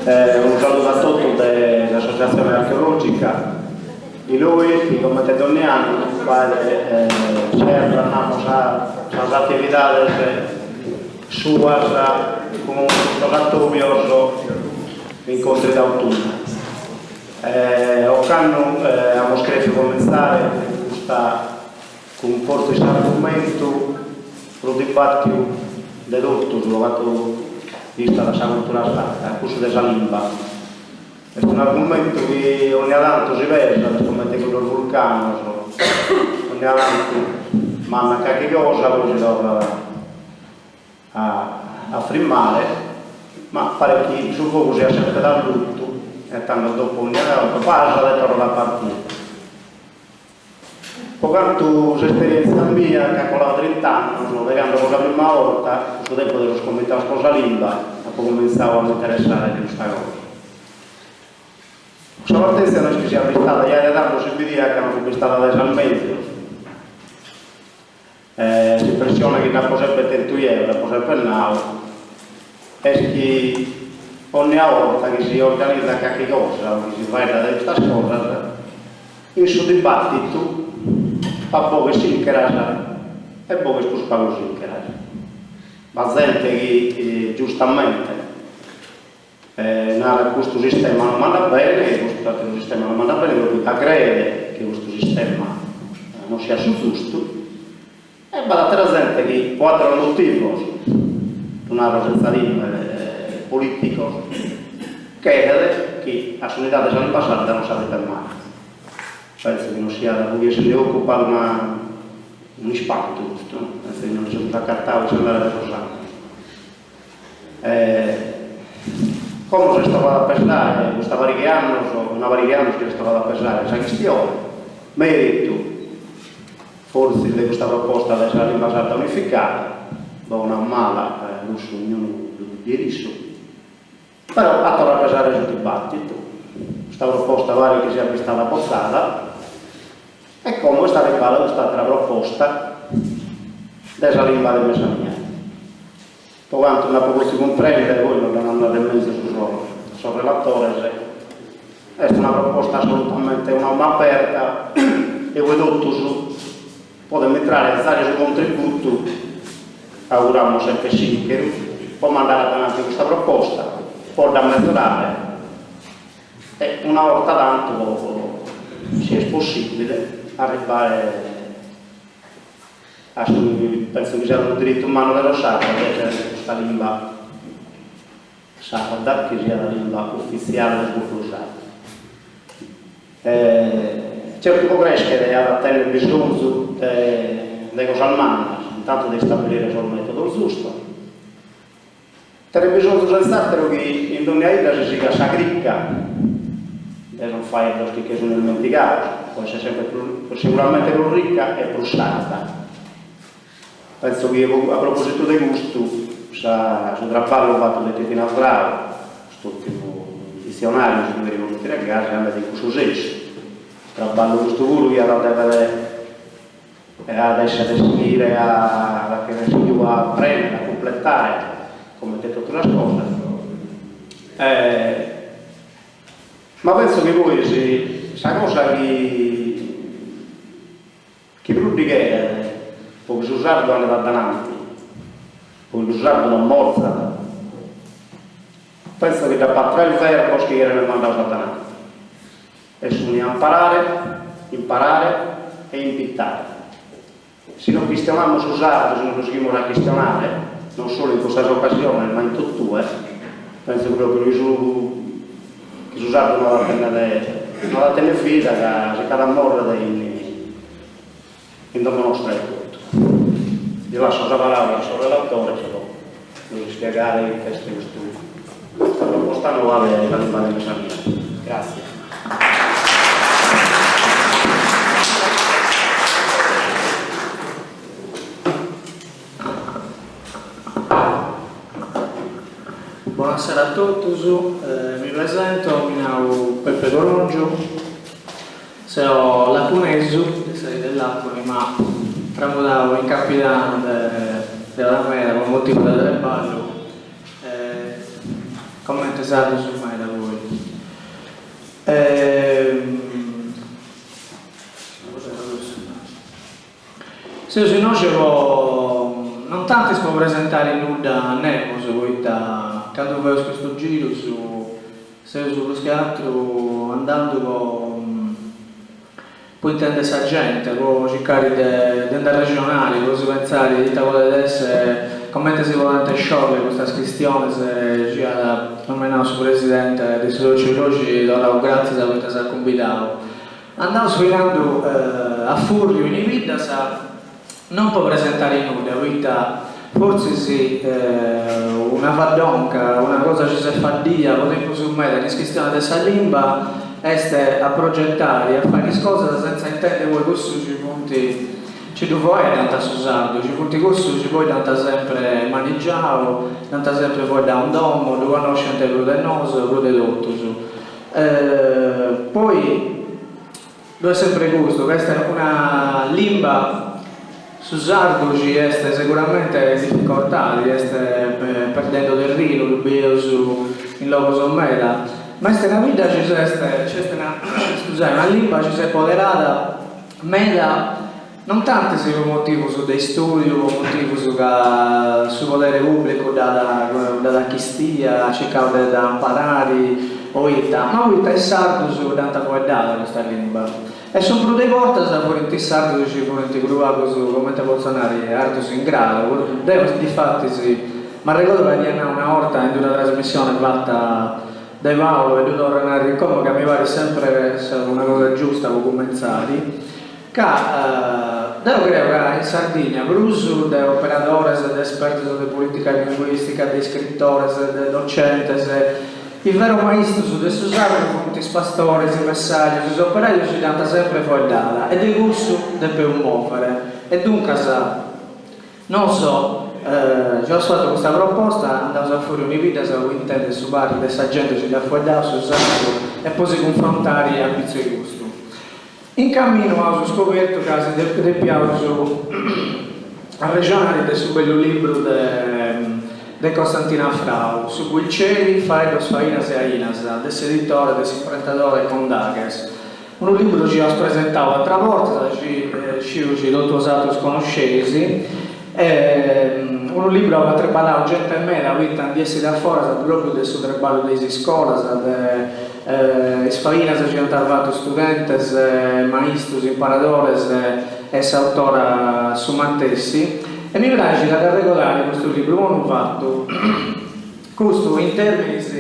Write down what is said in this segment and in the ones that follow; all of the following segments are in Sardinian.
Unu saludu a totus de s'Associatzione Archeologica Iloi chi comente donni annu faet serrat namus sas atividades suas cun custos atobios Incontri d'autunno. Ocannu amus cherfiu comintzare cun custa cun fortzis s'argumentu prus dibatiu de totus pro cantu istat sa cultura sarda, cussu de sa limba. Est un'argumentu chi onnia tantu si pesat, est comente cuddos vulcanos, onnia tantu mandat carchi cosa, poi si torrat a frimmare, ma paret chi su fogu siat semper allutu e tando dopo onnia tantu pasat e torrat a partire. Po cantu s'esperièntzia mia, ch'at coladu trint'annos de cando po sa prima 'orta, in su tempus de sos comitados po sa limba, apo cumintzadu a m'interessare de custa cosa. Sa partèntzia no est chi siat bistada, giai de tando si bidiat ca no fut bistada de sas mezus. S'impressione chi nd'apo sempre tentu jeo, dd'apo sempre nau, est chi onnia 'orta chi si organizat carchi cosa o chi si faeddat de custas cosas, in su dibattitu b'at boghes sincheras e boghes prus pagu sincheras. B'at zente chi giustamente narat custu sistema non m'andat bene, custu ateru sistema non m'andat bene, propriu ca creet chi custu sistema non siat su giustu, e b'at atera zente chi po ateros motivos, ddu naro sentza timere, politicos, cheret chi a s'unidade de sa limba sarda non s'arribet mai. Penso chi non siat po chie si nde ocupat una un'ispantu custu, no? Penso chi non ndi semus acatados in s'andare de sos annos. Como s'est torrada a pesare, custa pariga 'e annos, una pariga 'e annos chi s'est torrada a pesare sa chistione, meritu fortzis de custa proposta de sa limba sarda unificada, bona o mala cussu ognunu ddu biet issu, però at torradu a pesare su dibattitu, custa proposta paret chi siat bistada botzada e como est arribbada custa atera proposta de sa limba de mesania. Po cantu nd'apo potziu cumprèndere, poi nos dd'ant a narrer menzus sos relatores, est una proposta assolutamente una 'omo aberta e ue totus podent intrare a zare su contributu, auguramus semper sìncheru, po mandare a dananti custa proposta, po dda mezorare e una 'orta tantu po, si est possìbile, arribbare A su chi pentzo chi siat unu diritu mannu de sos sardos de tènnere custa limba sarda chi siat limba ufitziale de su pòpulu sardu. Certu po crèschere at a tènnere bisonzu de cosas mannas, intantu de istabilire sos mètodos giustos, Tenet bisonzu sentz'àteru chi in dònnia 'idda si sigat sa crica de sos faeddos chi che sun ismentigados, po esser semper prus, seguramente prus rica e prus sarda. Pentzo chi a propositu de custu sa su traballu fatu de Titina Frau, custu ùrtimu ditzionàriu, si ddu cherimus mutire gasi, andat in cussu sensu. Traballu custu puru chi at a dèvere E at a èssere sighire a at a chèrrere sighiu a prènnere, a cumpletare, comente totu sas cosas. Ma pentzo chi pois sa cosa chi chi prus bi cheret po chi su sardu andet a dananti, po chi su sardu non morzat, pentzo chi dd'apat tres verbos chi cherent mandados a dananti. E sunt amparare, imparare e impitare. Si non chistionamus su sardu, si non lu sighimus a chistionare, non solu in custas ocasiones ma in totue, penso propriu chi su chi su sardu no at a tennere no at a tennere vida ca si ch'at a morrere in in domo nostra etotu. Li lasso sa paraula a sos relatores po nos ispiegare ite est custu custa proposta noa de sa limba de mesania. Gratzias. Bonasera a totus, mi presento, mi nau Peppe Corongiu, Seo lacunesu, de sa 'idda 'e Làconi, ma tramudau in Campidanu de ora meda po motivu de treballu, comente sardus meda. innoxi po, non tantis po presentari nudda a nemus, poita candu faeus custus girus seus prus che atru andandu po po intendi sa gente, po circari de de nd'arrexonari, po si pentzari ita podet essi, comente si podent sciolli custas chistionis chi at nomenau su presidente de su Sotziu Illogi, torraus gratzias poita s'at cumbidau. Andaus filandu a furriu in is biddas, non po presentari nudda, poita fortzis una faddonca, una cosa chi s'est faddia po tempus meda in is chistionis de sa limba est a progetari, a fai is cosas sentza intendi poi cussus chi funt, chi ddu foeddant su sardu, chi funt cussus chi poi dd'ant sempre manigiau, dd'ant sempre foeddau in domo, ddu connoscent prus de nosu, prus de totus. Poi ddu est sempre custu, ca est una limba, su sardu chi est seguramente in dificortadi, est perdendo terrinu, ddu bieus in logos meda, ma est una bidda chi s'est, chi est una, scusai, una limba chi s'est poderada meda Non tantis po motivus de istùdiu, po motivus ca su podere pùblicu dd'at dd'at achistia, at circau de dda amparari o ita, ma poita is sardus dd'ant foeddada custa limba. E su prus de bortas furint is sardus chi furint prus pagus, comente potzu nari, artus in gradu. Deu difatis m'arregodu ca dd'ia nau una 'orta in d'una trasmissione fata de Paolo e ddu torru a narri como ca mi parit sempre una cosa giusta po cumentzari, Ca deo creo ca in Sardigna prus de operadores, de espertos de polìtica linguìstica, de iscritores, de docentes, is veros maistus de su sardu funt is pastores, is messajos, is operajos chi dd'ant sempre foeddada e de cussu depeus mòvere. E duncas nosu chi aus fatu custa proposta andaus a furriu in is biddas po intendi su parri de sa gente chi dd'at foeddau su sardu e po si cunfrontari a pitzu 'e custu. In caminu aus scobertu ca si depiaus arrexonari de su bellu libru de Costantina Frau, Su Guilceri, faeddos, fainas e ainas, de s'editore, de s'imprentadore Condaghes. Unu libru chi aus presentau atras bortas, chi sciu chi totu 'osatrus connosceis, unu libru auba at treballau gente meda poita ndi essit a foras propriu de su treballu de is iscolas, de is fainas chi ant fatu studentes, maistus, imparadores e s'autora su matessi. E mi praxit a dd'arregodari custu libru po unu fatu, custu in terminis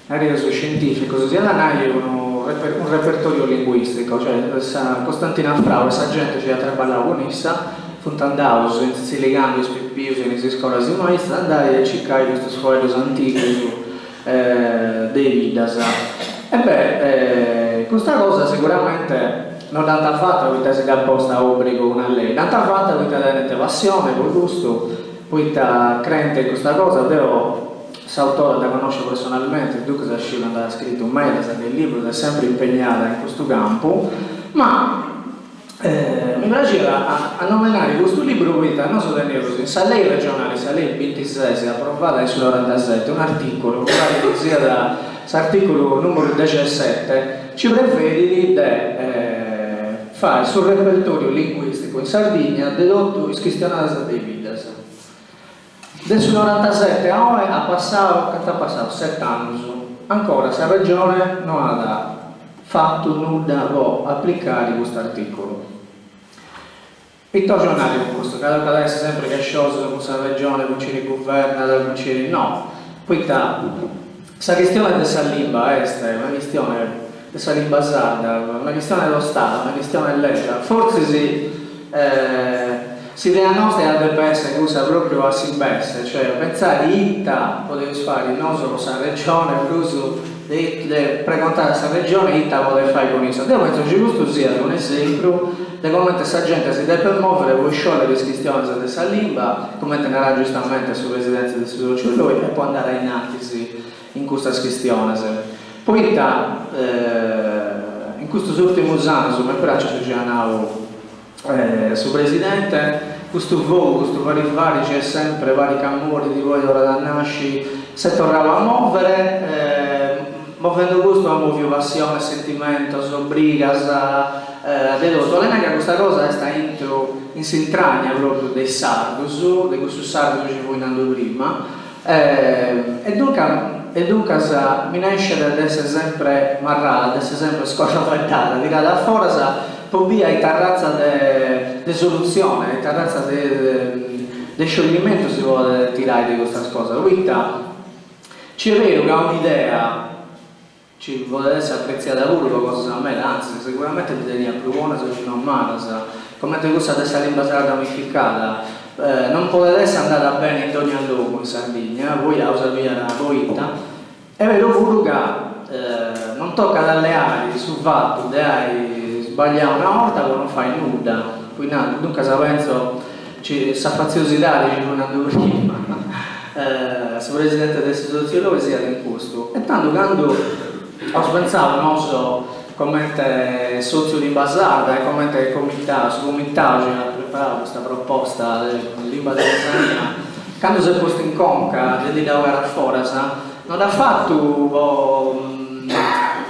Nareus scientìficos, si iat a nai unu unu repertòriu linguìsticu, cioè sa Costantina Frau e sa genti chi iat traballau cun issa funt andaus intziligando is pipius in is iscolas is maistus a andai a circai custus fueddus antigus de is biddas. E beh custa cosa seguramente no dd'ant fata poita si dd'at posta a òbrigu una lei, dd'ant fata poita tenent passione po custu, poita creent in custa cosa, deo S'autora dda connosciu personalmenti, duncas sciu ca nd'at scritu medas de librus, est sempri impegnada in custu campu, ma mi praxiat a nomenari custu libru poita nosu teneus in sa lei regionali, sa lei bintises aprovada in su norantaseti, un'articulu, mi parit chi siat s'articulu numeru dexeseti, chi prevedit de fai su repertoriu linguisticu in Sardigna de totu is chistionadas de is biddas. De su norantasete a oe at passau, cantu at passau, set'annus, ancora sa Regione no at fatu nudda po aplicari custu articulu. Ita 'ògiu nai cun custu? Ca tocat a essi sempri chesciosus cun sa Regione, cun chini guvernat, cun chini no, poita sa chistione de sa limba est una chistione de sa limba sarda, una chistione tostada, una chistione lègia, fortzis S'idea nosta iat a depi essi cussa propriu a s'imbesse, cioè pentzai ita podeus fari nosu po sa Regione prus de de pregontai a sa Regione ita podet fai cun issa. Deu pentzu chi custu siat un'esempru de comente sa gente si depet movere po isciòllere is chistiones de sa limba, comente narat giustamente su presidente de su Sotziu Illoi, e po andare a innantis in custas chistiones. Poita in custus urtimus annus, m'est praxiu su chi at nau Su presidente, custu fogu, custu fari fari chi est sempre, parit ca morit, poi torrat a nasci, s'est torrau a movere. Movendu custu at moviu passiones, sentimentos, brigas, de totu. 'Olet nai ca custa cosa est aintru, in s'intragna propriu de is sardus, de cussus sardus chi fui nandu prima, e duncas e duncas minescet de esser sempre marrada, de esser sempre scorroveddada, tirada a foras po biri a ita arratza de de solutzione, a ita arratza de de scioglimentu si podet tirai de custas cosas, poita Ci est beru ca un'idea ci podet esser apretziada puru po cosas meda, antzis, seguramente ndi teniat prus bonas chi non malas, comente cussa de sa limba sarda unificada, non podet esser andada bene in dogna logu in Sardigna, poi aus a biri poita, est beru puru ca non tocat a leai su fatu de ai sbagliau una 'orta po non fai nudda, duncas pentzo Ci sa fatziosidade chi fui nandu prima, su presidente de su sotziu Loi siat in custu. E tando candu aus pentzau nosu comente sotziu limba sarda e comente comitau, su comitau chi at preparau custa proposta de limba de mesania, candu s'est postu in conca de ndi dda 'ogare a foras, No dd'at fatu po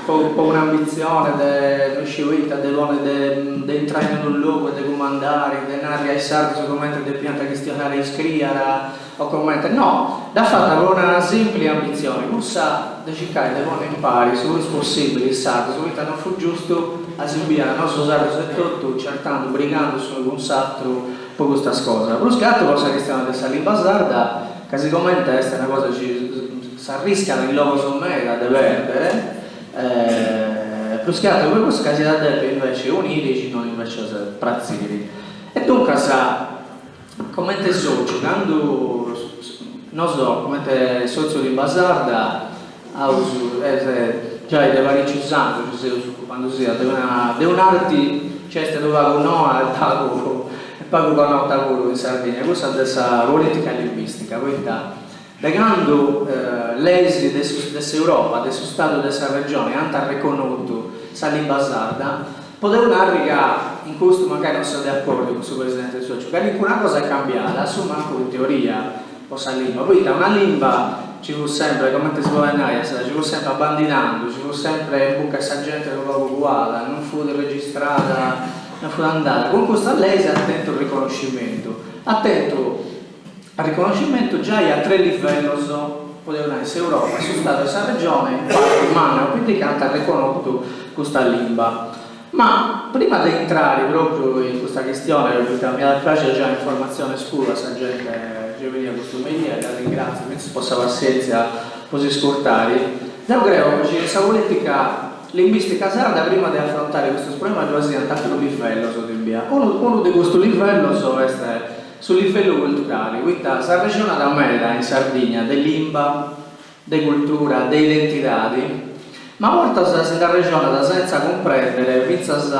po un'ambitzione de no isciu ita, de ponni de de intrai in unu logu e de cumandari, de narri a is sardus comente depiant chistionare e iscriere o comente, no, dd'at fata po una simpli ambitzione, cussa de circai de ponni impari su prus possibili is sardus, poita non fut giustu a si biri a nosu sardus etotu certandu, brigandu s'unu cun s'atru po custas cosas, prus che atru po sa chistione de sa limba sarda, Ca sigomente est una cosa chi s'arriscat in logos meda de pèrdere, prus che àteru po cussu ca s'iat a depi invece uniri chi non invecias pratziri. E duncas, comente sòciu, candu nosu comente sòtziu limba sarda aus, est giai de paricius annus chi seus ocupandusì de una de un'arti chi est unu pagu noa e pagu e pagu connota puru in Sardigna, cussa de sa politica linguistica, poita de candu leis de su de s'Europa, de su Stadu de sa Regioni ant arreconnotu sa limba sarda, podeus narri ca in custu mancai non seu de acordiu cun su presidente de su sotziu, calincuna cosa est cambiada, a su mancu in teoria, po sa limba, poita una limba ci fut sempre, comente si podet nai, ci fut sempre abandinandu, ci fut sempre in buca 'e sa gente unu pagu cuada, non fut registrada, non fut andada, cun custas leis at tentu riconoscimentu, at tentu riconoscimentu giai a tres livellos, podeus nai s'Europa, su Stadu e sa Regione, in parti manna o pitica ant arreconnotu custa limba. Ma prima de intrare propriu in custa chistione, poita mi at a praxiri giai informatziones puru a sa gente chi est benia custu merie, e dda ringratziu fintzas po sa passientzia po s'iscurtari, deu creo chi in sa politica limbistica sarda prima de afrontare custos problemas ddoe siant ateros livellos de bia. Unu unu de custos livellos est su livellu culturali, poita s'arrexonat meda in Sardigna de limba, de cultura, de identidadi, ma a bortas si nd'arrexonat sentza cumprèndere fintzas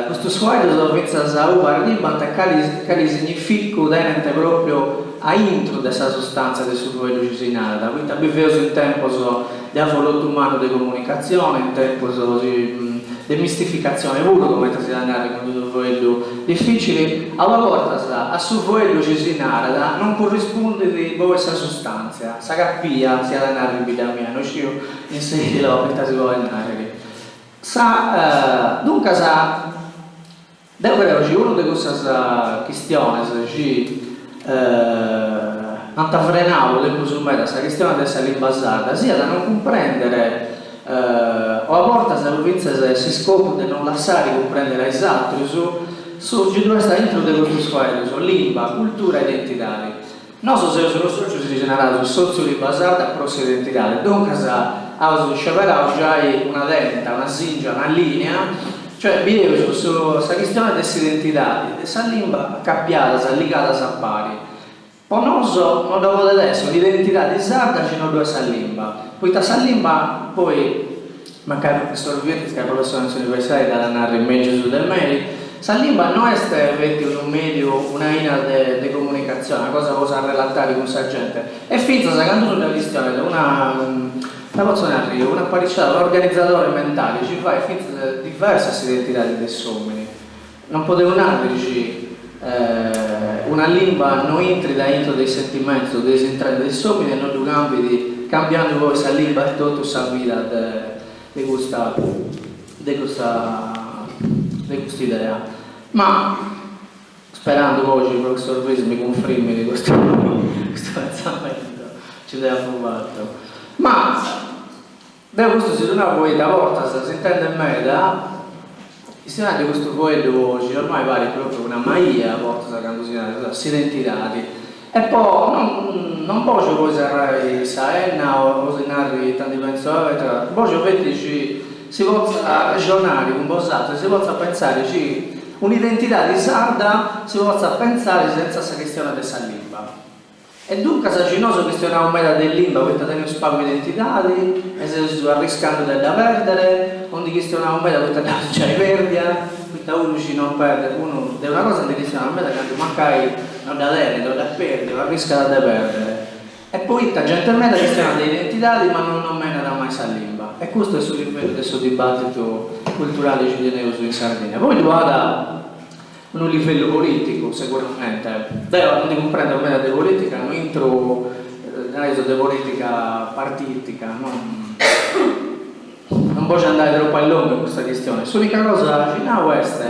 custus fueddus fintzas a ue arribant e cali cali significu tenent pròpriu a intru de sa sustàntzia de su fueddu chi si narat, poita biveus in tempos de avolotu mannu de comunicatzione, in tempos de mistificatzione puru, comente si iat a narri cun unu fueddu dificili, a bortas a su fueddu chi si narat non currispundit poi sa sustàntzia, sa capia, si iat a narri in bidda mia, no sciu in Sèdilo ita si podit narri. Sa duncas Deu creo chi unu de cussas chistiones chi ant frenau tempus meda sa chistione de sa limba sarda siat a non cumprèndere o a bortas fintzas s'iscopu de non lassare cumprèndere a is atrus su chi ddu est a intro de custus fueddus, limba, cultura e identidadi. Nosu seus unu sòtziu chi si naraus Sòtziu Limba Sarda pro s'Identidade, duncas aus sceberau giai una tenta, una sìngia, una lìnea, cioè bieus su sa chistione de s'identidadi e de sa limba acapiadas, ligadas a pari. Po nosu no dda podet essi un'identidadi sarda si no ddu est sa limba, poita sa limba poi Mancai professor Virdis, ca est professori in s'universidadi, dd'at a narri mègius de mei, sa limba no est feti unu mèdiu, un'aina de de comunicatzione, una cosa po s'arrelatari cun sa gente, est fintzas candu unu dda chistionat una, ita potzu narri, un'apariciada, un'organizadori mentali chi fait fintzas diversa s'identidadi de s'omini. Non podeus narri chi una limba no intrit a intro de is sentimentus, de is intragnas de s'omini e no ddu cambit. cambiandu poi sa limba etotu sa vida de de custa de custa de cust'idea. Ma sperando poi chi su professor Vis mi cunfrimit custu custu pentzamentu chi deu apu fatu. Ma Deu custu si ddu nau poita a bortas s'intendet meda chistionai de custu fueddu chi ormai parit propriu una maia a bortas candu si narat s'identidadi e po non non bògiu poi serrai sa 'enna o si narri ita ndi pentzu eccetera bògiu feti chi si potzat arrexonari cun bosatrus si potzat pentzari chi un'identidadi sarda si potzat pentzari sentza sa chistioni de sa limba. E duncas chi nosu chistionaus meda de limba poita teneus pagu identidadi e seus arriscandu de dda pèrdere, o ndi chistionaus meda poita dd'aus giai pèrdia, poita unu chi non perdet, unu de una cosa ndi chistionat meda candu mancai no dda tenit o dd'at pèrdia o arriscat de pèrdere. E poita gente meda chistionat de identidadi ma non nomenat mai sa limba. E custu est su livellu de su dibàtitu culturali chi teneus in Sardigna. Poi ddu at Unu livellu polìticu, seguramente. Deo non ndi cumprendo meda de polìtica, no intru, nareus, de polìtica partìtica, non non bògiu andai tropu a longu in custa chistioni. S'ùnica cosa chi nau est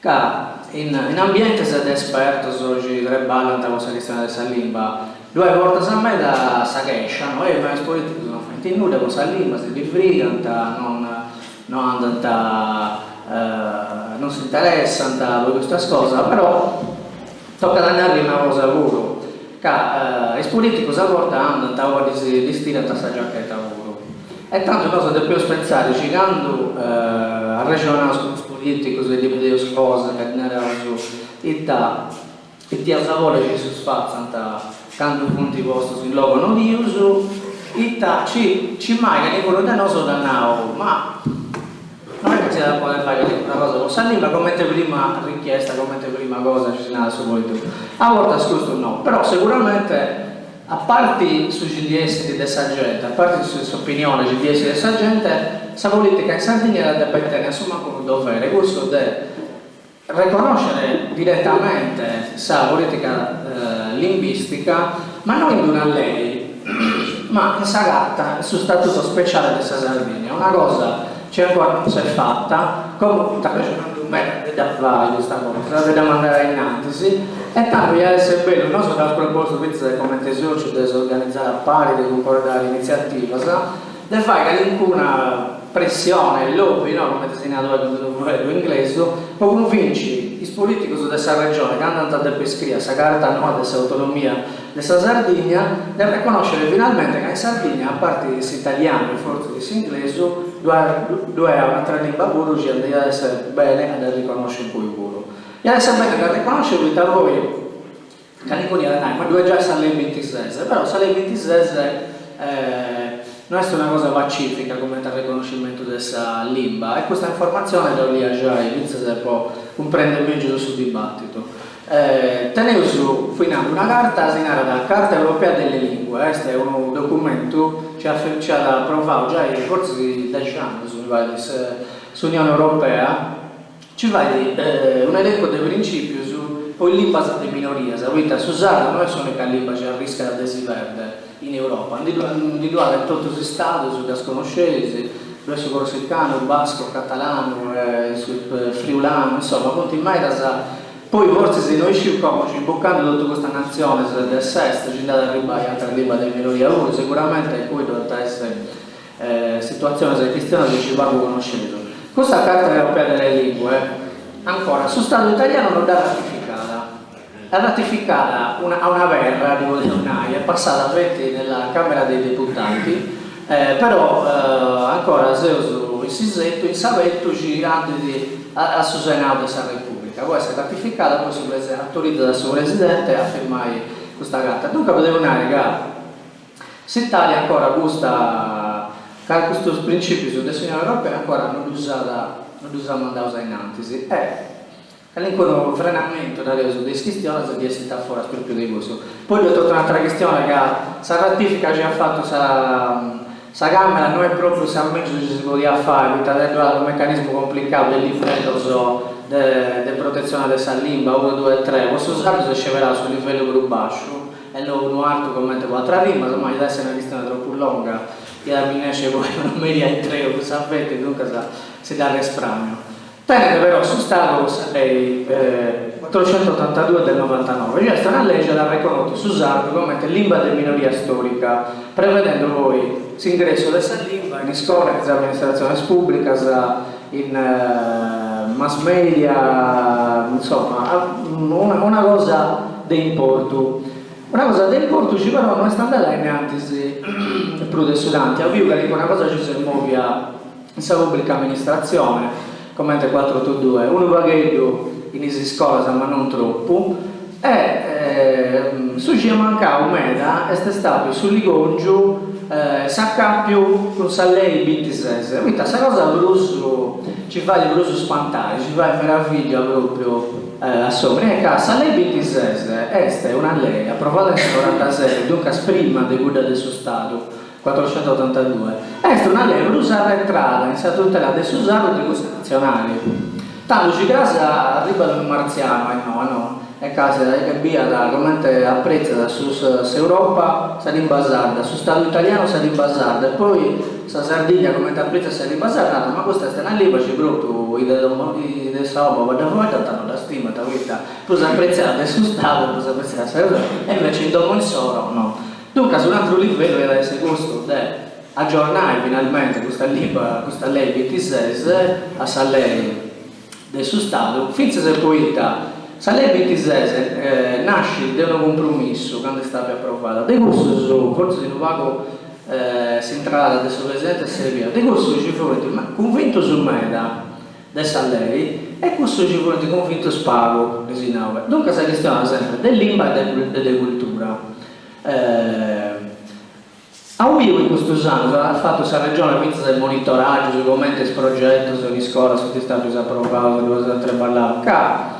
ca in in ambientes de espertos chi treballant po sa chistioni de sa limba, ddu at bortas meda sa chèscia, no, ma is polìticus non faint nudda po sa limba, si ndi frigant, non no andant non s'interessant po custas cosas, però tocat a narri una cosa puru, ca is politicus a bortas andant a ua ddis ddis tirant sa giacheta puru, e tandu nosu depeus pentzari chi candu arrexonaus cun is politicus e ddi pedeus cosas e ddi naraus ita ita iaus a bolli chi issus fatzant candu funt postus in logus nodius, ita ci ci mai calincunu de nosu dd'at nau, ma no est ca s'iat a podi fai calincuna cosa po sa limba comente prima richiesta, comente prima cosa chi si narat a su politicu. A bortas custu no, però seguramente a parti su chi ndi essit de sa gente, a parti s'opinione chi ndi essit de sa gente, sa politica in Sardigna iat a depi tenni a su mancu unu dovere, cussu de Reconnòschere diretamente sa polìtica limbìstica, ma no in una lei, ma in sa Carta, in su Statuto Speciale de sa Sardigna, una cosa chi ancora non s'est fata, como funt arrexonandu meda de dda fai custa cosa, de dda mandai a innantis, e tandu iat esser bellu, nosu dd'aus propostu fintzas comente sotziu de s'organizai a pari, de cuncordai initziativas, de fai calincuna pressione, lobby, no, comente si narat oi cun unu fueddu inglesu, po cunvinci is politicus de sa Regione candu ant a depi scriri sa Carta noa de s'Autonomia de sa Sardigna de reconnoscere finalmente ca in Sardigna, a parti s'italianu e fortzis s'inglesu, ddu est un'atra limba puru chi iat esser bene a dda riconnosci poi puru. Iat esser bene a dda riconnosci poita poi Calincunu iat a nai, ma ddu est giai sa lei bintises, però sa lei bintises no est una cosa pacifica cumenti arreconnoscimentu de sa limba e custa informatzione dda 'olia giai fintzas po cumprendi megius su dibattitu. Teneus financu una carta, si narat Carta Europea delle Lingue, est unu documentu chi at chi at aprovau giai fortzis dexi annus mi parit s'Unione Europea, Ci fait un'elencu de princìpius po is limbas de minorias, poita su sardu no est s'ùnica limba chi arriscat de si perder in Europa, ndi ddu at in totus is stadus, ddas connosceis, ddu est su corsicanu, bascu, catalanu, su friulanu, insoma funt medas, poi fortzis no isciu como chi imbucandu totu custas natziones de s'est ci nd'at a arribbai atras limbas de minoria puru, seguramente poi ddu ant a essi Situatziones e chistiones chi pagu connosceus. Custa Carta Europea delle Lingue, ancora, su Stadu italianu no dd'at ratificada. L'at ratificada una, a una perra, ddi podeus nai, est passada feti nella Camera dei Deputati, però ancora seus in s'isetu, in s'abetu chi andit a su Senau de sa Repubblica po essi ratificada, poi su autorizat a su Presidente a firmai custa carta. Duncas podeus nai ca S'Italia ancora custa ca custus principius de s'Unione Europea ancora no ddus at no ddus at mandaus a innantis e calincunu frenamentu, nareus, de is chistiones ndi essit a foras propriu de cussu. Poi ddu est totu un'atera chistione ca sa ratifica chi at fatu sa sa Camera no est propriu sa megius chi si podiat fai poita ddu at unu mecanismu complicau de livellos de de protetzione de sa limba, unu, due e tres, po su sardu s'est sceberau su livellu prus basciu. E no unu artu comente po atras limbas, ma iat a essi una chistione tropu longa, iat a minesci poi unu meria intreu cussa feti, duncas si dd'arrespràmiu. Tenet però su Stadu sa lei cuatrocentottantadue del novantanove, chi est una lei chi at arreconnotu su sardu comente limba de minoria storica, prevedendo poi s'ingressu de sa limba in iscola, in is amministratziones pùblicas, in mass media, insoma, una cosa de importu. Una cosa de importu chi però no est andada ainnantis prus de su tanti, apu biu calincuna cosa chi s'est mòvia in sa pùblica amministratzione, comente cuatrotodue, unu pagheddu in is iscolas ma non tropu, e su chi est mancau meda est stadu su ligòngiu, s'acàpiu cun sa lei bintises, poita sa cosa prus chi fait prus spantai, chi fait meravìllia pròpriu a s'omini est ca sa lei bintises est una lei aprovada in su norantaseti, duncas prima de cudda de su Stadu, cuatrocentottantadue, est una lei prus arretrada in sa tutela de su sardu de cussa natzionali. Tando si cras arribat unu martzianu a innoa no? E càstiat e biat comente aprètziat su s'Europa sa limba sarda, su Stadu italianu sa limba sarda e poi sa Sardigna comente aprètziat sa limba sarda, narat ma custa est una limba chi propriu is de domo is de sa 'omo dda fueddant no dda stimant poita prus apretziada de su Stadu prus apretziada de sa e invece in domo insoro no. Duncas un'atru livellu iat a essi custu de agiornai finalmente custa limba, custa lei bintises a sa lei de su Stadu, fintzas e poita sa lei bintises nascit de unu cumprumissu candu est stàtia aprovada, de cussus fortzis unu pagu s'intrada de su presidenti est serbia, de cussus chi funt cunvintus meda de sa lei e cussus chi funt cunvintus pagu, ddis nau. Duncas si chistionat sempri de limba e de cultura. Apu biu in custus annus, at fatu sa Regione fintzas is monitoràgius, comente is progetus in iscola sunt stadius aprovaus, ddois at treballau, ca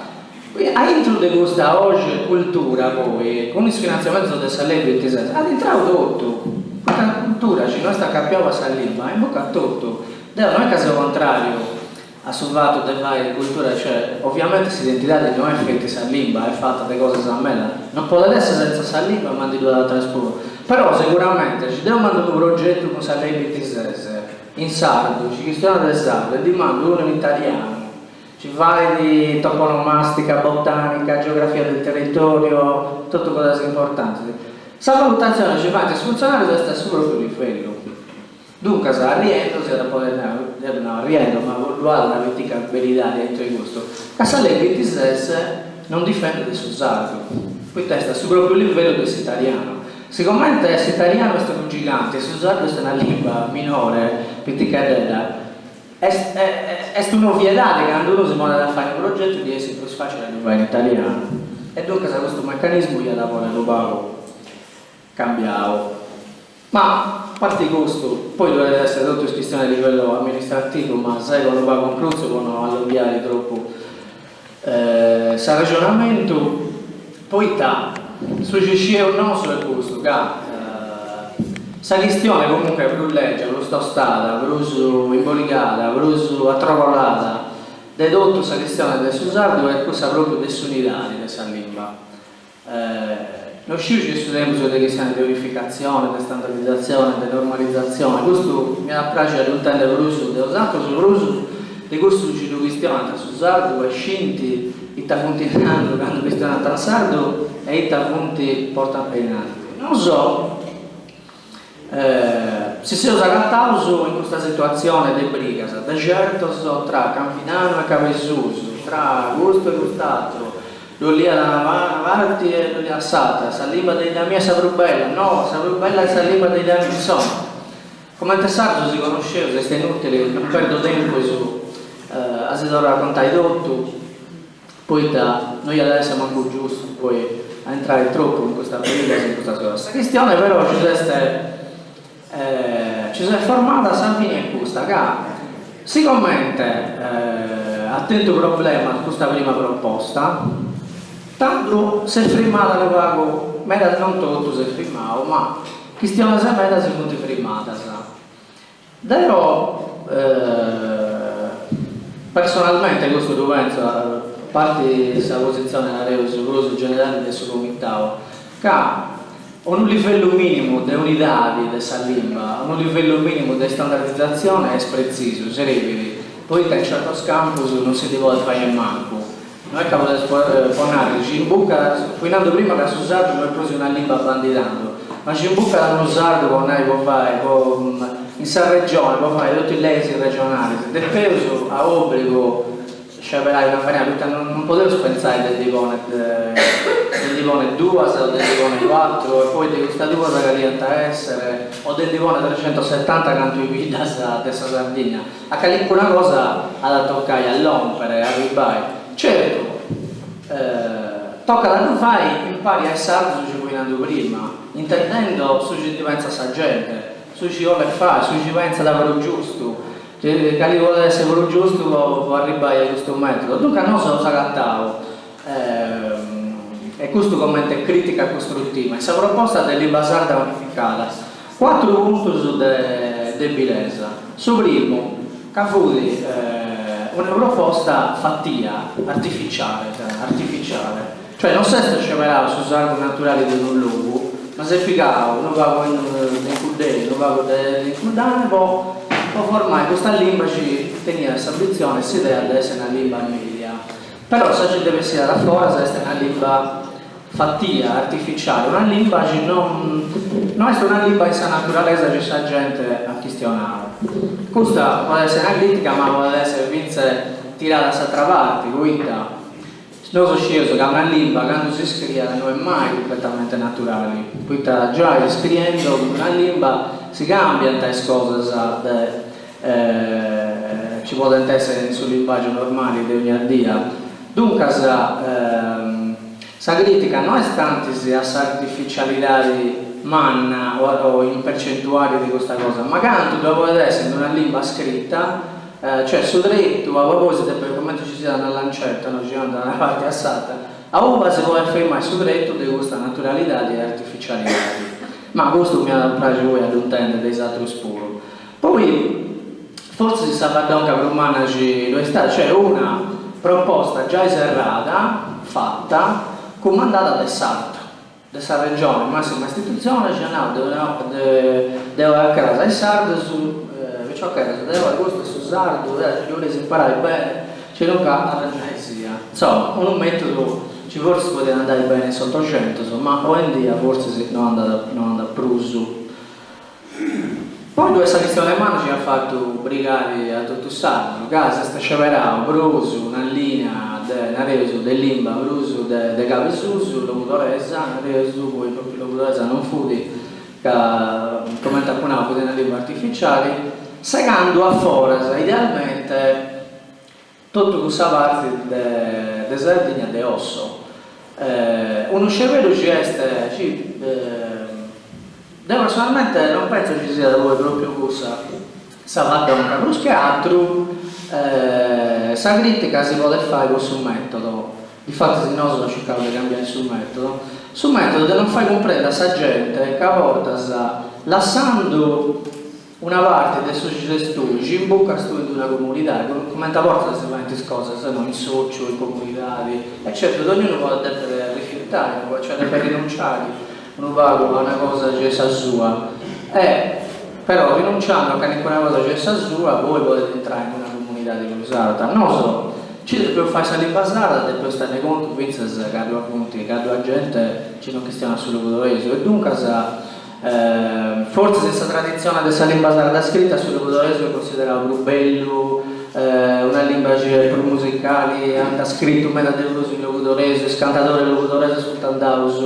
aintru de custa 'oxi cultura poi, cun is finantziamentus de sa lei bintises, at intrau totu, poita cultura chi no est acapiau a sa limba imbucat totu, deu no est ca seu contrariu a su fatu de fai cultura, cioè, ovviamente s'identidadi no est feti sa limba, est fata de cosas meda, no podet essi senza sa limba ma ndi ddu at ateras puru, però seguramente si deu mandu unu progetu cun sa lei bintises in sardu, si chistionat de sardu e ndi mandu unu in italianu, chi fait toponomastica, botanica, geografia del territorio, totu cosas importantis, sa valutazioni chi faint is funtzionarius est a su propriu livellu. Duncas, arriendo si at a poder nai, deu nau arriendo, ma ddu at una pitica beridadi aintru 'e custu, ca sa lei bintises non difendet su sardu, poita est a su propriu livellu de s'italianu. Sigomente s'italianu est unu giganti e su sardu est una limba minore, piticheddedda, est est un'ovviedadi candu unu si ponit a fai unu progetu ddi essit prus facili a ddu fai in italianu. E duncas custu mecanismu iat a podi unu pagu cambiau. Ma, a parti custu, poi ddu at essi totu is chistionis a livellu amministrativu, ma sego unu pagu in crutzu po no allonghiai tropu s'arrexonamentu, poita su chi scieus nosu est custu, ca sa chistioni comunque prus lègia, prus tostada, prus imboligada, prus atrogolada de totu sa chistioni de su sardu est cussa propriu de s'unidadi de sa limba. No sciu si est su tempus de chistionai de unificatzione, de standardizatzione, de normalizatzione, custu m'iat a praxi a ddu intendi prus de 'osatrus, prus de cussus chi ddu chistionant su sardu e scint ita funt nandu candu chistionant in sardu e ita funt portant ainnantis. Nosu si seus agataus in custa situatzione de brigas, de certos tra Campidanu e Cabesusu, tra custu e cust'atru, ddu 'oliat una parti e ddu 'oliat s'atra, sa limba de 'idda mia est sa prus bella, no, sa prus bella est sa limba de 'idda mia, insoma, comente sardus si connosceus, est inutili, non perdu tempus a si torrai a contai totu, poita no iat a essi mancu giustu poi a intrai tropu in custas brigas e in custas cosas. Sa chistione però chi s'est chi s'est formada a sa fini est custa, ca sigomente at tentu problemas custa prima proposta, tandu s'est frimada unu pagu, meda non totu s'est frimau, ma chistiones meda si funt frimadas. Deo personalmente custu ddu pentzo, a parti sa positzione nareus prus generali de su comitau, ca. Unu livellu mìnimu de unidadi de sa limba, unu livellu mìnimu de standardizatzione est pretzisu, serbit, poita in certos campus non si ndi podet fai a mancu. No est ca podes po narrer, si imbucat, fui nando prima ca su sardu no est prus una limba bandidando, ma si imbucat unu sardu po nai po fai po in sa regione po fai totu is leis regionalis, depeus a obrigu sceberai una varianti, poita non podeus pentzai de ndi ponni de ndi ponni duas o de ndi ponni cuatru e poi de custas duas cali iant a essere o de ndi ponni trecentosetanta cantu is biddas de sa Sardigna. A calincuna cosa at a tocai a lompere, a arribbai. Certu, tocat a ddu fai impari a is sardus chi fui nandu prima, intendendo su chi ndi pentzat sa gente, su chi 'olet fai, su chi pentzat prus giustu, cali podet essi prus giustu po arribbai a custu metodu. Duncas nosu aus agatau, e custu comente critica costruttiva, in sa proposta de limba sarda unificada, Cuatru puntus de debilesa. Su primu, ca fut una proposta fatia, artificiale, artificiale, cioè non s'est sceberau su sardu naturali de unu logu, ma s'est pigau unu pagu de incuddei, unu pagu de incuddane po po formai custa limba chi teniat s'ambitzione e s'idea de essi una limba media. Però sa chi ndi bessiat a foras est una limba fatia, artificiale, una limba chi non no est una limba in sa naturalesa chi sa gente at chistionau. Custa podet essere una critica ma podet essere fintzas tirada a s'atra parti, poita nosu scieus ca una limba candu si scriat no est mai cumpletamente naturali, poita giai scriendo cun una limba si cambiant is cosas de chi podent essere in su limbàgiu normali de ogna dia. Duncas sa crìtica no est tantis a s'artificialidadi manna o in percentuali de custa cosa, ma cantu ddoe podet èssere in una limba scrita, cioè su tretu a poi si depet, cumenti ci siat una lancetta, no, chi andat de una parti a s'atra, a uba si podet firmai su tretu de custa naturalidadi e artificialidadi. Ma custu m'iat a praxi poi a ddu intendi de is atrus puru. Poi, fortzis sa faddonca prus manna chi ddu est istada, cioè una proposta giai serrada, fata, cumandada de s'artu, de sa Regione, massima istitutzione, chi at nau de de oi a cras a is sardus, piciocheddos, de oi custu est su sardu, si ddu 'oleis imparai bene, sinunca arrangiaisia. Insoma, unu metodu chi fortzis podiat andai bene in s'otoxentus, ma oindia fortzis no andat no andat prus. Poi ddu est sa chistione manna chi at fatu brigari a totu is sardus, ca s'est sceberau prus una linea de, nareus, de limba prus de de cabu 'e susu, logudoresa, nareus, poi propriu logudoresa non fut, ca cumenti apu nau fut una limba artificiali, segandu a foras idealmente Totu cussa parti de de Sardigna de 'osso. Unu sceberu chi est chi deu personalmente non pentzo chi siat poi propriu cussa sa faddonca, prus che atru sa critica si podet fai po su metodo, difatis nosu aus circau de cambiai su metodo, su metodo de non fai cumprendi a sa gente ca a bortas lassandu Una parti de su chi ses tui, chi imbucas tui in d'una comunidadi, cumenti a bortas si faint is cosas, no, in sociu, in comunidadi, e certu dognunu podet depet rifiutai, cioè depet rinunciai unu pagu a una cosa chi est sa sua, e però rinunciando a calincuna cosa chi est sa sua poi podet intrai in d'una comunidadi prus arta. Nosu chi depeus fai sa limba sarda depeus tenni contu fintzas ca ddu funt, ca ddu at genti chi non chistionat su logudoresu e duncas Fortzis in sa traditzione de sa limba sarda scrita su logudoresu est cunsiderau prus bellu, una limba chi est prus musicali, ant scritu meda de prus in logudoresu, is cantadoris logudoresos funt andaus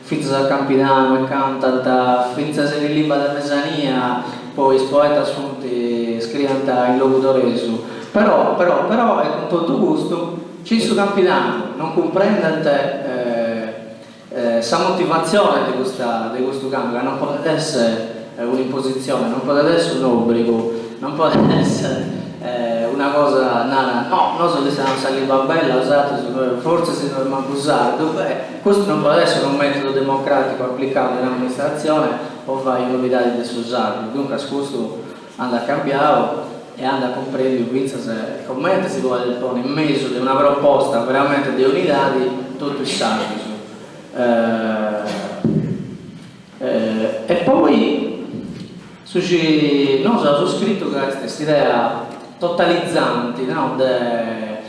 fintzas a Campidanu e cantant fintzas in is limbas de mesania, poi is poetas funt scriant in logudoresu, però però però e cun totu custu chi in su Campidanu non cumprendent Sa motivatzione de custa de custu cambiu, ca non podet esser un'impositzione, non podet esser un'obrigu, non podet esser una cosa nara no, nosu chistionaus sa limba bella, 'osatrus fortzis no est mancu sardu, beh, custu non podet esser unu metodu democraticu aplicadu in amministratzione po fai un'unidadi de su sardu, duncas custu andat cambiau e andat cumprendiu fintzas comente si podet ponni in mesu de una proposta veramente de unidadi totu is sardus. E poi su chi nosu aus scritu ca est s'idea totalizanti no de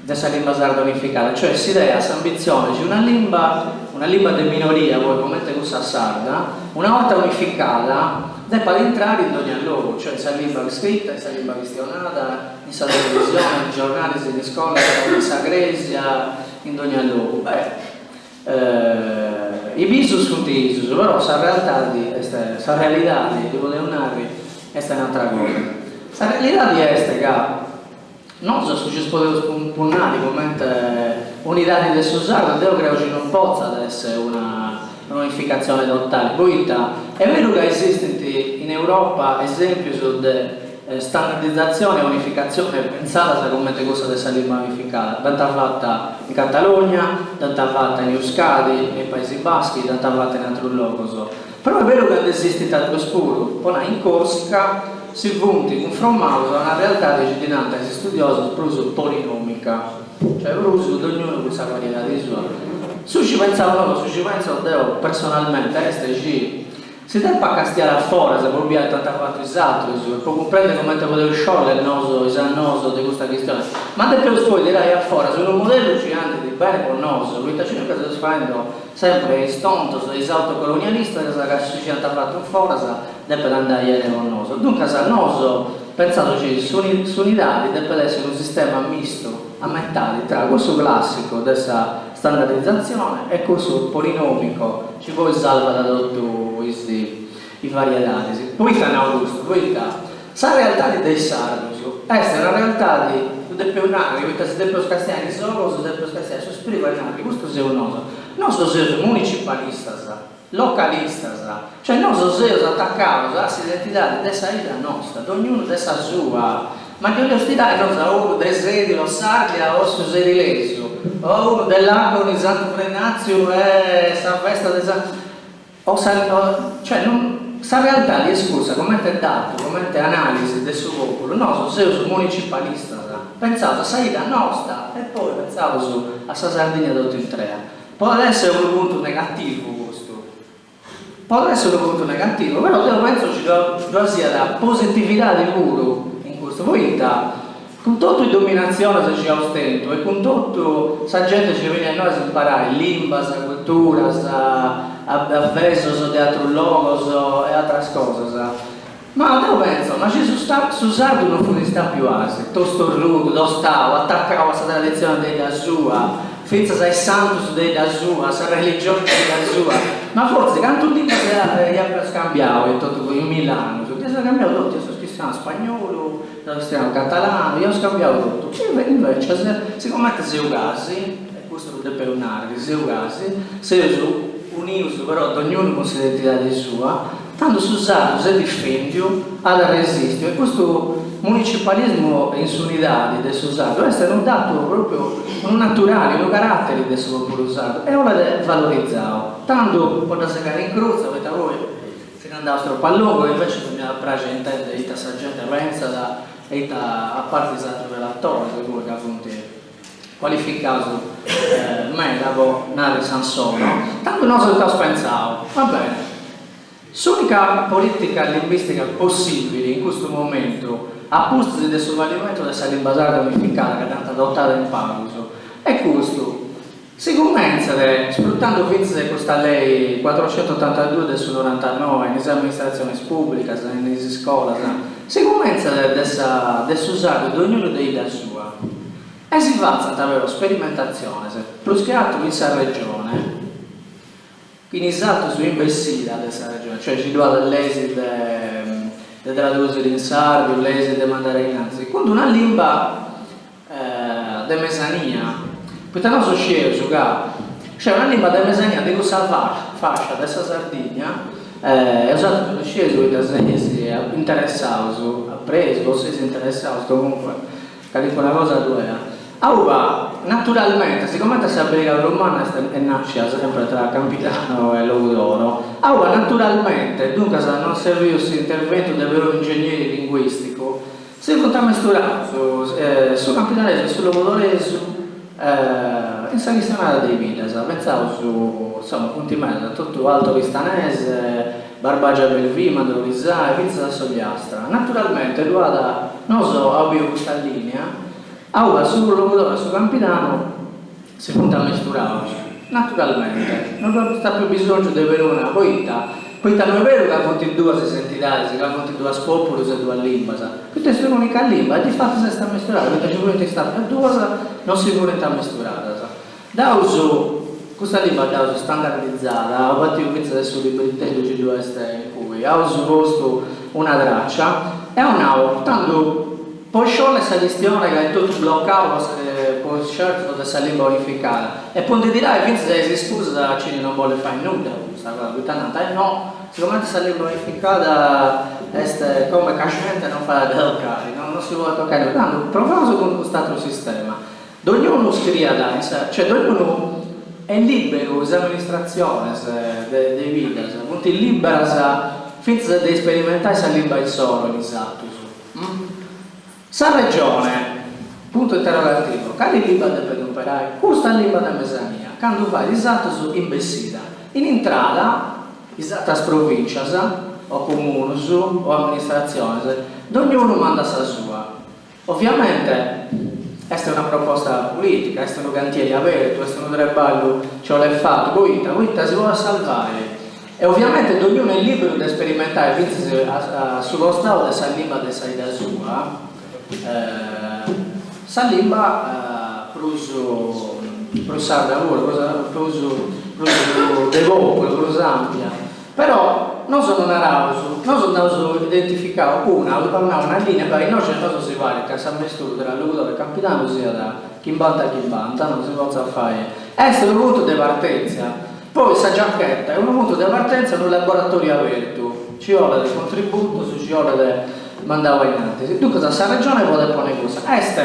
de sa limba sarda unificada, cioè s'idea, s'ambitzione chi una limba, una limba de minoria poi comente cussa sarda, una 'orta unificada depat intrare in dogna logu, cioè in sa limba scrita, in sa limba chistionada, in sa televisione, in is giornalis, in iscolas, in sa crèsia, in dogna logu. Beh is bisus funt bisus, però sa realtadi est, sa realidadi, ddi podeus narri, est un'atra cosa. Sa realidadi est ca nosu su chi podeus punnari comente unidadi de su sardu deu creu chi non potzat essi una unificatzione totali, poita est beru ca esistint in Europa esempius de Standardizatzione e unificatzione pentzadas comente cussa de sa limba unificada, dd'ant fata in Catalogna, dd'ant fata in Euskadi, nei Paesi Baschi, dd'ant fata in atrus logos. Però est beru ca nd'esistint atrus puru, po nai in Corsica si funt cunfromaus a una realtadi chi ddi nant is istudiosus prus polinomica, cioè prus dognunu cun sa variedadi sua. Su chi pentzaus nosu, su chi pentzo deo personalmente est chi Si depat castiare a foras po biri ita ant fatu is atrus e po cumprendi comente podeus sciolli nosu is annosus de custa chistioni, ma depeus poi tirai a foras unu modellu chi andit beni po nosu, poita si no seus faendo sempri is tontos e is autocolonialistas ca su chi ant fatu in foras depet andai beni po nosu. Duncas nosu pentzaus chi s'unidadi depet essi unu sistema mistu a metadi tra cussu classicu de sa standardizatzione e cussu polinomico chi poi salvat totu is variedadis. Poita nau custu? Poita sa realtadi de is sardus est una realtadi, ddu depeus narri, poita si depeus castiai in is ogus, si depeus castiai in su sprigu e narri, custu seus nosu. Nosu seus municipalistas, localistas, cioè nosu seus atacaus a s'identidadi de sa 'idda nosta, dognunu de sa sua, ma ddi 'oleus tirai nosu a unu de Sedilo, Sardia o su sedilesu, o a unu de Laconi, Santu Frenatziu e sa festa de sa o sa cioè non sa realtadi est cussa, comente datu, comente analisi de su populu, nosu seus municipalistas, pentzaus a sa 'idda nosta e poi pentzaus a sa Sardigna totu intrea. Podet esser unu puntu negativu custu, podet esser unu puntu negativu, però deu pentzu chi ddoe siat positividadi puru in custu, poita cun totu is dominatziones chi aus tentu e cun totu sa gente chi benit a innoe a s'imparai limbas, culturas, avesos de atrus logos e atras cosas, Ma deu pentzo, ma si su su sardu non fut istau asi, tostorrudu, tostau, atacau a sa traditzione de 'idda sua, fintzas a is santus de 'idda sua, a sa religione de 'idda sua, ma fortzis cantu limbas iat cambiau in totu in milla annus, dd'iaus cambiau totu, iaus chistionau spagnolu, iaus chistionau catalanu, iaus cambiau totu, invecias, sigomente seus gasi, e custu ddu depeus narri, seus gasi, seus unius però dognunu cun s'identidadi sua, Tando su sardu s'est difendiu, at resistiu e custu municipalismu in s'unidadi de su sardu est unu datu propriu, unu naturali, unu carateri de su populu sardu e 'olet valorizau. Tando po dda segare in crutza, poita poi si nd'andaus tropu a longu e invecias m'iat a praxi a intendi ita sa genti pentzat e ita a parti is atrus relatoris puru ca funt cualificaus meda po narri s'ansoro, tando nosu ita aus pentzau, va bene, s'unica politica limbistica possibili in custu momentu, a pustis de su fallimentu de sa limba sarda unificada ca dd'ant adotada in pagus, est custu, si cumentzat, sfrutando fintzas custa lei cuatrocentotantadue de su norantanoe in is amministratzionis publicas, in is iscolas, si cumentzat de sa de su sardu dognunu de 'idda sua E si fatzant però sperimentatziones, prus che atru in sa Regione, in is atus in bessida de sa Regione, cioè si ddu at leis de de tradùsiri in sardu, leis de mandare a innantis, cun d'una limba de mesania, poita nosu scieus ca cioè una limba de mesania de cussa fascia de sa Sardigna, e 'osatrus ddu scieis poita seis interessaus a presu o seis interessaus comunque Calincuna cosa ddu est. Auba, naturalmente, sigomente sa briga prus manna est est nàschida sempre tra Campidanu e Logudoro, auba naturalmente, duncas non serviu s'interventu de perunu ingegneri linguìsticu, si funt amesturaus su campidanesu e su logudoresu in sa chistionada de is biddas, pentzaus, insoma, funt medas, totu alto oristanese. Barbagia Belvì, Mandrolisai, fintzas a s'Ogliastra. Naturalmente ddu at, nosu aus biu custa linea, auba su Logudoro e su Campidanu si funt ammesturaus, naturalmente, no ddu at prus bisongiu de peruna, poita? Poita no est beru ca funt duas is entidadis, ca funt duas populus e duas limbas, poita est un'unica limba e difatis est ammesturada, poita ci furint istadas duas no si furint ammesturadas. Dd'aus, custa limba dd'aus standardizada, aus batiu fintzas e su libriteddu ci ddu est in cui, aus postu una tràcia e aus nau, tandu po sciolli sa chistione ca est totu blocau po is certus de sa limba unificada e po ndi tirai fintzas e is scusas a chini non bolit fai nudda po custa cosa, poita nant, eh no, sigomente sa limba unificada est come cachente non fait a dda tocai, non si podit tocai nudda, tandu provaus cun cust'aturu sistema Dognunu scriat in sa, cioè dognunu est liberu, is amministratziones de is biddas funt liberas fintzas de isperimentai sa limba insoro in is atus. Sa Regione, punto interrogativo, cali limba depet umperai? Custa limba de mesania, candu fait is atus in bessida. In intrada, is atras provìncias, o comunus, o amministratziones, dognunu mandat sa sua. Oviamente est una proposta politica, est unu cantieri abertu, est unu treballu chi 'olet fatu, poita? Poita si podet salvai e oviamente dognunu est liberu de sperimentai fintzas a su costau de sa limba de sa 'idda sua sa limba prus prus sarda puru, prus prus de populu, prus ampia Però nosu no naraus, nosu nd'aus identificau una, aus nau una linea, beh innoxi a nosu si parit ca s'ammesturu tra Logudoro e Campidanu siat chimbanta chimbanta, no si potzat fai, est unu puntu de partèntzia, poi sa giacheta est unu puntu de partèntzia, unu laboratoriu abertu, ci 'olet contributus, ci 'olet mandau a innantis, duncas sa Regione podet ponni cussa, est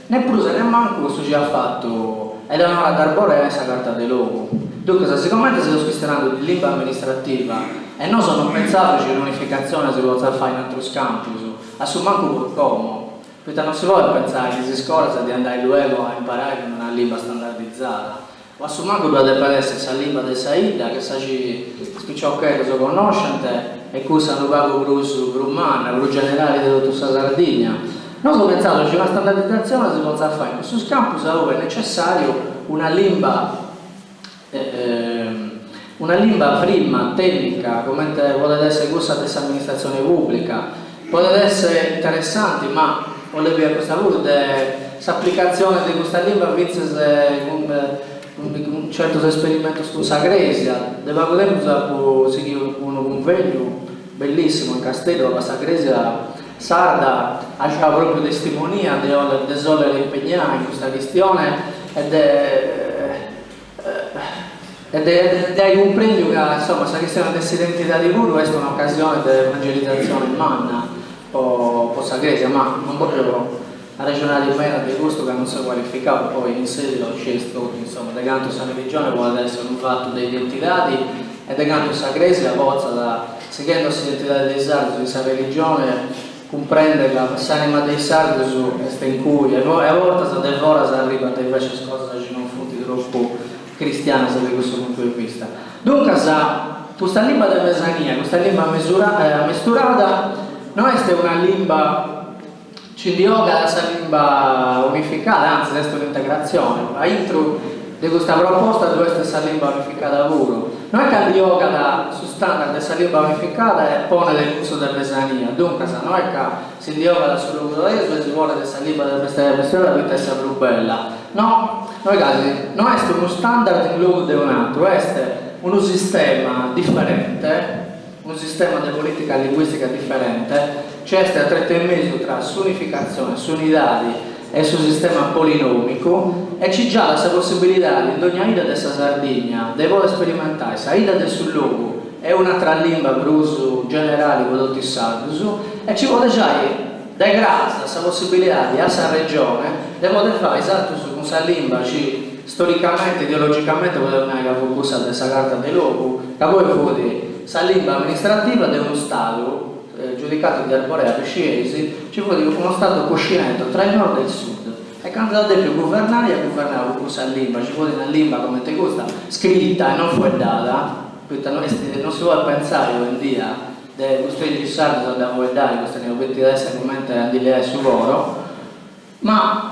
Ne prus e ne mancu su chi at fatu Eleonora d'Arborea in sa Carta de Logu. Duncas, sigomente seus chistionandu de limba amministrativa e nosu non pentzaus chi un'unificatzione si potzat fai in atrus campus, a su mancu po como, poita non si podet pentzai in is iscolas de andai luego a imparai cun una limba standardizada, o a su mancu ddu depet essi sa limba de sa 'idda, che sa chi is piciocheddos connoscent e cussa unu pagu prus prus manna, prus generali de totu sa Sardigna. Nosu pentzaus chi una standardizatzione si potzat fai in cussus campus a ue est necessàriu una limba una limba frimma, tènnica, comente podet essi cussa de s'amministratzione pùblica. Podet essi interessanti, ma 'ollu biri custa puru de s'aplicatzione de custa limba fintzas cun cun certos esperimentos cun sa crèsia. De pagu tempus apu sighiu unu cunvegnu bellissimu in Casteddu aba sa crèsia sarda at giau propriu testimonia de 'oler de s'oler impegnai in custa chistione e de E de de ai cumprendiu ca, insoma, sa chistione de s'identidadi puru est un'ocasione de evangelizatzione manna po po sa Crèsia, ma non bògio arrexonari meda de custu ca non seu cualificau, poi in Sedilo scieis totu, insoma, de cantu sa religione podet essi unu fatu de identidadi e de cantu sa Crèsia potzat, sighendu s'identidadi de is sardus in sa religione, cumprende ca s'anima de is sardus est in cui e a bortas de foras arribant invecias cosas chi non funt tropu cristianas de custu puntu de vista. Duncas custa limba de mesania, custa limba amesturada no est una limba chi ndi 'ogat sa limba unificada, antzis est un'integratzione, a intru de custa proposta ddu est sa limba unificada puru. No est ca ndi 'ogat su standard de sa limba unificada e ponet cussu de mesania, duncas no est ca si ndi 'ogat su logudoresu e si ponet sa limba de mesania poita est sa prus bella, no, no est gasi, no est unu standard in logu de un'atru, est unu sistema diferente, unu sistema de politica linguistica diferente, chi est a tretu in mesu tra s'unificatzione, s'unidadi e su sistema polinomicu e ci giat sa possibilidadi in dogna 'idda de sa Sardigna de podi sperimentai sa 'idda de su logu e un'atra limba prus generali po totu is sardus e ci podet giai de cras sa possibilidadi a sa Regione de podi fai is atus cun sa limba chi storicamente, ideologicamente podeus nai ca fut cussa de sa Carta de Logu, ca poi fut sa limba amministrativa de unu stadu, Giudicato di Arborea, ddu scieis, ci fut unu stadu cuscinetto tra il nord e il sud e candu at depiu guvernai at guvernau cun cussa limba, ci fut una limba comente custa, scrita e non fueddada. poita no est, non si podit pentzai oindia de custringi is sardus a dda fueddai custa lingua, poita iat essi cumenti a ndi liai su coro, ma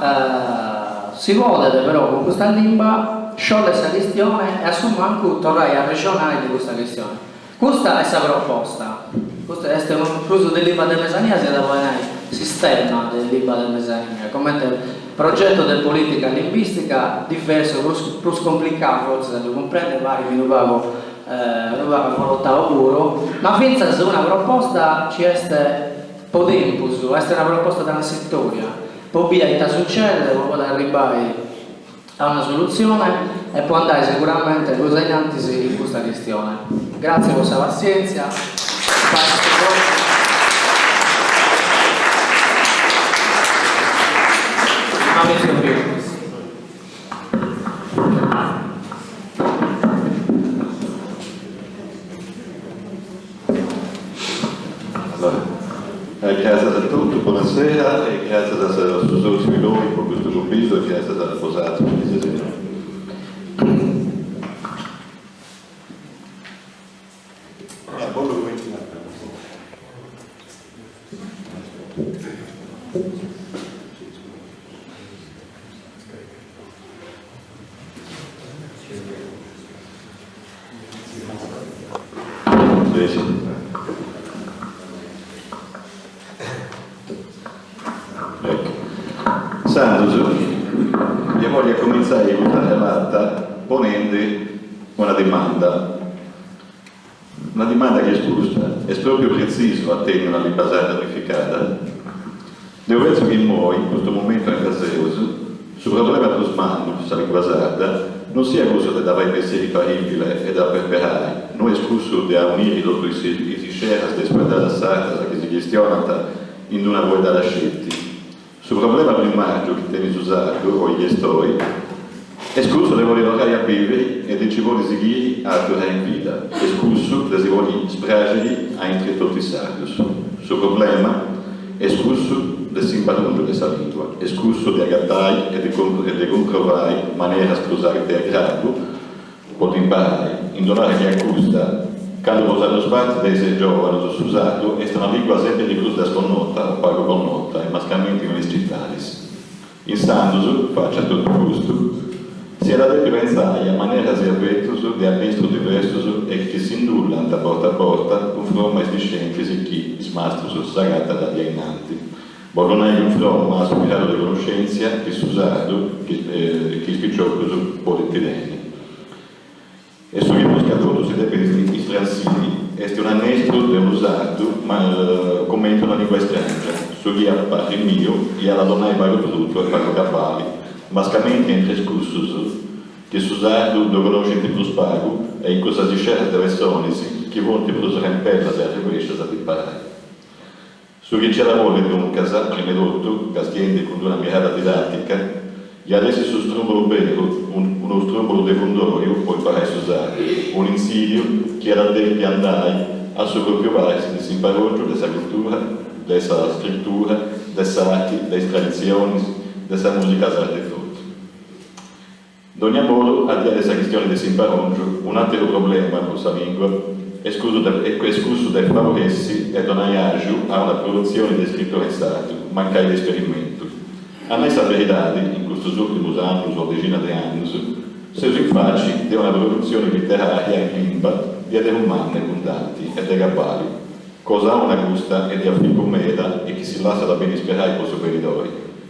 si podet però cun custa limba sciolli sa chistione e a su mancu torrai a arrexonai de custa chistione. Custa est sa proposta, custa est prus de limba de mesania si iat a podi nai sistema de limba de mesania, comente progetu de politica limbistica diversu, prus prus complicau fortzis a ddu cumprendi, parit unu pagu unu pagu avolotau puru, ma fintzas una proposta chi est po tempus, est una proposta transitoria, po biri ita sucedit, po podi arribbai a una solutzione e po andai seguramente prus a in antis in custa chistione. Gratzias po sa passientzia. Gràtzias a totu, bonasera e gràtzias a su sòtziu Iloi po custu cumbidu e gràtzias a bosatrus chi seis innoi. Intzandus, ia bolli cumintzai custa relata ponendi una dimanda, una dimanda chi est custa, est propriu pretzisu a tenni una limba sarda unificada? Deu pentzu chi immoi, in custu momentu anca seus, su problema prus mannu po sa lingua sarda non siat cussu de dda fai bessiri parìvile e dda aperperai, no est cussu de auniri totu is isceras de is fueddadas sardas chi si chistionant in d-una fueddada sceti. Su problema primàrgiu chi tenit su sardu, oi chi est oi, est cussu de podi torrai a biviri e de nci podi sighiri a aturai in vida, est cussu de si podi spraxiri aintru totu is sardus. Su problema est cussu de s'imparòngiu de sa lìngua, est cussu de agatai e de cumprovai maneras prus de agragu po dd'imparai, in d'un'ora che a custa, candu po sa prus parti de is giòvanus su sardu est una lìngua sèmpiri prus desconnota o pagu connota e mascamenti me is citadis. Insandus, faci a totu custu, s'iat a depi pentzai a maneras e avetus de annestru diversus e chi s'indullant borta a borta cunfromma a is discentis chi is mastrus s'agatant di ainnanti. Bollu nai cunfromma a su gradu de connoscèntzia chi su sardu chi is piciocus podint tenni. E su chi prus che a totu si depit istransiri est un'annestru de unu sardu ma cumenti una lingua istràngia, su chi a parri miu iat a donai pagu frutu e pagu cabali, mascamenti intre is cussus chi su sardu ddu connoscint prus pagu e in cussas isceras de pessonis chi funt prus rempellas e arrevescias a dd'imparai. Su chi nc'iat a bolli duncas, prima 'e totu, castiendi cun d'una mirada didàtica, iat essi su strùmbulu beru, unu strùmbulu de fundòriu po imparai su sardu, un'intzìdiu chi iat a depi andai a su pròpiu paris de s'imparòngiu de sa cultura, de sa scritura, de s'arti, de is traditzionis, de sa mùsica sarda etotu. Dogna modu, addia de sa chistioni de s'imparòngiu, un'àteru problema po sa lìngua est cussu de est cussu de favoressi e donai agiu a una produtzioni de scritura in sardu, mancai de esperimentu. A nai sa beridadi, in custus ùrtimus annus o dexina de annus, seus in faci de una produtzioni literària in limba diaderu manna e bundanti e de cabali, cosa 'ona custa e de aficu meda e chi si lassat beni isperai po su benidori.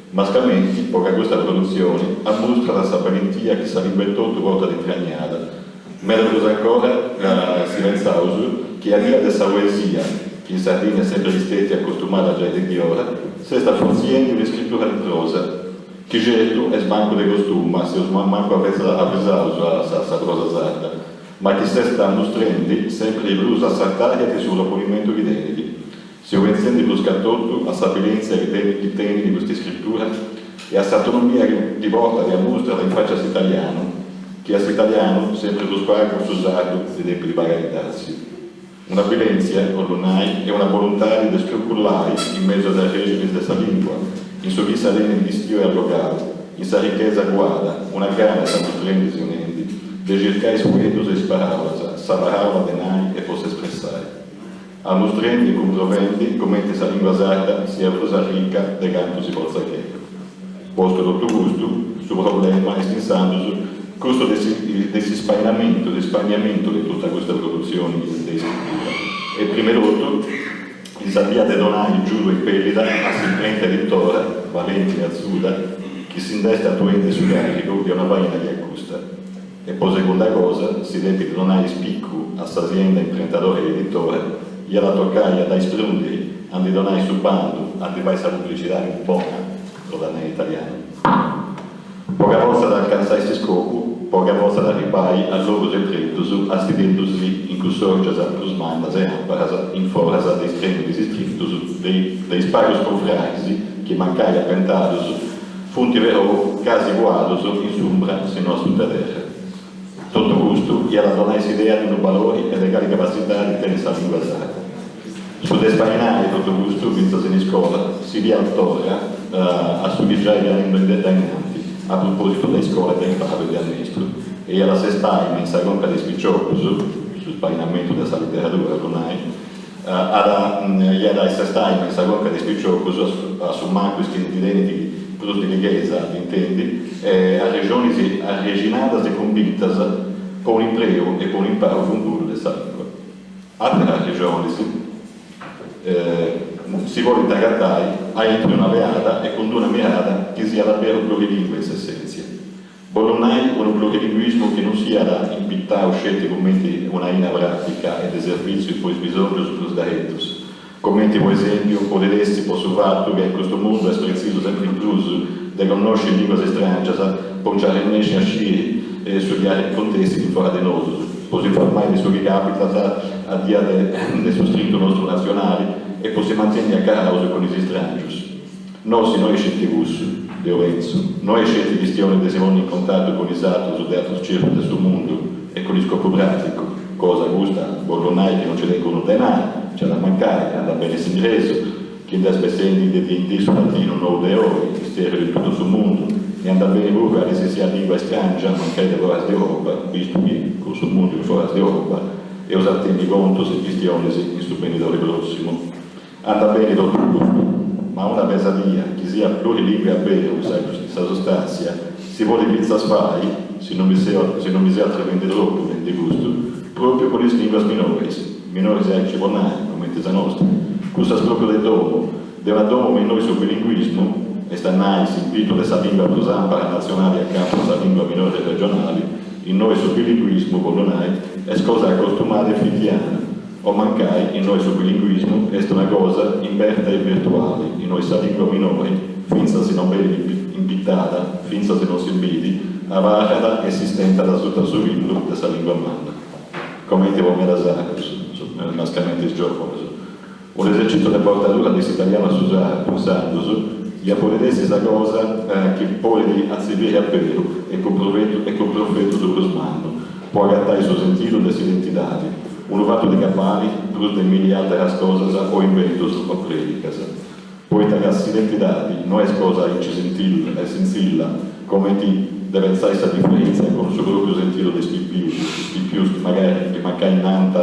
Mascamenti po ca custa produtzioni ammustrat sa balentia chi sa lingua etotu portat intragnada, meda prus ancora si pentzaus chi addia de sa poesia, chi in Sardigna est sempri istetia acostumada giai de diora, s'est afortziendi un'iscritura in prosa, chi certu est mancu de costuma, seus mancu avesaus a sa prosa sarda, ma chi s'est ammustrendi sempri prus a s'artària de su proponimentu chi tenit. Seu pentzendi prus che a totu a s'abilèntzia chi tenit chi tenit custa iscritura e a s'autonomia chi portat e ammustrat in faci a s'italianu, chi a s'italianu sempri prus pagu su sardu ddi depit pagai dàtziu. Un'abilèntzia, 'ollu nai, e una boluntadi de scrucullai in mesu a is arrèxinis de sa lìngua, in su chi issa tenit chistiu e allogau, in sa richesa cuada, una gana s'ammustrendi-si unendi, de circai is fueddus e is paràulas. sa paràula de nai e po s'espressai, amustrendi e cumprovendi cumenti sa lìngua sarda siat prus arrica de cantu si potzat crei. Postu totu custu, su problema est insandus cussu de s'ispainamentu, s'ispaniamentu de totu custa produtzioni de iscritura e prima 'e totu in sa bia de donai giudu e impèllida a s'imprenta editora, balenti e atzuda, chi si nd'est atuendi su càrrigu de una faina che a custa. E po segunda cosa, si depit donai ispicu a sa sienda imprentadora e editora, iat a tocai a dda isprùndiri, a ndi donai su bandu, a ndi fai sa publicidadi bona, po dda nai in italianu. Po ca potzat alcantzai s'iscopu, po ca potzat arribbai a logus e tretus astidendusì in cussòrgias prus mannas e amparas in foras de is trèminis istrintus de is pagus confrais chi mancai apentadus funt perou casi cuadus in s'umbra si no a suta terra. Totu custu iat a donai s'idea de unu balori e de cali capatzidadi tenit sa lìngua sarda. Su de spainai totu custu fintzas in iscola si liat torra a su chi giai fia nendu dae innanti a propòsitu de iscola e de imparu e de annestru e iat a sestai me in sa conca de is piciocus, su spainamentu de sa literadura po nai, at a iat a sestai me in sa conca de is piciocus, a su mancu is chi ndi tenint prus dilighesa a dd'intendi, arrexonis arrexinadas e cumbintas po un'impreu e po un'imparu fungudu de sa lìngua. Àteras arrexonis si podint agatai aintru de una leada e cun d-una mirada chi siat a beru plurilingue in s'essèntzia. Bollu nai unu plurilinguismu chi non siat impitau sceti cumenti una aina pràtica e de servìtziu po is bisòngius prus daretus, cumenti po esèmpiu podit essi po su fatu ca in custu mundu est pretzisu sempri prus de connosci lìnguas istràngias po nci arrennesci a sciri su chi acontessit in fora de nosus, po s'informai de su chi capitat addia de su strintu nostru natzionali e po si mantenni acaraus cun is istràngius. Nossi no est sceti cussu, deu pentzu, no est sceti chistioni de si ponni in contatu cun is atrus de atrus circus de su mundu e cun iscopu praticu, cosa custa, bollu nai chi non nci tengu nudda de nai, nci at a mancai, andat beni s'ingresu, chi nd'est bessendi de dì in dì su latinu nou de oi, isterriu in totu su mundu, e andat beni puru cali si siat lingua istràngia, mancai de foras de Europa, bistu chi cun su mundu in foras de Europa eus a tenni contus e chistionis in su benidori prossimu. Andat beni totu custu, ma una pesadia chi siat plurilingue a beru sa sustàntzia si podit fintzas fai, si no mi seu si no mi seu atrevendi tropu nendi custu, pròpiu cun is lìnguas minoris, minoris aici po nai, cumenti sa nostra, cussas pròpiu de domu, de una domu me innoi su bilinguismu, est a nai s'impitu de sa lìngua prus ampara natzionali acanta a sa lìngua minori regionali, innoi su bilinguismu, bollu nai, est cosa acostumada e fitiana. O mancai, innoi su bilinguismu est una cosa imberta e virtuali, innoi sa lingua minori, fintzas si non benit impitada, fintzas si non si bidi, abarrat e s'istentat asuta su pillu de sa lingua manna. Comenti po medas sardus, mascamenti is giòvunus. Un'esercìtziu de bortadura de s'italianu a su sardu, insandus, iat podit essi sa cosa chi podit atziviri a beru e cun profetu su prus mannu, po agatai su sentidu de s'identidadi, unu fatu de cabali prus de milli àteras cosas o imbentus o prèdicas. Poita ca s'identidadi no est cosa aici sintzilla comenti de pentzai sa diferèntzia cun su pròpiu sentidu de is pipius, is pipius chi magari chi mancai nant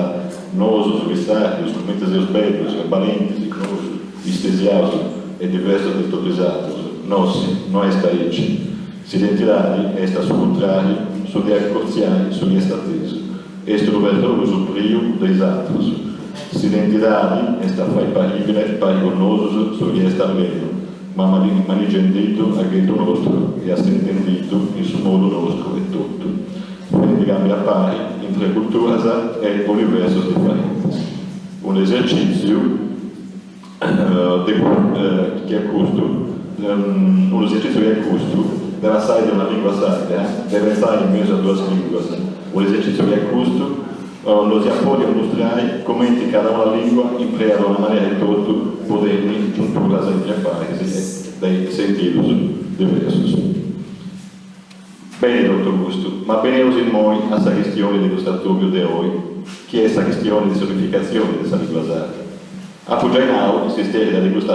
nosus is sardus cumenti seus bellus e balentis, nosu istesiaus e diversus de totu is atrus. Nossi, no est aici. S'identidadi est a su cuntràriu su de acurtziai su chi est atesu, est unu perrogu supriu de is atrus. S'identidadi est a fai parìbile pari cun nosus su chi est allenu, ma manigendiddu a ghetu nostru e assentendiddu in su modu nostru etotu, fendi cambi a pari intre culturas e universus diferentis. Un'esercìtziu de che a custu, unu esercìtziu che a custu, de passai de una lìngua a s'àtera, de pentzai in mesu a duas lìnguas, unu esercìtziu che a custu nos iat podi ammustrai comenti cada una lìngua impreat una manera etotu po tenni giunturas intre paris e de sentidus diversus. Beni totu custu, ma beneus immoi a sa chistioni de custu atobiu de oi, chi est sa chistioni de s'unificatzioni de sa lingua sarda. Apu giai nau in s'isterrida de custa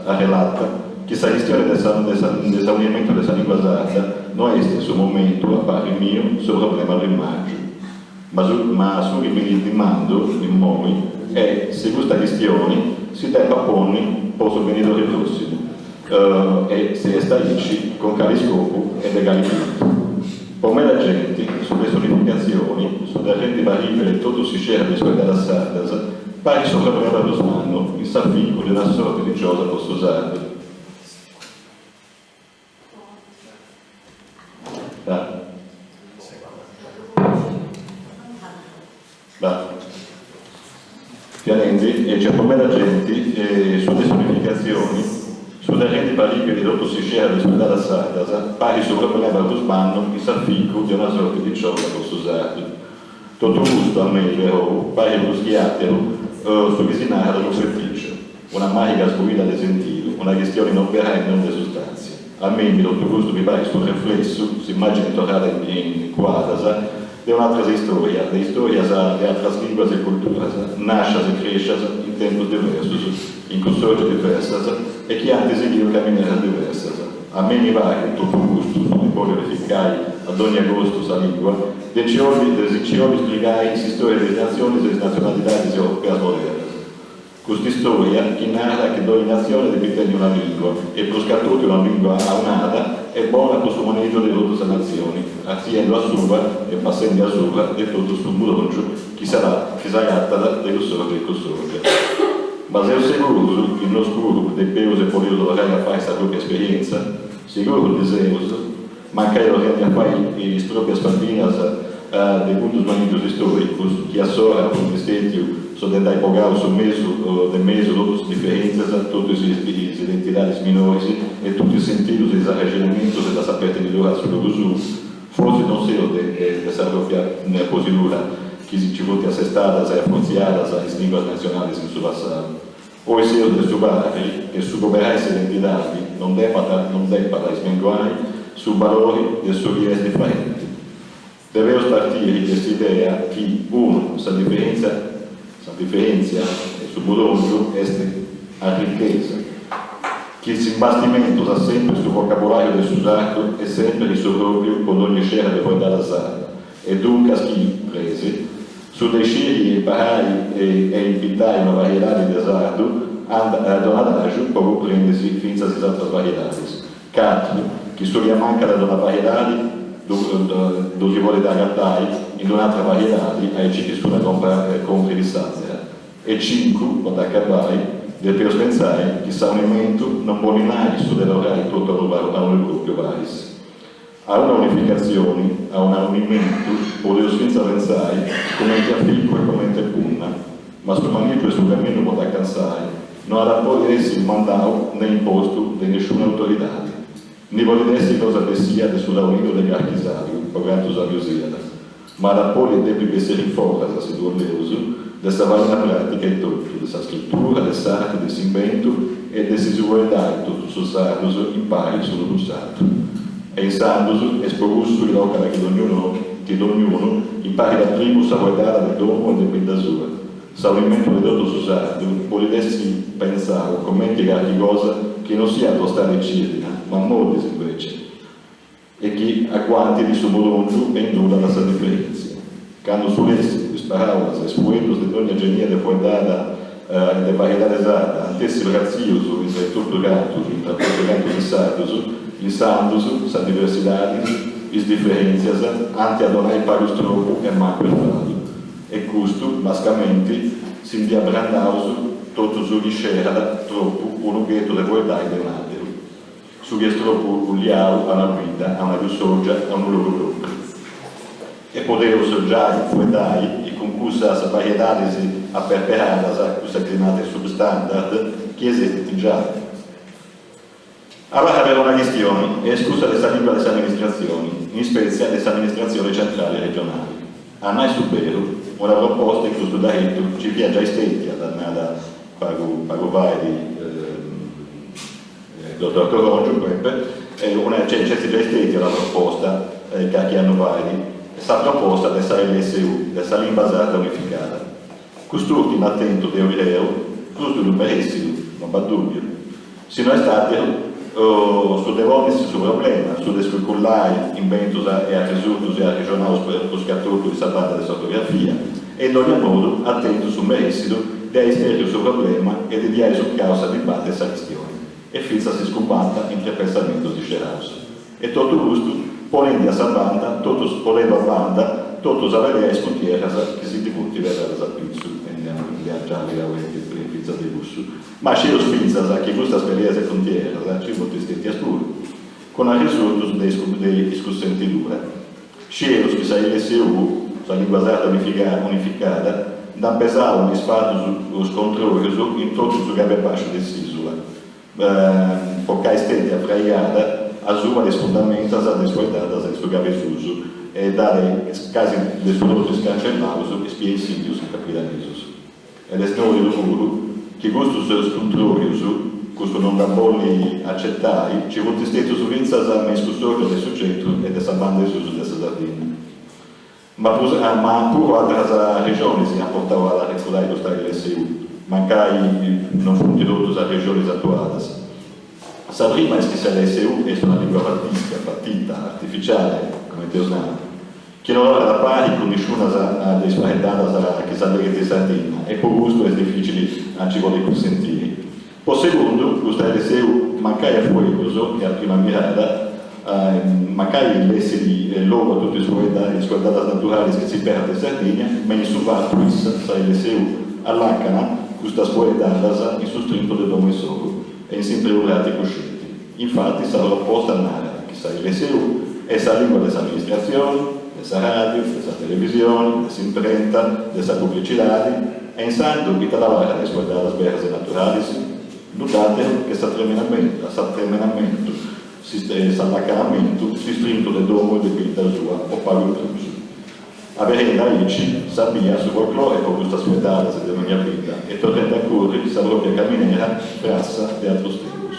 arrelata chi sa chistioni de de s'auniamentu de sa lingua sarda no est in su momentu, a parri miu, su problema primàrgiu. Ma su ma su chi mi dimandu immoi est si custa chistioni si depat ponni po su benidori prossimu e, si est aici, cun cali scopu e de cali puntu. Po meda genti, su de s'unificatzioni, su de arrendi parìvili totu s'iscera de is fueddadas sardas, parit su problema prus mannu in s'aficu de una sorti diciosa po su sardu. Fia nendi e nc'est po meda genti su de s'unificatzioni, su de arrendi parìvili totu s'iscera de is fueddadas sardas, parit su problema prus mannu in s'aficu de una sorti diciosa po su sardu. Totu custu a mei perou parit prus chi àteru su chi si narat unu feticciu. Una màriga sbuida de sentidu, una chistioni no bera e non de sustàntzia. A mei totu custu mi parit su reflessu, s'immàgini torrada in cuadas, de un'atras istòria, de istòrias de atras lìnguas e culturas, nàscias e crèscias in tempus diversus, in cussòrgias diversas e chi ant sighiu camineras diversas. A mei mi parit totu custu, su de bolli unificai a dònnia costu sa lìngua, de nci olli de si nci olli sprigai s'istòria de is natzionis e is natzionalidadis europeas modernas. Cust'istòria chi narat chi dogni natzione depit tenni una lìngua, e prus ca totu una lìngua aunada e bona po su manìgiu de totu sa natzioni, artziendu a suba e passendi asuba de totu su mudòngiu chi s'agatat de cussòrgia in cussòrgia. Ma seus segurus chi nosu puru depeus e boleus torrai a fai sa pròpia esperièntzia? Segurus ndi seus? Mancai torrendi a fai is pròpias faddinas de cuddus manìgius istòricus chi a s'ora funt stètiu su de nd'ai bogau su mesu de mesu totus is diferèntzias, totus is identidadis minoris e totu is sentidus de is arrexinamentus e de sa pertenidura a su logu suu, fortzis non seus de sa pròpia posidura chi si nci funt assestadas e afortziadas is lìnguas natzionalis in su passau. Oi seus de su parri che su coberai s'identidadi non depat non depat ismenguai su balori de su chi est diferenti. Depeus partiri de s'idea chi, unu, sa diferentzia sa diferentzia e su mudòngiu est arrichesa, chi s'imbastimentu s'assentu e su vocabolàriu de su sardu est sèmpiri su pròpiu po dogni iscera de fueddada sarda E duncas chi, presi, su de sciri e imparai e impitai una variedadi de sardu donat agiu po cumprendisi fintzas is atras variedadis. Catru, chi su chi amancat de una variedadi ddu si podit agatai in d'un'atra variedadi aici chi s'una cumprit s'atera. E cincu, po dd'acabai, depeus pentzai chi s'aunimentu non bolit nai su de torrai totu a unu pròpiu paris. A una unificatzioni, a un'aunimentu, podeus fintzas pentzai cumenti aficu e comente punna, ma su manìgiu e su caminu po dd'acansai no at a podi essi cumandau ne impostu de nisciuna autoridadi, ni podit essi cosa bessia de su taulinu de carchi sàbiu, po cantu sàbiu siat, ma at a podi e depit bessiri in foras, si ddu 'olleus, de sa faina pràtica etotu, de sa scritura, de s'arti, de s'imbentu e de si fueddai totus is sardus impari s'unu cun s'atru. E insandus est po cussu chi tocat chi dognunu chi dognunu imparit a primu sa fueddada de domu e de bidda sua. S'aunimentu de totu su sardu podit essi pentzau comenti carchi cosa chi non siat tostada e cìrdina, ma moddis invece. E chi aguantit su mudòngiu e indulat sa diferèntzia. Candu su lèssicu, is paràulas, is fueddus de dònnia genia de fueddada e de variedade sarda ant essi pratzius intre totu cantus, intra totu cantus is sardus, insandus sa diversidadis, is diferèntzias, ant a donai pagu strobu e mancu infadu. E custu, mascamenti, si ndi abrandaus totu su chi scerat tropu unu ghetu de fueddai de un'àteru. Su chi est tropu liau a una bidda, a una cussòrgia, a unu logu pròpriu. E podeus giai fueddai e cun cussas variedadis aperperadas, cussa chi si narat substandard, chi esistint giai. Abarrat però una chistioni, e est cussa de sa lìngua de s'amministratzioni, in spètzia de s'amministratzioni centrali e regionali. A nai su beru, una proposta in custu deretu nci fiat giai stètia, dd'at nada pagu pagu fait Dottor Corongiu, Peppe, una, cioè nc'est giai stètia una proposta carchi annu fait, sa proposta de sa lsu, de sa Limba Sarda Unificada. Cust'ùrtima at tentu, deu creu, prus de unu merèssidu, non b'at dùbbiu. Si no est àteru, su de ponni su problema, su de scucullai imbentus e arresurtus e arrexonaus pruscatotu in sa banda de s'ortografia e in dònnia modu at tentu su merèssidu de ai stèrriu su problema e de ddi ai sucau sa dibata e sa chistioni e fintzas s'iscumbata intre pensamentus disceraus. E totu custu ponendi a sa banda totus ponendu a banda totu sa pelea e is cuntierras chi si ndi funt pesadas a pitzu e nd'iat giai allegau fintzas de cussu. Ma scieus fintzas chi custas peleas e cuntierras nci funt stètias puru, cun arresurtus de iscussentidura. Scieus chi sa lsu, sa Lingua Sarda Unificada, nd'ant pesau me is fatus scontròrius in totu su cabu 'e bàsciu de s'ìsula, po ca est stètia fraigada asuba de is fundamentas de is fueddadas in su cabu 'e susu e nd'at casi de su totu iscancellaus is piessìnnius campidanesus. Ed est nodidu puru chi custus scuntròrius, custu non dda bolli acetai, nci funt stètius fintzas me is cussòrgias de su centru e de sa banda 'e susu de sa Sardinna. Ma prus ma puru àteras arrexonis ant portau a arrefudai custa lsu, mancai non funt totus arrexonis atuadas. Sa prima est chi sa lsu est una lìngua fatisca, fatita, artificiale, cumenti eus nau, chi no torrat a pari cun nisciunas de is faeddadas chi s'alleghint in Sardinna e po custu est dificili a nci podi cunsentiri. Po segundu, custa lsu mancai a fueddus e a prima mirada, mancai lessit logu a totu is fueddadas naturalis chi s'imperant in Sardigna, ma in su fatu issa, sa lsu, allacanat custas fueddadas in su strintu de domu insoru e in s'impreu praticu sceti. Infatis sa proposta narat chi sa lsu est sa lìngua de s'amministratzioni, de sa ràdiu, de sa televisioni, de s'imprenta, de sa publicidadi, e insandu ita abarrat de is fueddadas beras e naturalis? Nudda àteru che s'atremenamentu, s'allacanamentu, s'istrintu de domu e de bidda sua o pagu in prus. Aberendi aici sa bia a su folclore po custas fueddadas de dogna bidda e torrendi a curri sa propria caminera frassa de atrus tempus.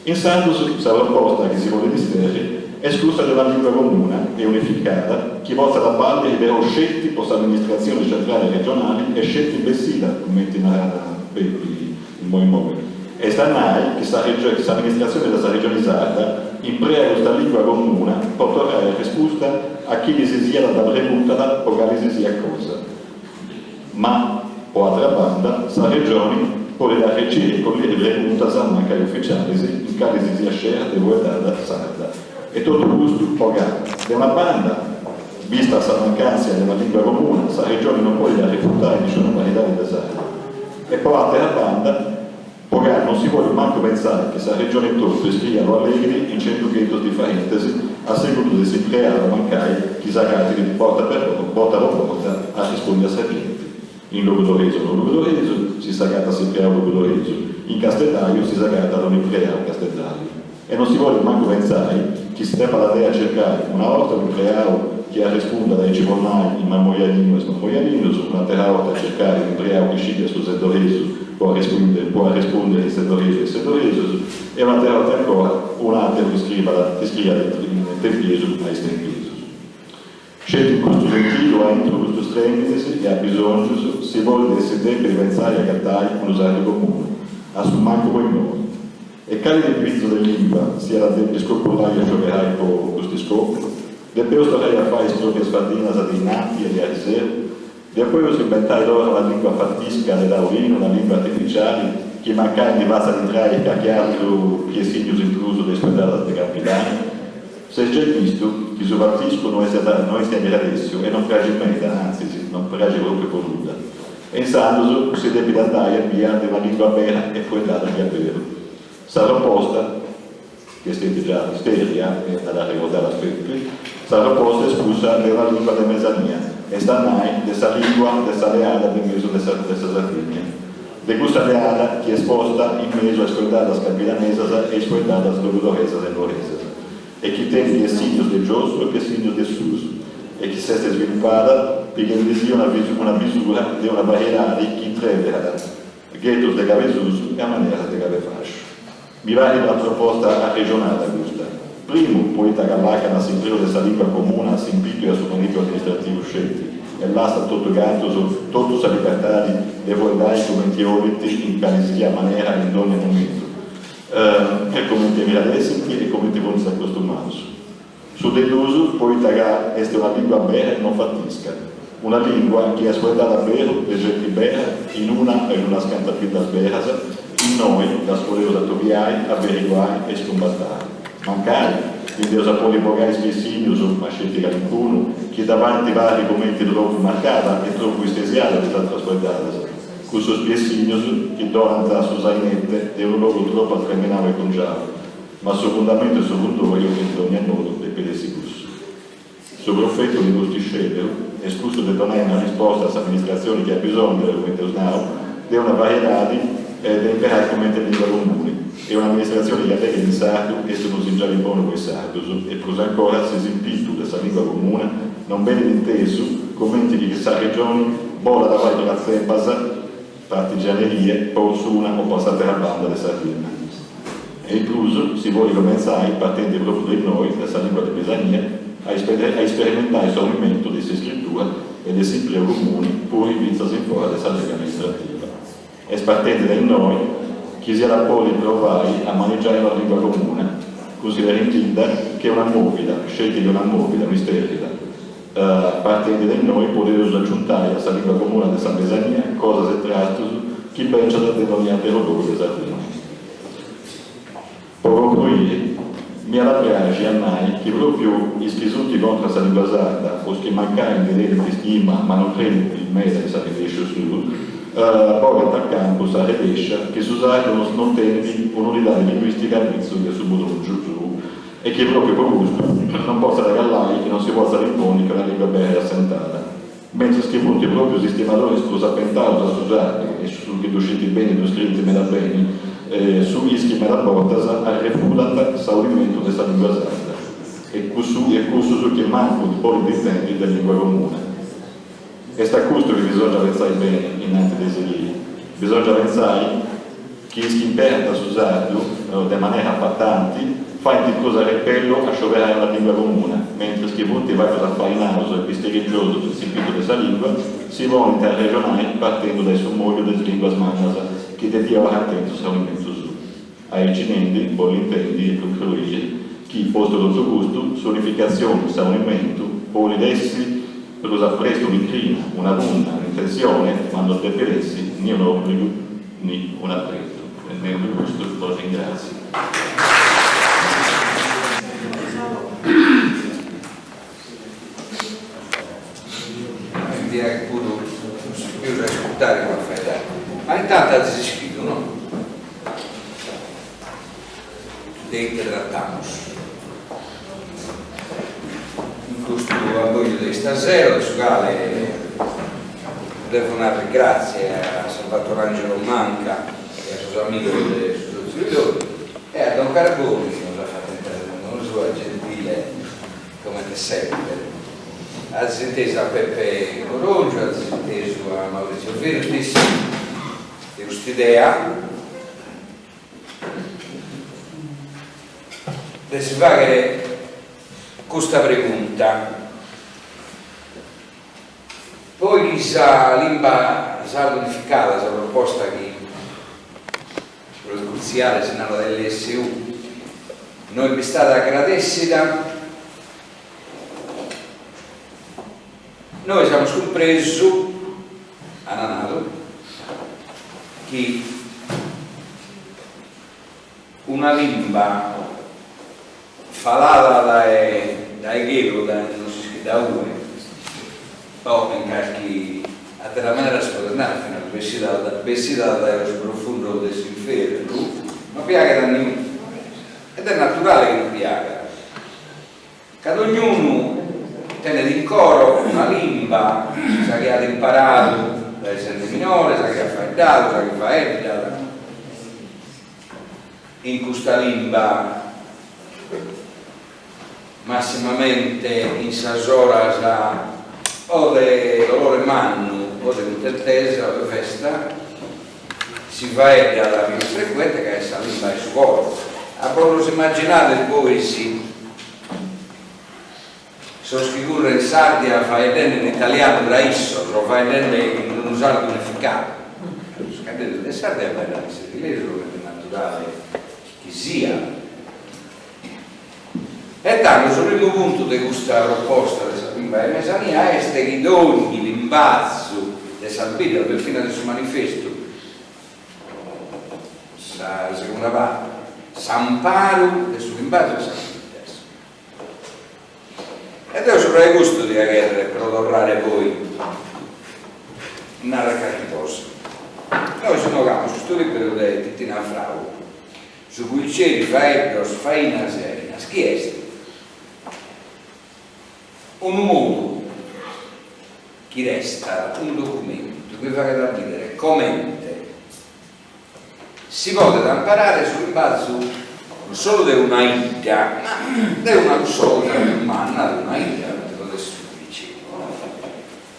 Insandus sa proposta chi si podit isterri est cussa de una lingua comuna e unificada chi potzat balliri però sceti po s'amministratzioni centrali e regionali e sceti bessida, cumenti narat Pepi immoi immoi, est a nai chi s'amministratzioni de sa Regioni Sarda impreat custa lingua comuna po torrai arrespusta a chini si siat dda preguntat po cali si siat cosa. Ma, po atra banda, sa Regioni podit arreciri e colliri preguntas, mancai uficialis, in cali si siat scera de fueddada sarda. E totu custu po ca, de una banda, bista sa mancàntzia de una lingua comuna, sa Regioni non podit arrefutai nisciuna variedadi de sardu. E po àtera banda, po ca non si podit mancu pentzai chi sa Regioni etotu iscriat o alleghit in centu ghetus difarentes a segundu de s'impreadu mancai chi s'agatit borta per borta po borta a arrespundi a sa genti in logudoresu o non logudoresu, si s'agatat s'impreau logudoresu, in casteddaiu si s'agatat un'impreau casteddaiu. E non si podit mancu pentzai chi si depat andai a circai una 'orta un'impreau chi arrespundat aici po nai in mamoianinu a is mamoianinus, un'atera 'orta a circai un'impreau chi scipiat su seddoresu po arrespundiri po arrespundiri in seddoresu a is seddoresus e un'atera 'orta ancora un'ateru chi scrivat chi scriat in tempiesu a is tempiesus. Sceti in custu sentidu, aintru custus trèminis e abisòngius, si podit e si depit pentzai a agatai unu sardu comunu, a su mancu po immoi. E cali tipizu de lìngua s'iat a depi scocullai e scioberai po custu iscopu? Depeus torrai a fai is pròpias faddinas de innanti e de ariseru? Depeus imbentai torra una lìngua fatisca de taulinu, una lìngua artificiali chi mancai ndi fatzat intrai carchi atru piessignus in prus de is fueddadas de Campidanu? S'est giai bistu chi su fatiscu no est no est agradèssiu e non praxit meda, antzis, non praxit pròpriu po nudda. E insandus si depit andai a bia de una lìngua bera e fueddada diaberu. Sa proposta, chi est stètia giai stèrria e dd'at arregordada Pepi, sa proposta est cussa de una lìngua de mesania, est a nai de sa lìngua de sa leada de mesu de sa de sa Sardigna. De cussa leada chi est posta in mesu a is fueddadas campidanesas e is fueddadas logudoresas e nuoresas e chi tenit piessignus de giossu e piessignus de susu e chi s'est svilupada pighendisì una una bisura de una variedadi chi intreverat ghetus de cabesusu e maneras de cabefasciu. Mi parit una proposta arrexonada custa. Primu, poita ca allacanat s'impreu de sa lìngua comuna a s'impitu e a su manìgiu amministrativu sceti e lassat totu cantus totu sa libertadi de fueddai cumenti 'olit in calisisiat manera e in dònnia momentu. E comente agradessint e comente funt acostumaus. Su de duus poita ca est una lìngua bera e non fatisca. Una lìngua chi est fueddada a beru de genti bera in una o in unas cantas biddas beras, innoi ddas podeus atobiai, averiguai e iscumbatai. Mancai, ndi dd'eus a podi bogai is piessignus, ma sceti calincunu, chi dda faint parri cumenti tropu marcada e tropu istesiada de is atras fueddadas, cussus piessignus chi donant su sainete de unu logu tropu atremenau e cungiau. Ma su fundamentu e su fundòriu in dònnia modu depit essi cussu. Su profetu de custu iscèberu est cussu de donai una risposta a s'amministratzioni chi at bisòngiu, cumenti eus nau, de una variedadi de imperai cumenti lìngua comuni e un'amministratzioni chi alleghet in sardu est unu singiali bonu po is sardus e prus ancora si s'impitu de sa lìngua comuna non benit intesu cumenti chi sa Regioni bollat fai pratzebas partigianerie po s'una o po s'àtera banda de Sardinna. E in prus si bolit cumentzai, partendi pròpriu de innoi, de sa lìngua de mesania, a isperimentai s'aunimentu de s'iscritura e de s'impreu comuni puru fintzas in fora de sa lega amministrativa. Est partendi de innoi chi s'iat a podi provai a manigiai una lìngua comuna, cunsiderendidda che una mòvida, sceti che una mòvida, un'istèrrida. Partendi de innoi podeus aciuntai a sa lìngua comuna de sa mesania cosas e trastus chi bèngiant de dònnia àteru logu de Sardinna. Po concruiri, m'iat a praxi a nai chi pròpiu is chi sunt contra sa lìngua sarda o is chi mancai ndi tenint istima ma non credint meda in s'arrevèsciu suu, bogant a campu sa redèscia chi su sardu non tenit un'unidadi linguìstica a pitzu de su mudrùngiu suu e chi pròpiu po custu non potzat callai e non si potzat imponni che una lìngua bera e assentada, mentris chi funt pròpiu is istimadoris prus apentaus a su sardu e su chi ddu scint beni e ddu scrint meda beni, su is chi meda bortas arrefudant s'aunimentu de sa lìngua sarda e cussu e cussus chi mancu ndi bolint intendi de lìngua comuna. Est a custu chi bisòngiat pentzai beni innanti de sighiri. Bisòngiat pentzai chi is chi imperant su sardu de manera afatanti faint prus arrepellu a scioberai una lìngua comuna, mentris chi funt pagus afainaus e pistigingiosus in s'impitu de sa lìngua si ponint a arrexonai partendu dae su mògliu de is lìnguas mannas chi de diora ant tentu s'aunimentu suu. Aici nendi, bollu intendi e concruiri chi, postu totu custu, s'unificatzioni, s'aunimentu, bolit essi prus a prestu un'incrina, una punna, un'intentzioni, ma no depit essi ni un'òbligu ni un'apretu. E nendu custu, bos ringratziu. Mi piaghet puru pius a iscurtare che a faeddare. Ma intantu azis ischidu, no? De ite tratamus in custu abboju de istasero, de su cale devo narrer gratzie a Salvatorangelo Manca e a sos amigos de su Sotziu Lidoni e a Don Carboni chi nos at fatu intrare in domo sua, gentile comente semper. Azis intesu a Peppe Corongiu, azis intesu a Maurizio Virdis de cust'idea de si fàghere custa pregunta, poi chi sa limba sarda unificada, sa proposta chi pro iscurtziare si narat LSU, no est bistada agradèssida, nois amus cumpresu, an nadu, chi una limba falada dae dae chelu, dae non s'ischit da ue, o in carchi àtera manera si podet narrer finas bessida bessida dae sos profundos de s'inferru, non piaghet a niunu, ed est naturale chi non piagat, ca dognunu tenet in coro una limba, sa chi at imparadu dae sende minore, sa chi at faeddadu, sa chi faeddat in custa limba, massimamente in sas oras o de dolore mannu o de cuntentesa o de festa, si faeddat pius frecuente ca est sa limba 'e su coro. A bos los immaginades bois sos chi current s'Ardia faeddende in italianu tra issos o faeddende in unu sardu unificadu? Sos cadderis de s'Ardia faeddan in sedilesu comente est naturale. Chi siat. E tando su primu puntu de custa proposta de sa limba 'e mesania est chi dogni limbazu de sas biddas, b'est finas in su manifestu sa segunda parte, s'amparu de su limbazu de sas biddas. E deo subra 'e custu dia cherrer, pro torrare poi, narrer carchi cosa. Nois inoghe amus custu liberu de Titina Frau, Su Guilcieri, faeddos, fainas e ainas, chi est unu modu chi restat unu documentu chi faghet a bìdere comente si podet amparare su limbazu non solu de una 'idda, ma de una cussorza pius manna de una 'idda, comente podet esser su Guilcieri.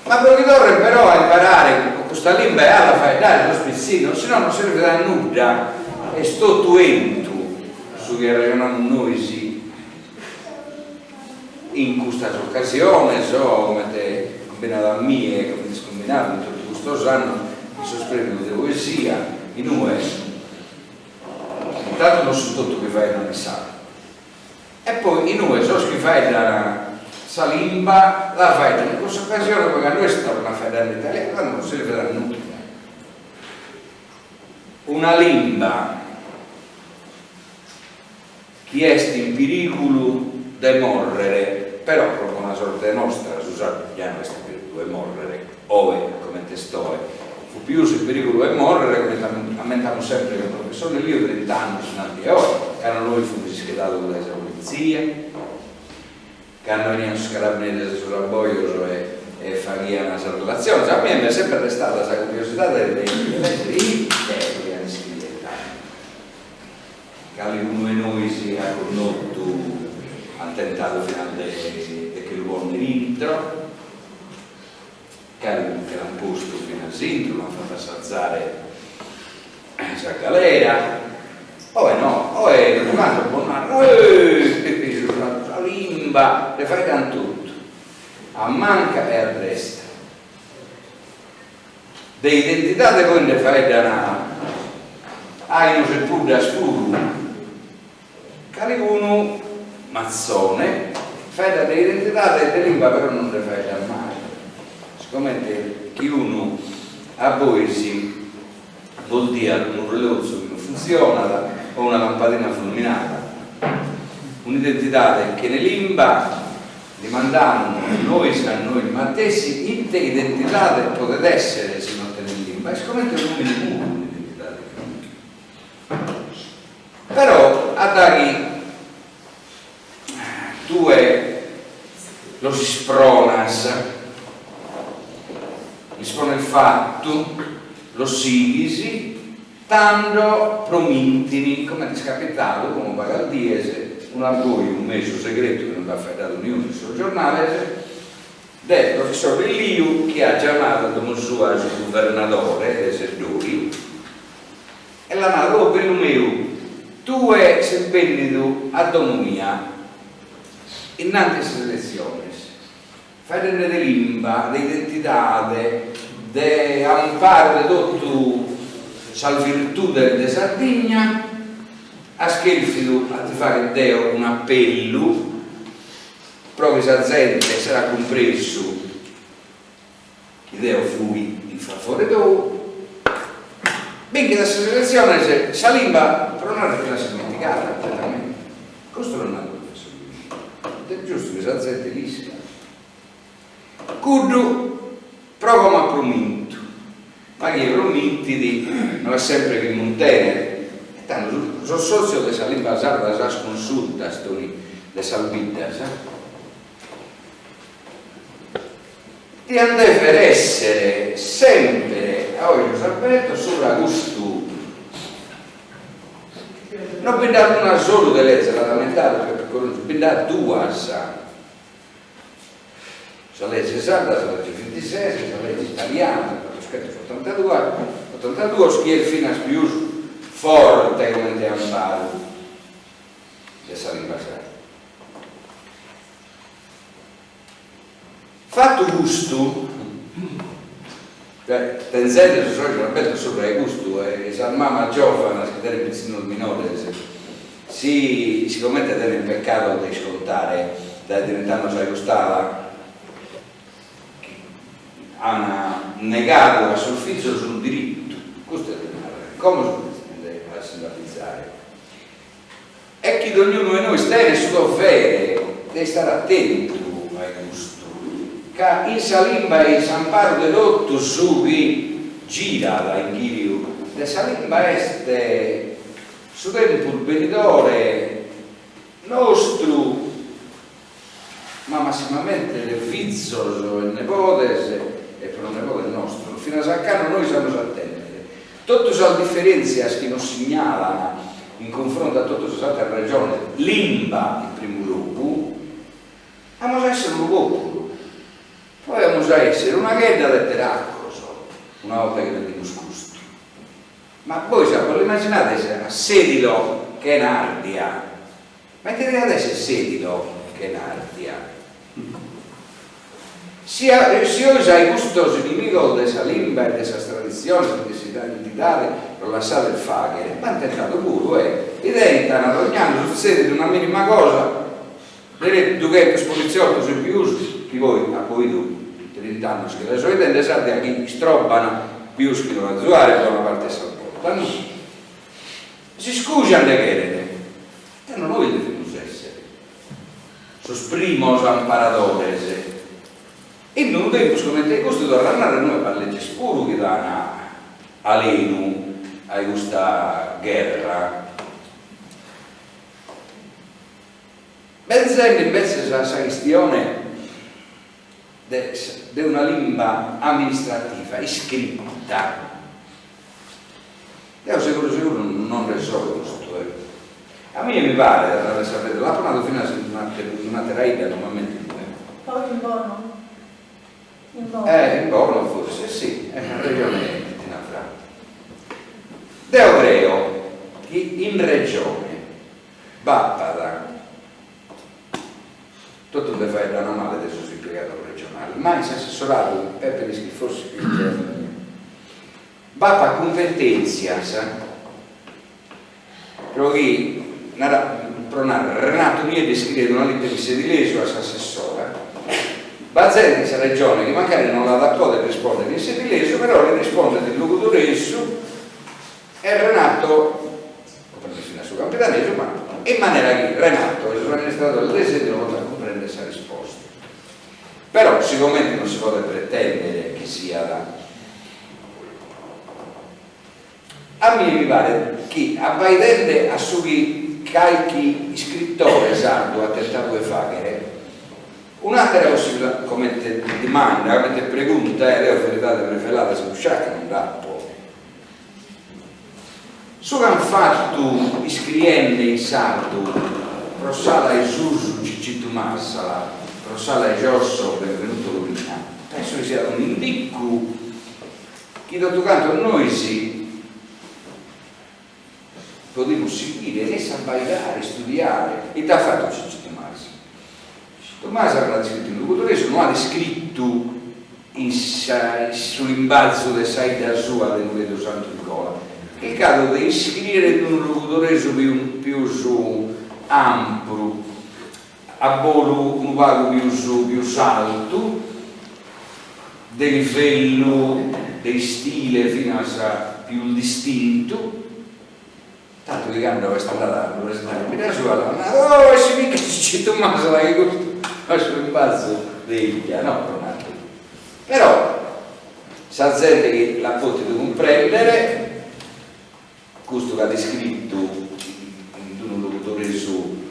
Ma pro chi torren però a imparare custa limba e a la faeddare sos pitzinnos, si no non servit a nudda, est totu 'entu su chi arrejonamus nois in custas ocasiones o comente cumbinat a mie, comente est cumbinadu in totu custos annos in sos premios de poesia, inue intantu non sunt totu chi faeddan in sardu. E poi inue sos chi faeddan sa limba la faeddan in cussa ocasione, poi cando est torran a faeddare in italianu, tando non servit a nudda. Una limba chi est in pirigulu de mòrrere, però pro bona sorte nostra su sardu ja no est in pirigulu 'e mòrrere, oe comente est oe, fut pius in perigulu 'e morrere, comente ammentamus sempre cun professor Lilliu trint'annos innanti 'e oe, cando nois fumis ischedados dae sa politzia, cando 'enian sos carabineris a sos abbojos e faghian sas relatziones. A mie m'est sempre restada sa curiosidade de lègere ite podian iscriere tando. Calicunu 'e nois at connotu, an tentadu finas de che lu ponnere intro. Calicunu che l'an postu finas intro, l'an fatu assazare sa galera, oe no, oe totu cantos bos naran, eh sa limba, nde faeddan totu, a manca e a dresta. De identidade poi nde faeddan ainos e puddas puru. Calicunu matzone faeddat de identidade e de limba però non nde faeddat mai, sigomente chi unu a bois bos diat unu rellozu chi non funtzionat o una lampadina fulminada. Un'identidade chene limba, dimandamus nois a nois matessi ite identidade podet èssere si non tenet limba, est comente un'omine mudu un'identidade chene limba. Però a daghi tue los ispronas, lis pones fatu, los sighis, tando promintini, comente est capitadu como pagas dies, un'abboju mesu segretu chi non nd'at faeddadu niunu in sos giornales, de professor Lilliu chi at giamadu a domo sua su guvernadore de Seddori, E l'at nadu, Oh bellu meu, tue ses bennidu a domo mia innanti 'e sas eletziones, faeddende de limba, de identidade, de amparu de totu sas virtudes de Sardigna, as chèrfidu a ti fagher deo un'apellu pro chi sa zente esserat cumpresu chi deo fui in favore tou, binchidas sas eletziones, sa limba, pro narrer ti l'as ismentigada completamente. Custu l'at nadu professor Lilliu, est giustu chi sa zente l'iscat. Cuddu pro como at promintu, ma chie promintit no est sempre chi muntenet, e tando sos sotzios de sa limba sarda, sas consultas, Toni, de sas biddas, Diant dèvere èssere sèmpere a ojos abertos subra custu. No bi nd'at una solu de leze, l'at ammentadu Peppe Corongiu, bi nd'at duas, sa leze sarda, sa lege bintises, e sa lege italiana, sa cuatruchentos otantaduos, chi est finas pius forte comente amparu de sa limba sarda. Fatu custu, cioè tenzende sos ojos abertos subra 'e custu e sas mamas giovanas chi tenent pitzinnos minores. Si sigomente tenent peccados de iscontare dae trint'annos a cust'ala, chi an negadu a sos fizos unu dirittu, custu est de narrer, como sunt comintzende a si nd'abizare, e chi dognunu 'e nois tenet su dovere de istare atentu a custu, ca in sa limba e in s'amparu de totu su chi girat a inghiriu de sa limba est su tempus benidore nostru, ma massimamente de fizos e nebodes e pronebodes nostros, finas a cando nois amus a tènnere totu sas diferèntzias chi nos signalan in cunfrontu a totu sas àteras regiones, limba in primu logu, amus a èssere unu pòpulu, poi amus a èssere una chedda de teracos, una 'olta chi perdimus custu. Ma bois a bos l'immaginades a Sèdilo chena Àrdia? Ma ite diat esser Sèdilo chena Àrdia? Si si 'ois a custos inimigos de sa limba e de sas traditziones e de s'identidade los lassades fàghere, b'ant tentadu puru e tentan, dogn'annu sutzedit una minima cosa, deretu dughentos politziotos in pius, chi poi apo 'idu trint'annos chi la so 'idende s'Àrdia chi istrobban pius chi no azuare bona parte 'e sas bortas, no? S'iscuja nde cheret. Tando nois devimus èssere sos primos amparadores. In unu tempus comente custu, torro a nàrrere, inue b'at leges puru chi dan alenu a custa gherra. Benzende imbetzes a sa chistione de de una limba amministrativa iscrita, deo seguru seguru non nde so de custu eh. A mie mi paret, a narrer sa veridade, l'apo nadu finas in un'atera 'idda, non m'ammento inue. Poi in Bono? In Bono. Eh, in Bono forsis, si, at rejone Titina Frau. Deo creo chi in Regione b'apat, totu nde faeddan male de sos impiegados regionales, ma in s'assessoradu, Peppe l'ischit forsis pius de mie, b'apat cumpetentzias pro chi, pro narrer, Renato Nieddu iscriet una litera in sedilesu a s'assessora, b'at zente in sa Regione chi mancari non l'at a poder rispondere in sedilesu, però li rispondet in logudoresu e Renato cumprendet finas su campidanesu, ma in manera chi Renato e sos amministradores de Sedilo potant cumprender sa risposta. Però sigomente non si podet pretendere chi siat A mie mi paret chi, abbaidende a su chi calchi iscritore sardu at tentadu 'e fàghere, un'àtera possibilidade, comente dimanda, comente pregunta, e deo veridades reveladas in busciaca non nd'apo, su ch'an fatu iscriende in sardu pro s'ala 'e susu Cicitu Masala, pro s'ala 'e giosso Benvenuto Lobina, penso chi siat un'indicu chi totu cantos nois podimus sighire, nessi abbaidare, istudiare. Ite at fatu Cicitu Masala? Cicitu Masala at iscritu in logudoresu, no at iscritu in su limbazu de sa 'idda sua de Nughedu Santu Nigola, at chircadu de iscriere in unu logudoresu pius ampru, a bolu unu pagu pius pius altu, de livellu de istile finas pius distintu, tantu chi cando est andada a lu presentare in bidda sua l'at nadu, oh essi mi che Cicitu Masala chi custu est su limbazu de 'idda, no pro narrer. Però sa zente chi l'at potidu cumprendere Custu ch'at iscritu in unu logudoresu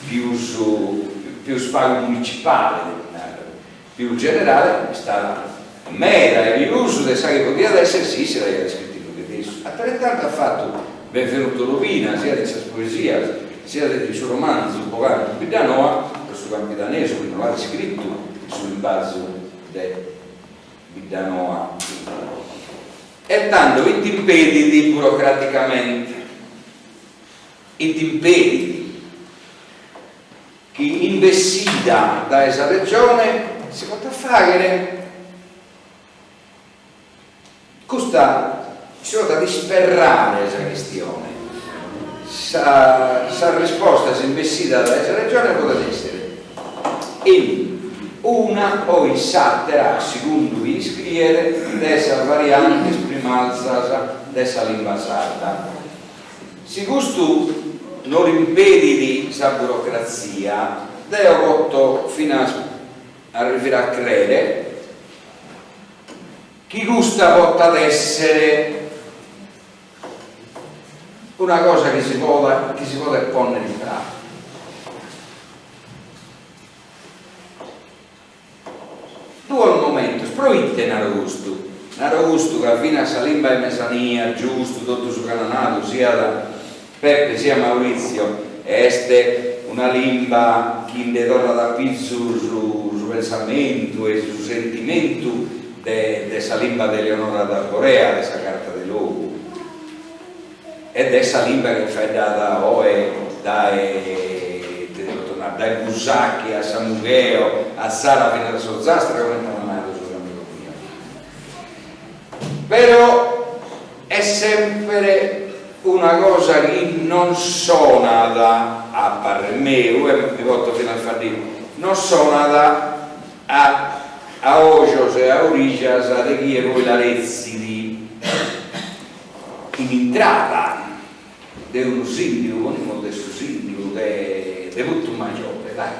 pius pius pagu municipale, depo narrer, pius generale, istada meda e pius de sa chi podiat esser si isse l'aiat iscritu in nughedesu. Ateretantu at fatu Benvenuto Lobina, siat in sas poesias, siat in su romanzu Bogando in Biddanoa, pro su campidanesu chi no l'at iscritu in su limbazu de Biddanoa. E tando ite impedit burocraticamente? Ite impedit chi in bessida dae sa Regione si potat fàghere custa, si potat isperrare sa chistione? Sa, sas rispostas in bessida dae sa Regione podent èssere in una o in s'àtera, a segundu chie iscriet, de sas variantes primalzas de sa limba sarda. Si custu no l'impedit sa burocratzia, deo poto finas arrivire a crèere chi custa potat èssere Una cosa chi si podat chi si podet pònnere in pràtica. Duos momentos, pro ite naro custu? Naro custu ca finas sa limba 'e mesania, giustu totu su ch'an nadu siat Peppe siat Maurizio, est una limba chi nde torrat a pizu su su pensamentu e su sentimentu de de sa limba de Eleonora d'Arborea, de sa Carta de Logu, e de sa limba chi est faeddada oe dae ite ti poto nai, dae Busachi a Samugheo, a Atzara finas a s'Ozastra, comente at nadu sos amigos mios. Però est semper una cosa chi non sonat, a parrer meu, e mi poto finas faddire, non sonat a a ojos e a orijas de chie poi la retzit in intrada de unu sìndigu, ponimus de su sìndigu de de Putumajore, dai,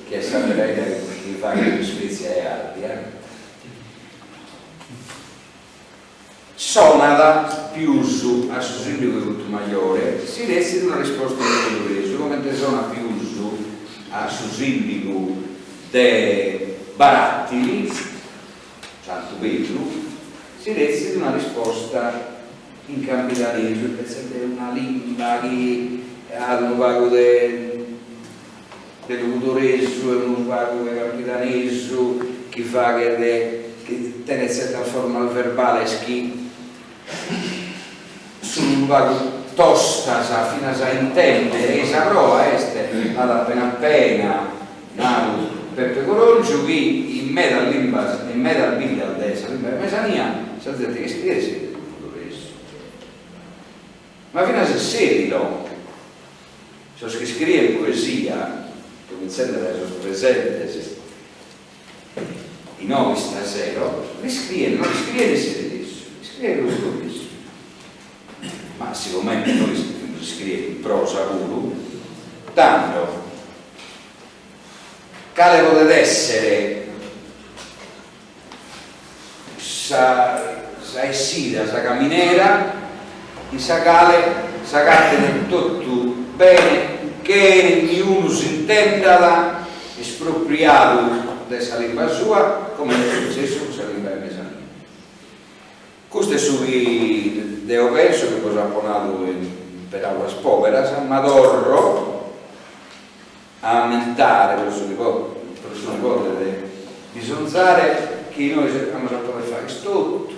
chi est sa bidda chi faghet ispètzia 'e Ardia. Sonat pius a su sìndigu de Putumajore si retzit una risposta in logudoresu, comente sonat pius a su sìndigu de Baràtili, Santu Pedru, si retzit una risposta in campidanesu, invece de una limba chi at unu pagu de de logudoresu e unu pagu de campidanesu chi faghet chi tenet tzertas formas verbales chi sun unu pagu tostas finas a intendere e sa proa est, l'at appena appena nadu Peppe Corongiu, chi in medas limbas, in medas biddas de sa limba 'e mesania sa zente chi iscriet iscriet in logudoresu. Ma finas in Sèdilo Sos chi iscrien poesia, comintzende dae sos presentes inoghe istasero, l'iscrien, no l'iscrien in sedilesu, l'iscrien in logudoresu. Ma sigomente nois devimus iscriere in prosa puru, tando cale podet essere sa sa essida, sa caminera in sa cale s'agatet totu bene chene niunu s'intendat espropriadu de sa limba sua comente est sutzessu cun sa limba 'e mesania. Custu est su chi deo penso chi bos apo nadu in peraulas poberas, ma torro a ammentare pro su chi pro su chi podet bisonzare chi nois amus a poder fagher totu,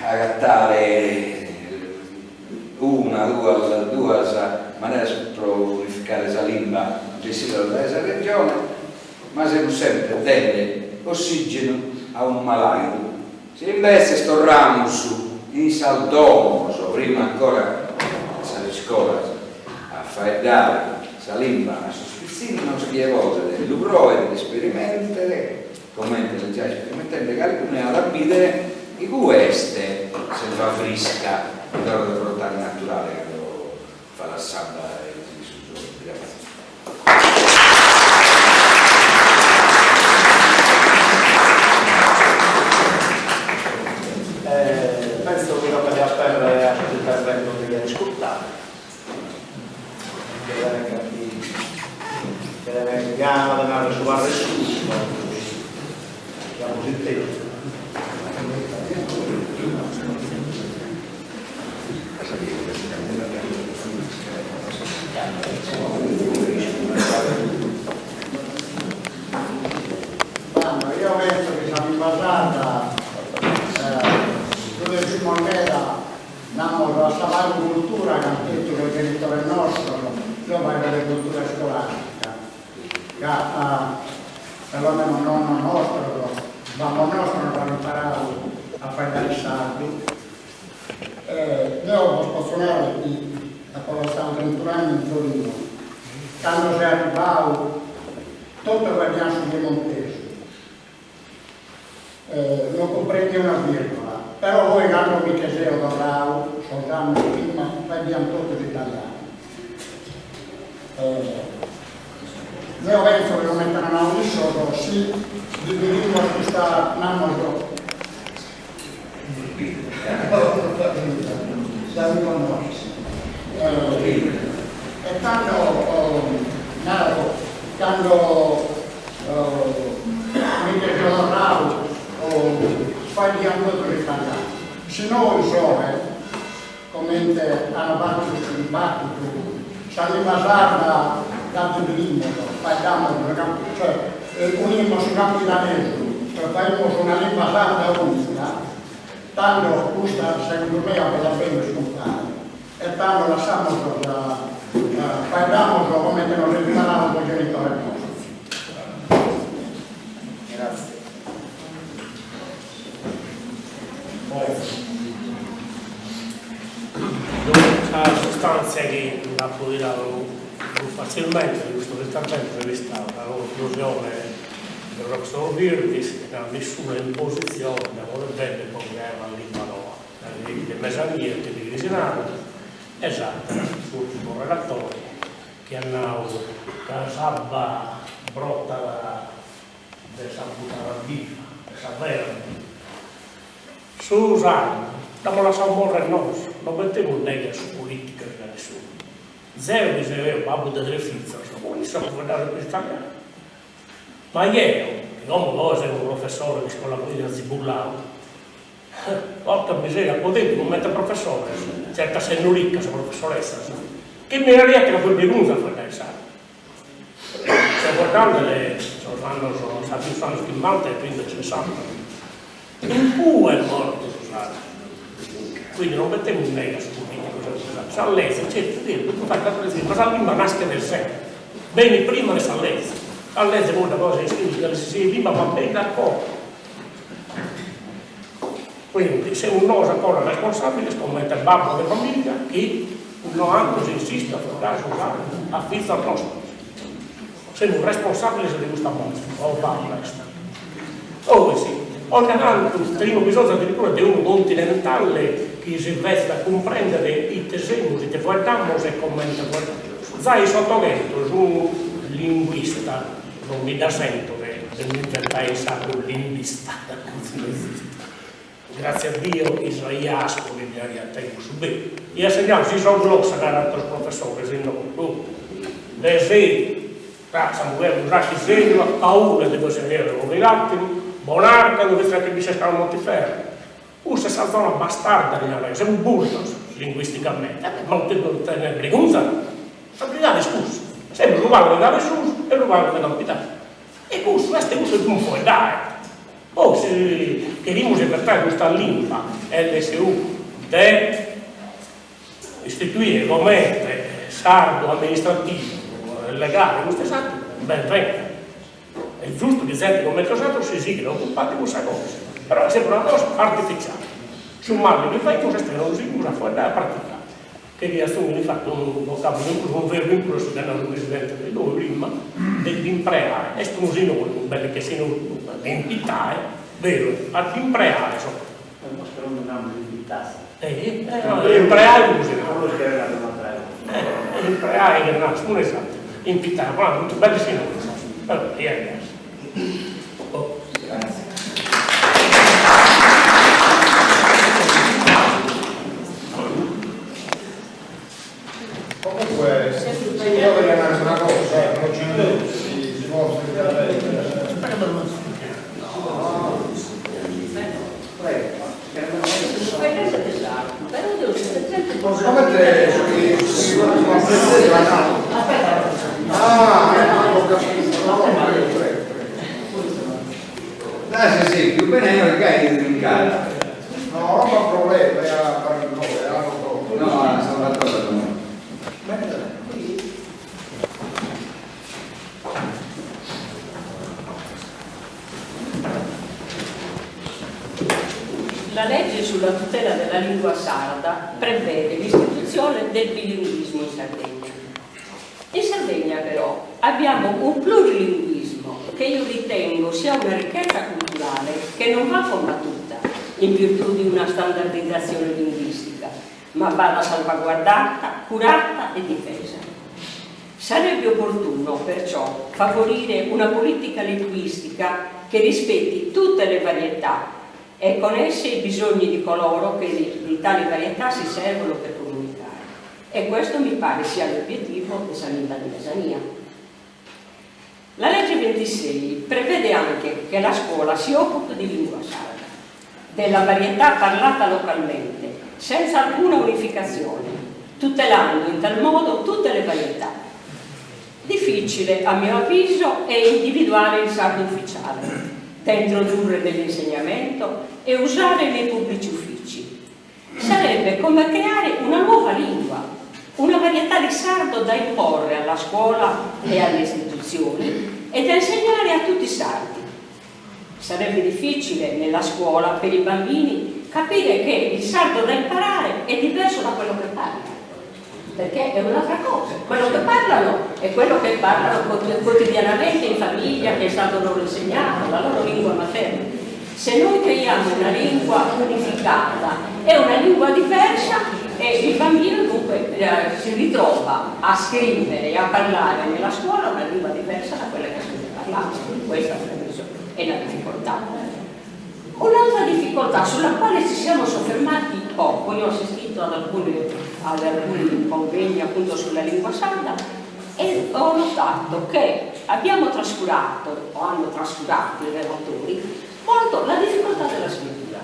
agatare una, duas, duas maneras pro unificare sa limba bessidas dae sa Regione, ma semus sempre dende ossìgenu a unu malàidu. Si imbetzes torramus in sas domos, prima ancora in sas iscolas, a faeddare sa limba a sos pitzinnos, chie podet lu proet, l'isperimentet, comente l'est giai isperimentende calicunu e at a bìdere chi cue est s'erva frisca chi torrat a brotare naturale cando falat s'abba e su sole. Gràtzias. Penso chi tocat de aperrer a sos interventos de chie at iscurtadu, chie tenet carchi, chie tenet gana de narrer su parrer suo chi amus intesu. Tando, io penso chi sa limba sarda lu devimus meda, namus, a sa pagu cultura chi ant tentu sos genitores nostros, deo faeddo de cultura iscolastica, ca perlomeno nonnos nostros, babbos nostros nos ant imparadu a faeddare sardu. potzo narrer chi apo passau trintun'annu in Torino, cando seo arribau totu faeddian su piemontesu, non cumprendia una virgola, però poi cando mi che seo torrau, sos annos prima, faeddian totu s'italianu. Deo penso chi comente an nau issos, si dividimus custa, namos, E tando naro, cando mi che seo torrau faeddian totu s'italianu. Si nois oe, comente an fatu custu dibattitu, sa limba sarda dda dividimus, faeddamus, cioè unimus su campidanesu, cioè faimus una limba sarda unica, tando custa segundu mei podet benni iscontare e tando lassamus sa, faeddamus comente nos imparau sos genitores nostros. Grazie. Sa sustàntzia chi nd'apo tiradu prus fatzilmente de custos interventos est istada sa conclusione de professor Virdis chi narat nessuna impositzione nde podet benner pro creare una limba noa, de mesania e de crisi e s'àtera, s'ùrtimu relatore chi at nau ca s'abba brotat de sa funtana biva, de sa vera biva. Su sardu dd'amus lassau morrer nosu, non betemus neghe a sos politicos e a nessunu. Zeo chi seo eo babbu de tres fizos, cun issos apo faeddadu semper italianu. Ma jeo, chi como poi seo unu professore de iscola media zibullau, porca miseria, apo tentu comente professores certas sennoricas, professoressas, chi mi naraiant ca fut birgunza a faeddare in sardu. Seo faeddande de sos annos, sa fine sos annos chimbanta e primu de sessanta. In cue est mortu su sardu. Quindi non betemus neghe a sos politicos, sa leze, certu, certu, faghet a pretzisa, ma sa limba naschet de sé, benit prima de sa leze. Sa leze poi dda podes iscrier in cale si siat limba, ma benit a coa. Quindi semus nois ancora responsabiles comente babbos de familia chi no amus insistidu a faeddare su sardu a fizos nostros. Semus responsabiles de custa morte, o babbu est. Oe si, ogna tantu tenimus bisonzu addirittura de unu continentale chi si fetzat cumprendere ite semus, ite faeddamus e comente faeddamus. Zai in s'Otoghentos unu linguista, non mi dda sento de mi inventai in sardu limbista, no esistit, Grazie a Dio Isaia Ascoli ddi aiat tentu su beru. Iat segnau s'isoglossa narant sos professores inoghe, de sèriu, ca sa mugere Busachi Sèriu at paura de poi segnare unu latinu, Bonarcadu fintzas chi bi sestau Montiferru. Cussa est sa zona bastarda ddi naraiat, semus burdos linguisticamente, ma non depimus tenner bregunza, sa beridade est cussa, semus unu pagu de Cabesusu e unu pagu de Campidanu. E cussu est cussu chi depimus foeddare. Poi si cherimus invertare custa limba lsu de istituire comente sardu amministrativu legale custu e s'aturu, ben venga. Est giustu chi zente comente nosatrus si sighit a ocupare de cussa cosa, però est sempre una cosa artificiale. Su male chi faimus est chi non sighimus a foeddare e a praticare. Cheria azunghere infatu unu vocabulu in prus, unu verbu in prus, su chi at nau su presidente de nou prima, de dd'impreare, est unu sinonimu, belle che sinonimu, de impitare, beru est, a dd'impreare so. Nos però non namus impitare. Impreare puru si narat. Impreare che narat unu e s'aturu, impitare, ma funt belli sinonimus, però diaici est. Comunque, io voglio nare una cosa, non ci si, si può Comente su chi Ah, ho capito, no, prego, prego, prego. Dai s'esempiu bene eo gai in cara. No, non b'at problema, è a Parinnoe, a No, a Salvatore no. La legge sulla sulla tutela della lingua sarda prevede l'istituzione del bilinguismo in Sardegna. In Sardegna però abbiamo un plurilinguismo che io ritengo sia una ricchezza culturale che non va combattuta in virtù di una standardizzazione linguistica, ma vada salvaguardata, curata e difesa. Sarebbe opportuno, perciò, favorire una politica linguistica che rispetti tutte le varietà e con esse i bisogni di coloro che di tali varietà si servono per comunicare. E questo mi pare sia l'obiettivo de sa limba de mesania. La legge 26 prevede anche che la scuola si occupi di lingua sarda, della varietà parlata localmente, senza alcuna unificazione, tutelando in tal modo tutte le varietà. Difficile, a mio avviso, è individuare il sardo ufficiale, da introdurre nell'insegnamento e usare nei pubblici uffici. Sarebbe come creare una nuova lingua, una varietà di sardo da imporre alla scuola e alle istituzioni e da insegnare a tutti i sardi. Sarebbe difficile nella scuola per i bambini capire che il sardo da imparare è diverso da quello che parlano, perché è un'altra cosa. Quello che parlano è quello che parlano quotidianamente in famiglia, che è stato loro insegnato, la loro lingua materna. Se noi creiamo una lingua unificata, è una lingua diversa e il bambino dunque eh, si ritrova a scrivere e a parlare nella scuola una lingua diversa da quella che ha sempre parlato. Questa è la difficoltà. Un'altra difficoltà sulla quale ci siamo soffermati poco, io ho assistito ad alcuni, ad alcuni convegni appunto sulla lingua sarda e ho notato che abbiamo trascurato, o hanno trascurato i relatori, molto la difficoltà della scrittura.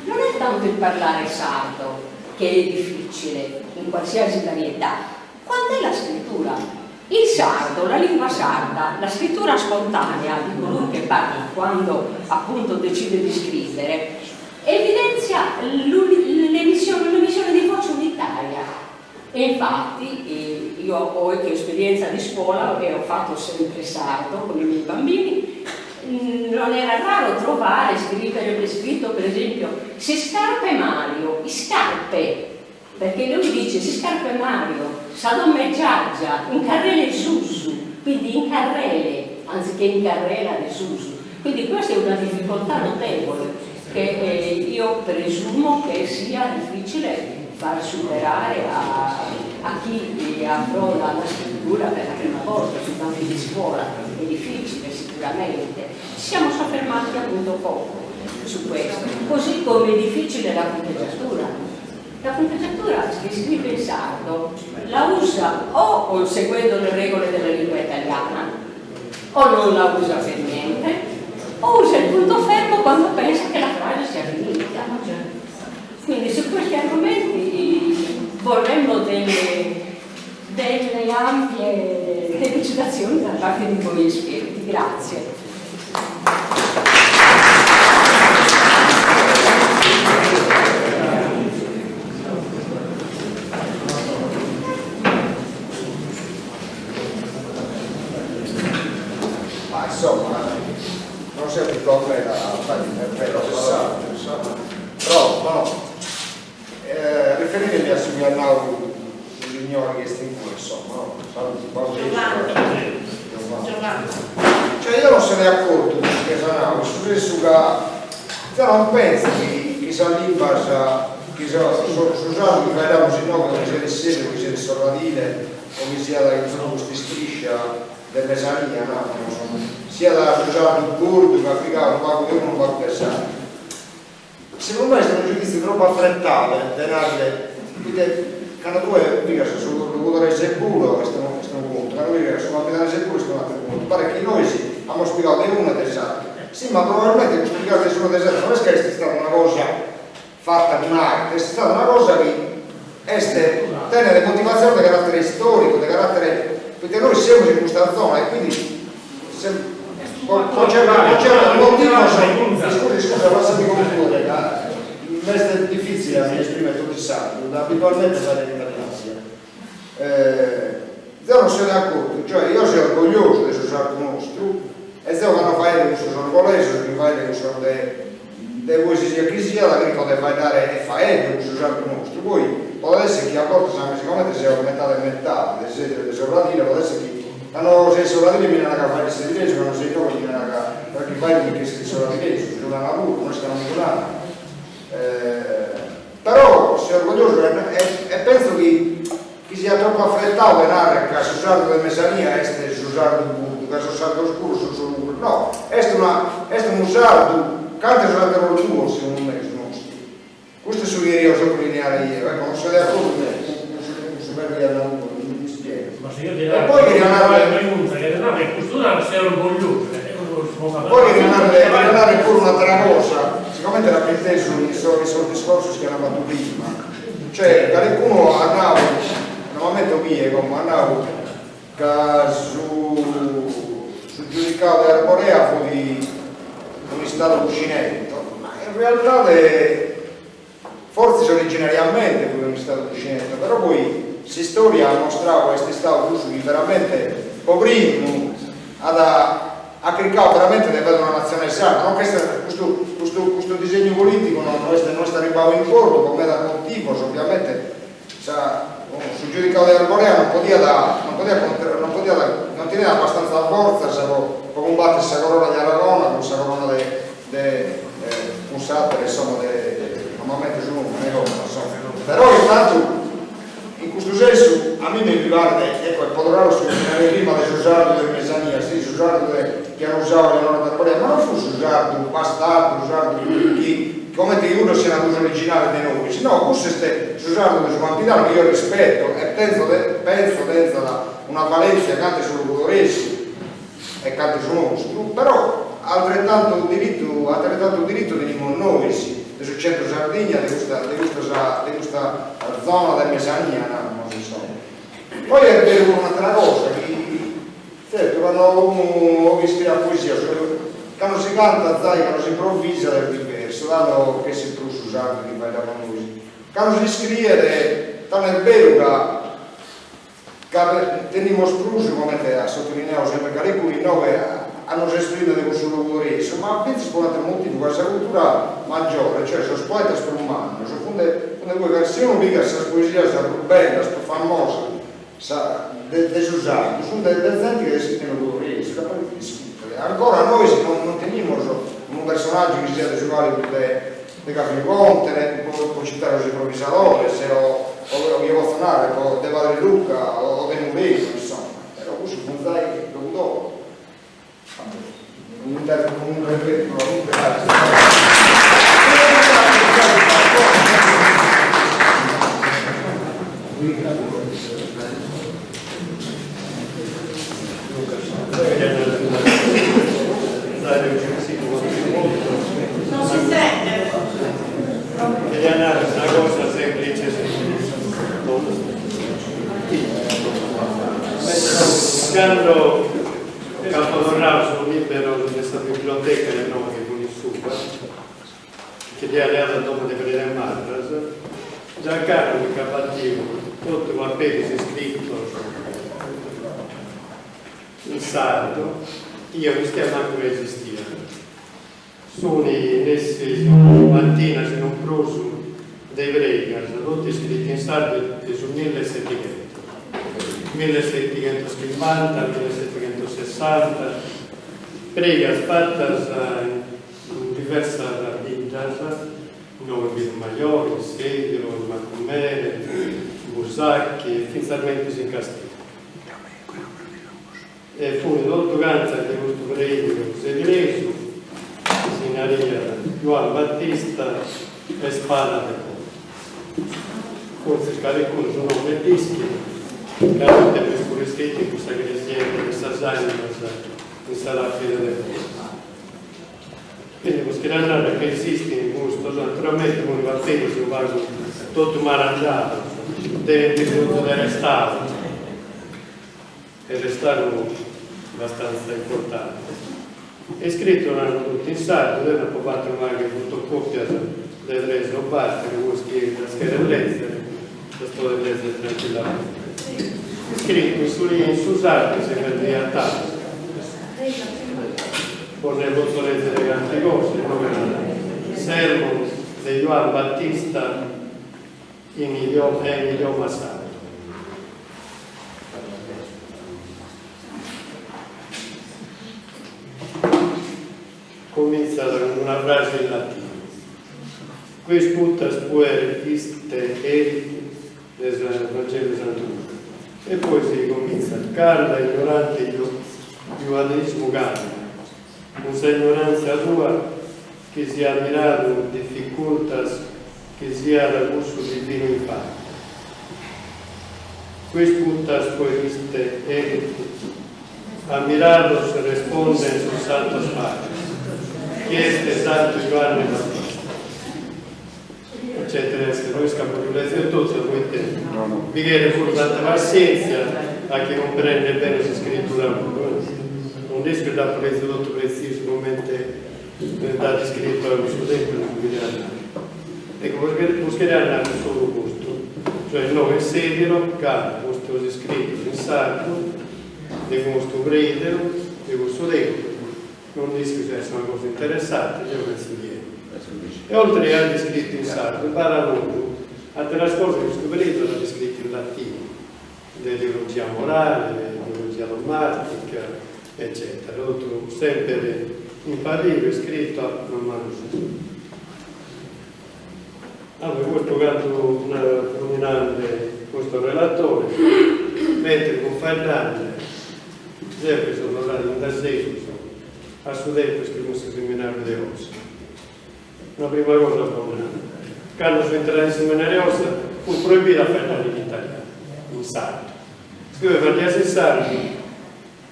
Non è tanto il parlare sardo che è difficile in qualsiasi varietà, quanto è la scrittura. Il sardo, la lingua sarda, la scrittura spontanea di colui che parla quando appunto decide di scrivere, evidenzia l'emissione, un'emissione di voce unitaria. E infatti eh, io ho anche esperienza di scuola e ho fatto sempre sardo con i miei bambini, mm, non era raro trovare, scrivere per scritto per esempio si scarpe Mario, scarpe, perché lui dice si scarpe Mario, sa domo 'e giagia, in carrela 'e susu, quindi in carrele, anziché in carrela de susu. Quindi questa è una difficoltà notevole che eh, io presumo che sia difficile far superare a, a chi approda la scrittura per la prima volta sui banchi di scuola. È difficile sicuramente. Ci siamo soffermati appunto poco su questo, così come è difficile la punteggiatura. La punteggiatura che scrive in sardo la usa o seguendo le regole della lingua italiana o non la usa per niente o usa il punto fermo quando pensa che la frase sia finita. Quindi su questi argomenti vorremmo delle, delle ampie delucidazioni da parte di voi esperti. Grazie. Ma insomma, non sempre meda a fare intervento, insomma. Però, no, eh, riferirmi a su chi at nau su signore chi est in cue, insomma, no? Saluti, Giovanni. Giovanni. Cioè io non se ne accorto di su chi as nau, in su sensu ca deo non pentzo chi chi sas limbas, chi su su sardu chi faeddamus inoghe, chi siat s'ellu, chi siat Sorradile o chi siat in totu custa istriscia de mesania, namus, siat su sardu burdu chi at pigau unu pagu de unu unu pagu de s'aturu. Segundu me est unu giuditziu tropu afretadu de narrer, poite cando tue pigas su logudoresu puru est unu est unu contu, cando pigas su campidanesu puru est un'ateru contu, paret chi nois amus pigadu de unu e de s'ateru. Si, ma probabilmente custu pigadu de s'unu e de s'ateru no est ca est istada una cosa fata cun arte, est istada una cosa chi est tenet motivatzione de carattere istoricu, de carattere, poite nois semus in custa zona e quindi Po certos motivos, iscusa iscusa lassami concludere ca m'est difitzile a mi esprimere totu in sardu, ca abitualmente faeddo in italianu. Zeo non seo de acordu, cioè io seo orgogliosu de su sardu nostru e zeo cando faeddo cun sos orgolesos, chi faeddo cun sos de. De ue si siat chi siat, chirco de faeddare e faeddo cun su sardu nostru, poi podet esser chi a bortas, sigomente seo metade e metade, de Sedilo e de Sorradile, podet esser chi cando seo in Sorradile mi naran ca faeddo in sedilesu, cando seo inoghe mi naran ca carchi faeddu mi ch'essit in sorradilesu, si lu naran puru, no est ca non mi lu naran. Però seo orgogliosu e pentzo chi chi siat tropu afretau de narrer ca su sardu de mesania est su sardu burdu, ca sos sardos puros sun solu cuddos, no, est una est unu sardu cante sos ateros duos segundu mei su nostru. Custu est su chi cherio sottolineare jeo, ecco, non so de acordu cun su cun su verbu chi as nadu tue, mi dispieghet. Ma si io ti E poi cheria narrer pregunta, cheria narrer custu narrer seo orgogliosu, Poi cheria narrer cheria narrer puru un'atera cosa, sigomente l'apo intesu in sos in sos discorsos chi an fatu prima, Cioè, calicunu at nau, no m'ammento chie como, at nau ca su su giudicau de Arborea fut un'istadu cuscinetto, ma in realtade fortzis originariamente fut un'istadu cuscinetto, però poi s'istoria at mostrau ca est istau cussu chi veramente po primu at at chircau veramente de fai una natzione sarda, no ch'est custu custu custu disegnu politicu no no est no est arribbau in portu po medas motivos, ovviamente sa su giudicau de Arborea non podiat non podiat non podiat non teniat abbastanza fortzas po po cumbatti sa corona de Aragona cun sa corona de de cun s'atera insomma de non m'ammento su nomene como insomma però intantu In custu sensu, a mimi mi paret, ecco, e po torrare a su chi naraio prima de su sardu de mesania, si, su sardu de chi an usau Eleonora d'Arborea, ma non fut su sardu bastardu, su sardu chi, comente chi cuddos sian prus originales de nois, no, cussu est su sardu de su Campidanu chi eo rispetto e tenzo pentzo tenzat una valentzia cante su logudoresu e cante su nostru, però altrettantu dirittu atterettantu dirittu tenimus nois de su centru Sardigna, de custa de custas de custa zona de mesania, namus, insomma. Poi est beru puru un'atera cosa, chi tzertu cando unu o chi iscriat poesias, cando si cantat zai, cando si improvisat est diversu, tando ch'essit prus su sardu chi faeddamus nois. Cando si iscriet, tando est beru ca Ca tenimus prus, comente at sotolineadu sempre calicunu inoghe, a nos esprimere cun su logudoresu, ma fintzas po un'ateru motivu, ca sa cultura maggiore, cioè sos poetas prus mannos, funt de cue, ca si unu pigat sas poesias prus bellas, prus famosas sa de de su sardu, sunt de de zente chi at iscritu in logudoresu, ca podet discutere. Ancora nois non non tenimus unu personaggiu chi siat de su calibru de de Gavinu Conte, po citare sos improvisadores, o o chi potzo narrer, po de Padre Luca o de Murenu, insomma, però cussu fun zai Logudoro. Comunque comunque Non si sente. Cheria narrer una cosa semplice semplice. Cando ch'apo torrau sos liberos de sa biblioteca inoghe cun issuba, chi dd'ia leadu a domo de Pride Marras, Giancarlo mi ch'at batiu totu paperis iscritos in sardu chi eo no ischia mancu chi esistiant. Sunt nessi una chimbantina, si non prus, de preigas, totu iscritu in sardu de su millesettighentos, millesettighentoschimbanta, millesettighentosessanta, preigas fatas in diversas biddas, inoghe in Bidumajore, in Sedilo, in Macumere, in Busachi e fintzas mentres in Casteddu. E funt totu cantas de custu preideru sedilesu chi si nariat Juan Battista Espada de Conte. Fortzis calicunu su nome dd'ischit, ca poita est puru iscritu in cussa cresiedda de sas animas in sa lapide de Foras. Quindi bos cheria narrer ca esistin custos, naturalmente funt paperis unu pagu totu marangiados, tenint bisonzu de restauru, e restauru abbastanza importante. E iscritu l'an totu in sardu, deo nd'apo fatu unu pagu 'e fotocopias de tres o batter, bois chi ddas cheret lezere, ddas podet lezere tranquillamente. Iscritu in su sardu si perdiat tando. Bos nde potzo lezere carchi cosa, inoghe. Sermon de Juan Battista in idioma, en idioma sardo. Comintzat cun una frase in latinu, Quis putas puer iste erit de Vangelu Santu Luca. E poi si comintzat, Calla ignorante juanismu calla, cun sa ignorantzia tua chi si ammiradu difficultas chi siat cussu divinu infante. Quis putas puer iste erit Ammirados responden sos santos padres, chi est Santu Juanne Battista. Eccetera eccetera. No isco apo ddu lèzere totu poite bi cheret puru tanta passièntzia a chi cumprendet bene s'iscritura puru. Non nd'isco dd'apo lèzidu totu pretzisu comente dd'at iscritu a cussu tempus su chi cheriat narrer. Ecco, bos cheria narrer solu custu, cioè inoghe in Sedilo ch'at custos iscritos in sardu de custu preideru de cussu tempus, non nd'isco si est una cosa interessante, deo penso chi est. E oltre a at iscritu in sardu, b'at puru ateras cosas chi custu preideru at iscritu in latinu, de teologia morale, de teologia dogmatica, eccetera, totu semper in pabiru iscritu a manu sua. Allora, custu cantu fut nande custos relatores, mentre fun faeddande, zeo che so torradu in dasegus a su tempus chi fui in su seminariu de Ossi. Una prima cosa bos naro, cando so intradu in seminariu 'e Ossi fut proibidu a faeddare in italianu, in sardu. Si tue faeddias in sardu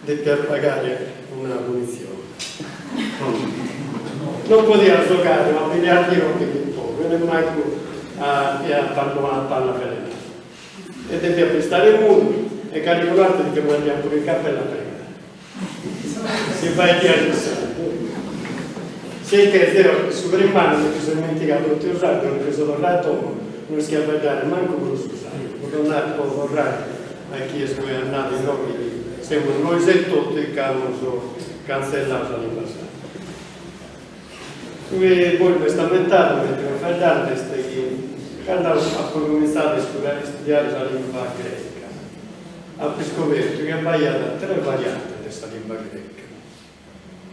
depias pagare una punizione. Non podias giogare o a biliardinu o a ping pong, e nemmancu a a palla avvelenada. E depias bistare mudu e calicunu 'orta ti che mandian puru in cappella a pregare. Si faeddias in sardu. Sicchè zeo su primu annu mi che so ismentigadu totu su sardu, mi che so torradu a domo, no ischia faeddare mancu prus su sardu, pro torrare pro torrare a chie est poi andadu inoghe chi semus nois etotu chi amus cantzelladu sa limba sarda. Su chi poi m'est ammentadu mentre fui faeddande est chi cando apo comintzadu a istudiare sa limba greca apo iscobertu chi b'aiat tres variantes de sa limba greca,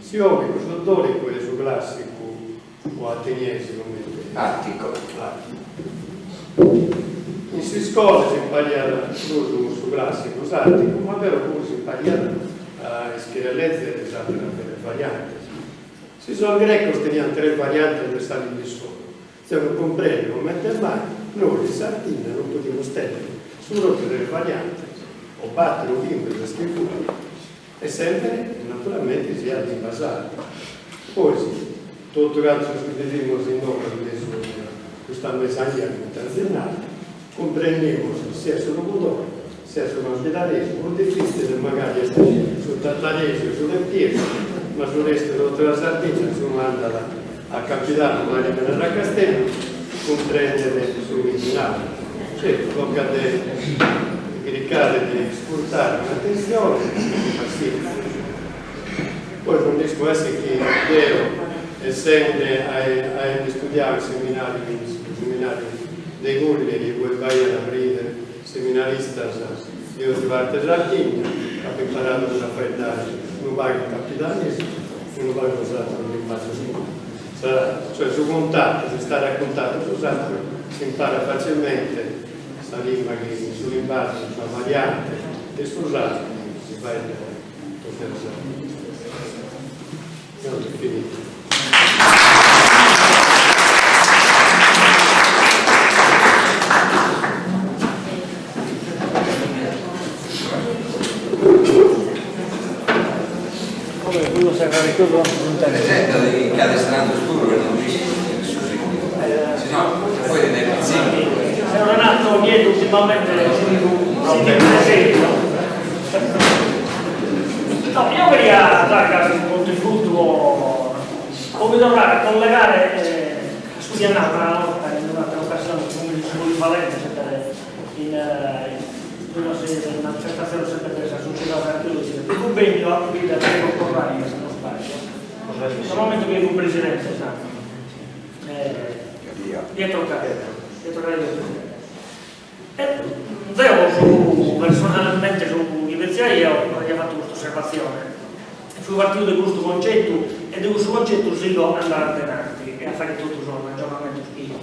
s'ionicu, su doricu e su classicu o ateniese comente Attico. Attico. In s'iscola s'impariat prus su classicu, s'atticu, ma però puru s'impariat a ischire lezere sas ateras tres variantes. Si sos grecos teniant tres variantes de sa limba issoro, zeo non cumprendo comente mai nois in Sardigna non podimus tennere su propriu tres variantes, o bator o chimbe sas chi fuant, e sempre naturalmente siat limba sarda. Pois, totu cantu sos chi vivimus inoghe in mesu a custa mesania comente azis nadu, cumprendimus siat su logudoro, siat su campidanesu, prus difitzile magari est su tataresu e su tepiesu, ma su restu de totu sa Sardigna, si unu andat a Campidanu magari finas a Casteddu, cumprendet su chi si narat. Certu, tocat de chircare de iscurtare cun atentzione e cun passientzia. Poi non nd'isco est chi deo, essende aende istudiadu in seminariu in su seminariu de Cuglieri ue b'aiat preideros seminaristas de onzi parte 'e Sardigna, apo imparadu puru a faeddare unu pagu in campidanesu e unu pagu sos ateros limbazos puru. Sa, cioè su cuntatu, s'istare a cuntatu cun sos ateros, s'imparat facilmente sa limba chi, su limbazu, sa variante de su sardu chi si faeddat in totu sa Sardigna. Eo apo finidu. Presentadi chi at istranzos puru chi non nd'ischint su sìndigu, si no poi ti nd'est pitzinnu. Seo Renato Nieddu ultimamente sindigu sindigu de Sedilo. No, eo cheria dare carchi contributu o o mi torrare a collegare a su chi at nadu una 'orta in un'atera occasione su polivalente sempre in in una serie de manifestatziones sempre de sa sociedade archeologica, chi fut benniu a bidda Diego Corraine, si non sbaglio, dal momento chi fut presidente sa. Pietro Caria, Pietro Caria presidente. E deo su personalmente su chi pentziaia aia fatu custa osservatzione, fui partiu de custu concetu e de cussu concetu sigo a andare a denanti e a fagher totu sos ragionamentos chi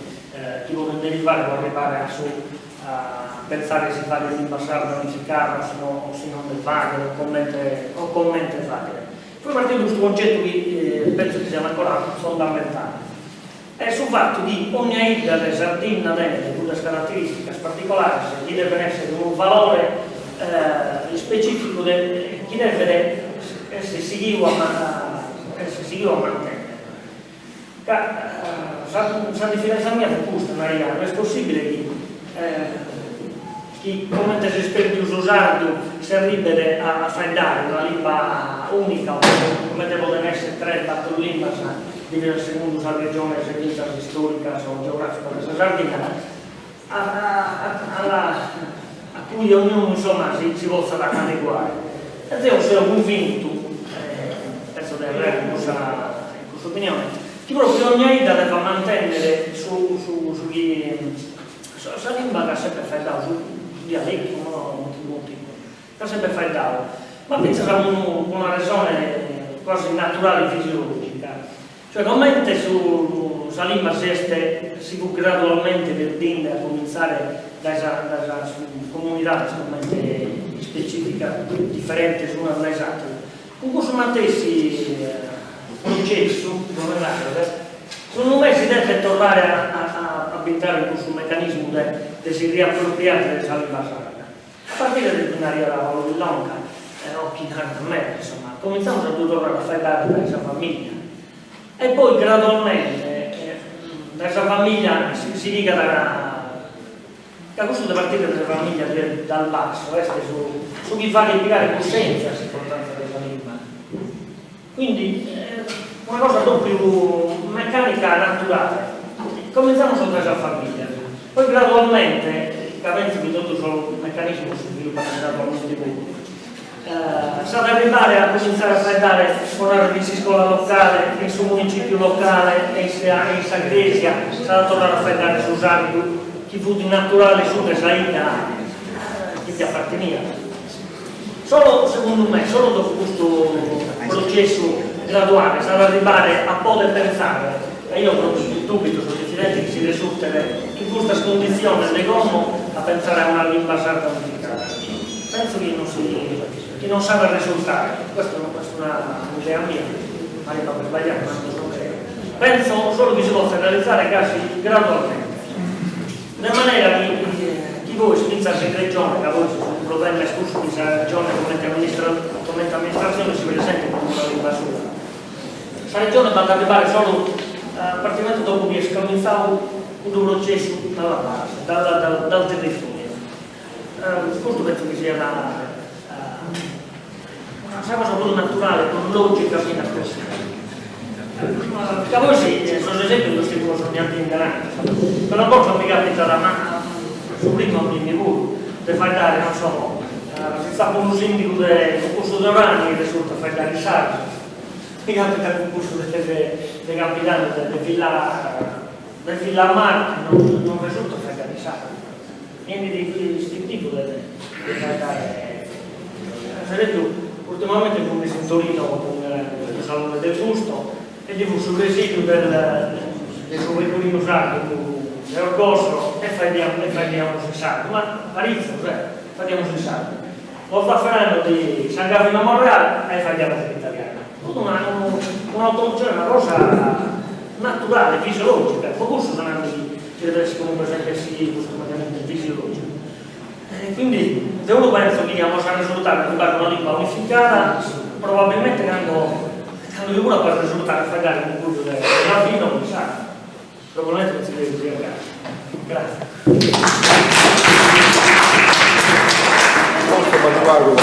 chi podent derivare po arribbare a su a pentzare si fagher limba sarda unificada o si no o si non de fagher o comente o comente fagher. Fui partiu de custu concetu chi pentzo chi siat ancora fondamentale. Est su fatu chi ogna 'idda de Sardinna tenet cuddas caraterìsticas particolares chi devent èssere unu valore ispecìficu de chi devet èssere sighiu a èssere sighiu a mantènnere. Ca sa sa diffidenza mia fut custa, naria, no est possìbile chi chi comente s'est pèrdiu su sardu si arribet a faeddare una limba ùnica o comente podent èssere tres bator limbas divisas segundu sas regiones fintzas istòricas o geogràficas de sa Sardigna, a a cui ognunu insomma si si potzat adeguare. E deo seo cunvintu, penso de arreare in cussa in cussa opinione, chi propriu ogna 'idda devat mantènnere su su su chi sa limba chi at sempre faeddadu, su dialetu no muti At sempre faeddadu, ma fintzas cun una resone quasi naturale fisiologica, cioè comente su sa limba si est si fut gradualmente perdinde a comintzare dae sa dae sas comunidades comente ispecificas diferentes unas dae s'atera, cun cussu matessi processu, pro narrer, segundu me si devet torrare a a a bintrare in cussu mecanismu de de si riappropriare de sa limba sarda. A partire de chi nariat Paolo Pillonca, o chi narat meda, insomma, comintzamus a ddu torrare a faeddare dae sa famiglia e poi gradualmente dae sa famiglia si pigat ca custu de partire dae sa famiglia dal basso est su su chi faghet pigare cussèntzia a s'importàntzia de sa limba. Quindi una cosa propriu meccanica naturale. Comintzamus dae sas familias, poi gradualmente, ca pentzo chi totu sos meccanismos s'isvilupant gradualmente puru, s'at a arribbare a comintzare a faeddare, pro narrer, in s'iscola locale, in su municipiu locale e in sa e in sa cresia s'at a torrare a faeddare su sardu chi fut naturale su de sa 'idda chi ti apparteniat. Solu, segundu me, solu dopo custu processu graduale s'at a arribbare a poder pentzare, ca io propriu dubito, so diffidente chi si resurtet in custas conditziones de como a pentzare a una limba sarda unificada. Pentzo chi non si chi non s'at a resurtare, custa est una un'idea mia, magari m'apo isbagliadu, ma non lu creo. Pentzo solu chi si potzat realizare gasi gradualmente. De manera chi chi pois fintzas in Regione, ca pois su problema est cussu chi sa Regione comente comente amministratzione si presentet cun una limba sua. Sa Regione b'at a arribbare solu a partimentu dopo chi est comintzadu cuddu processu dalla base, dal dal dal territoriu. Custu pentzo chi siat sa cosa prus naturale, prus logica finas possibile. Ca poi sos esempios los tenimus ogni die in davanti. Una borta mi capitat, ma su primu a mimmi puru, de faeddare, non so, si tzapo unu sindigu de cussu de Orani resurtat a faeddare in sardu, mi capitat cun cussu de de Campidanu de de Villa de Villamar non non resurtat a faeddare in sardu. Mi enit istintivu de de faeddare. Per esempiu, ultimamente fumis in Torino cun su Salone del Gusto e bi fut su presidiu del de su pecorinu sardu de Orgosolo e faeddiamus e faeddiamus in sardu, ma paritzos eh, faeddiamus in sardu. Lo Zafferano di San Gavino Monreale e faeddiamus in italianu. Fut una una una cosa naturale, fisiologica, po cussu so nande chi Ci devet esser comunque sempre sighidu custu meccanismu fisiologicu. E quindi deo lu penso chi amus a resurtare a arribbare a una limba unificada probabilmente cando cando eo puru apo a resurtare a faeddare cun cuddu de Gavino in sardu. Probabilmente penso chi siat gasi. Grazie. Molto pagu pagu.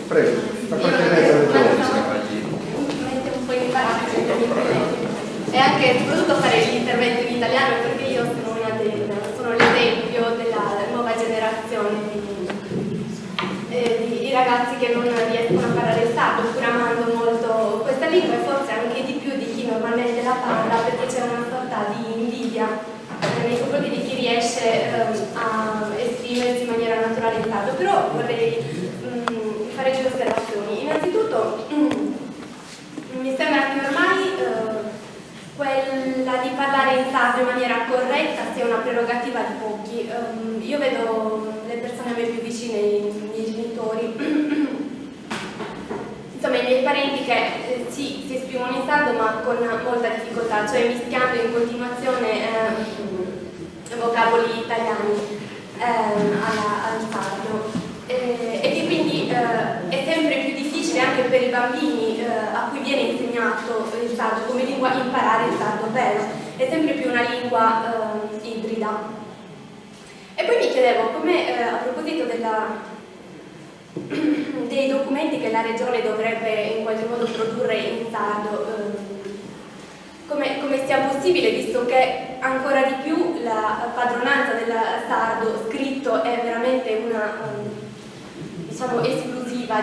Prego, a qualche metro E anche soprattutto fare l'intervento in italiano perché io sono una del, sono l'esempio della nuova generazione di, eh, di ragazzi che non riescono a parlare il sardo, pur amando molto questa lingua e forse anche di più di chi normalmente la parla. parla perché c'è una sorta di invidia nei confronti di chi riesce a esprimersi in maniera naturale in sardo, però vorrei fare due osservazioni. Innanzitutto mi sembra che ormai quella di parlare in sardo in maniera corretta sia una prerogativa di pochi. Io vedo le persone a me più vicine, i miei genitori, insomma i miei parenti che sì, si esprimono in sardo ma con molta difficoltà, cioè mischiando in continuazione vocaboli italiani al sardo. E che quindi è sempre più difficile anche per i bambini a cui viene insegnato il sardo come lingua imparare il sardo vero, è sempre più una lingua ibrida. E poi mi chiedevo come, a proposito dei documenti che la regione dovrebbe in qualche modo produrre in sardo, come sia possibile, visto che ancora di più la padronanza del sardo scritto è veramente una, diciamo, esclusiva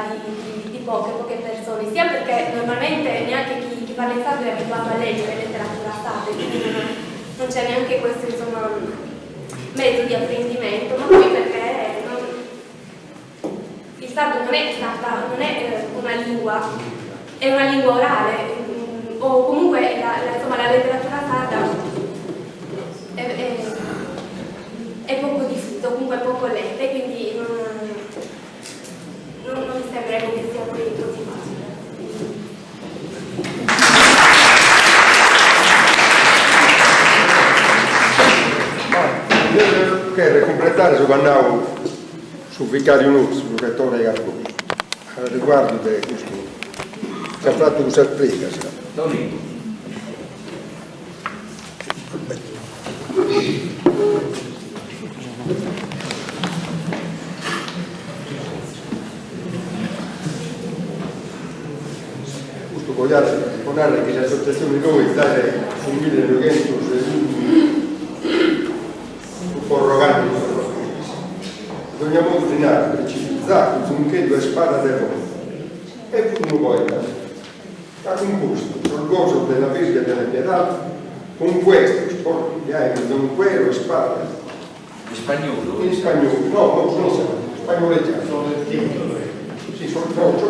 di poche persone, sia perché normalmente neanche chi parla in sardo è abituato a leggere letteratura sarda, quindi non c'è neanche questo, insomma, mezzo di apprendimento, ma poi perché il sardo non è stata, non è una lingua, è una lingua orale, o comunque insomma, la letteratura sarda è poco diffusa, comunque poco letta, e quindi non mi sembra che sia poi così facile. Io cherzo cumpletare su chi at nau su vicariu nostru, su rettore Carboni, a riguardu de custu, chi at fatu cussas pregas. Tonino. Custu po narrer chi s'assotziatzioni Nois dae su millenoighentos e unu fut forrogande custas paperis. In dogna modu si narat aici Zacu Zuncheddu e Spada Devona e fut unu poeta ca at cumpostu sos gosos de la Virgen de la Piedad compuestos por Jaime Zonquero Espada Devona. In spagnolu? In spagnolu, no, no, sono in sardu, spagnoleggiato. Solo il titolo. Sì, sono, no, cioè,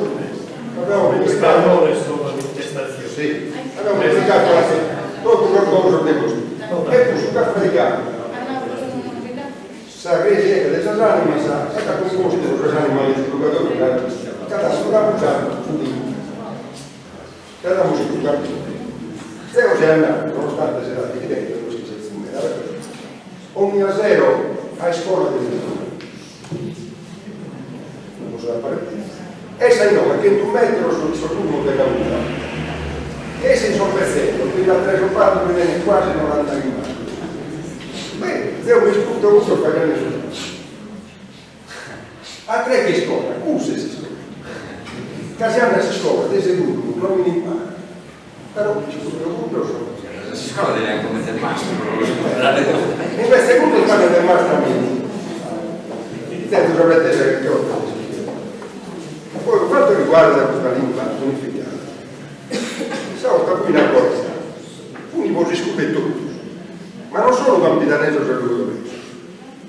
abbiamo In spagnolo è solo l'intestazione. Sì, abbiamo pubblicato anche totu sos gosos de custu. E poi su ch'at fraigadu sa cresia de sas animas e ch'at cumpostu sas animas de su Prugadoriu ca da su campusantu fut in Cada musicu campione. Deo seu andadu, nonostante s'edade chi tenzo, no est chi setzu meda, però, onnia sero a iscola de musica. Non bos at a parrer bene. Est a inoghe, a chentu metros in sos lumos de Gaùra. Est in sos betzeddos, bi nd'at tres o battor chi tenent quasi norantachimb'annos. Beh, deo mi iscurto cussos faghende su sardu. Atra che iscola, cussa est s'iscola. Ca si andat a s'iscola de seguru non mi nd'imparat, però iscurto cuddos. A s'iscola teniant comente mastru. Invece cuddos faghent de mastru a mimi. Tenzo sa pretesa chi carchi 'orta l'ischia. Poi pro quanto riguarda custa limba unificada, sa 'orta fui in Arborea, funi po s'iscuta 'e totus, ma non solu campidanesos e logudoresos.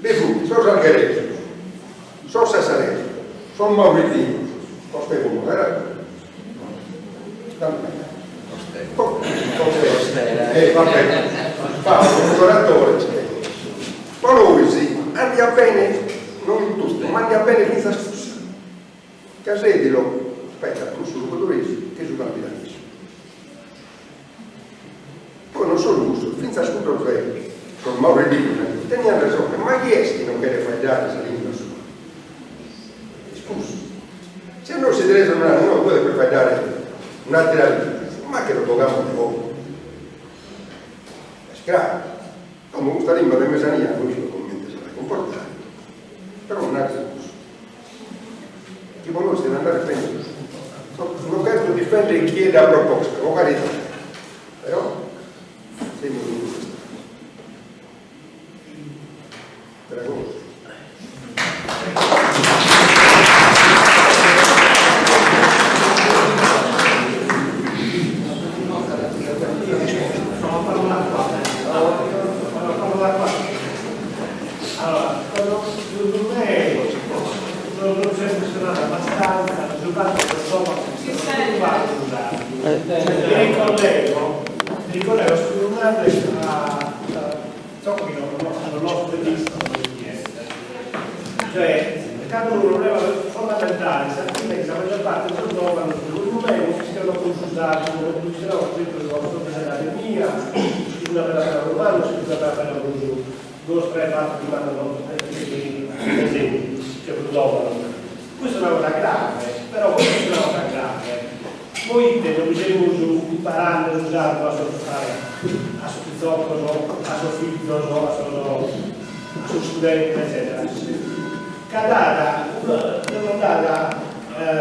Bi funt sos algheresos, sos sassaresos, sos maurreddinos, Costego no era, Costera, eh va bene, Paolo unu oratore, po nois andiat bene, non in totu, ma andiat bene fintzas cussa, ca Sedilo spetat prus su logudoresu che su campidanesu. Poi non solu cussos, fintzas cuddos de sos maurreddinos teniant resone, ma chi est chi non cheret faeddare sa limba sua? Est cussu. Si a nois sedilesos nos naran, no, tue depes faeddare un'atera limba, ma che los bogamos de ogu. Est craru. Como custa limba de mesania no isco comente s'at a cumportare, però narzo cussu. Chi po nois devet andare bene cussu. No cherzo difendere chie dd'at proposta, po caridade, però semus in custa istrada. Atera cosa. pizzocco chi non hanno lost de vista niente. Cioè, cando unu problema fondamentale in Sardigna è che sa maggior parte de sos giovanos, segundu mei, non chistionant prus su sardu comente lu chistionamus, per esempio, sos de s'edade mia, chi sun appena appena prus mannos, chi sun appena appena prus duos, tres, bator chimb'annos esempiu, cioè prus giovanos. Custa est una cosa grave, però poite est una cosa grave? Poite non bi semus imparande su sardu a sos a sos pitzocos, a sos fizos, a sos a sos studentes eccetera. Ca dat una non dat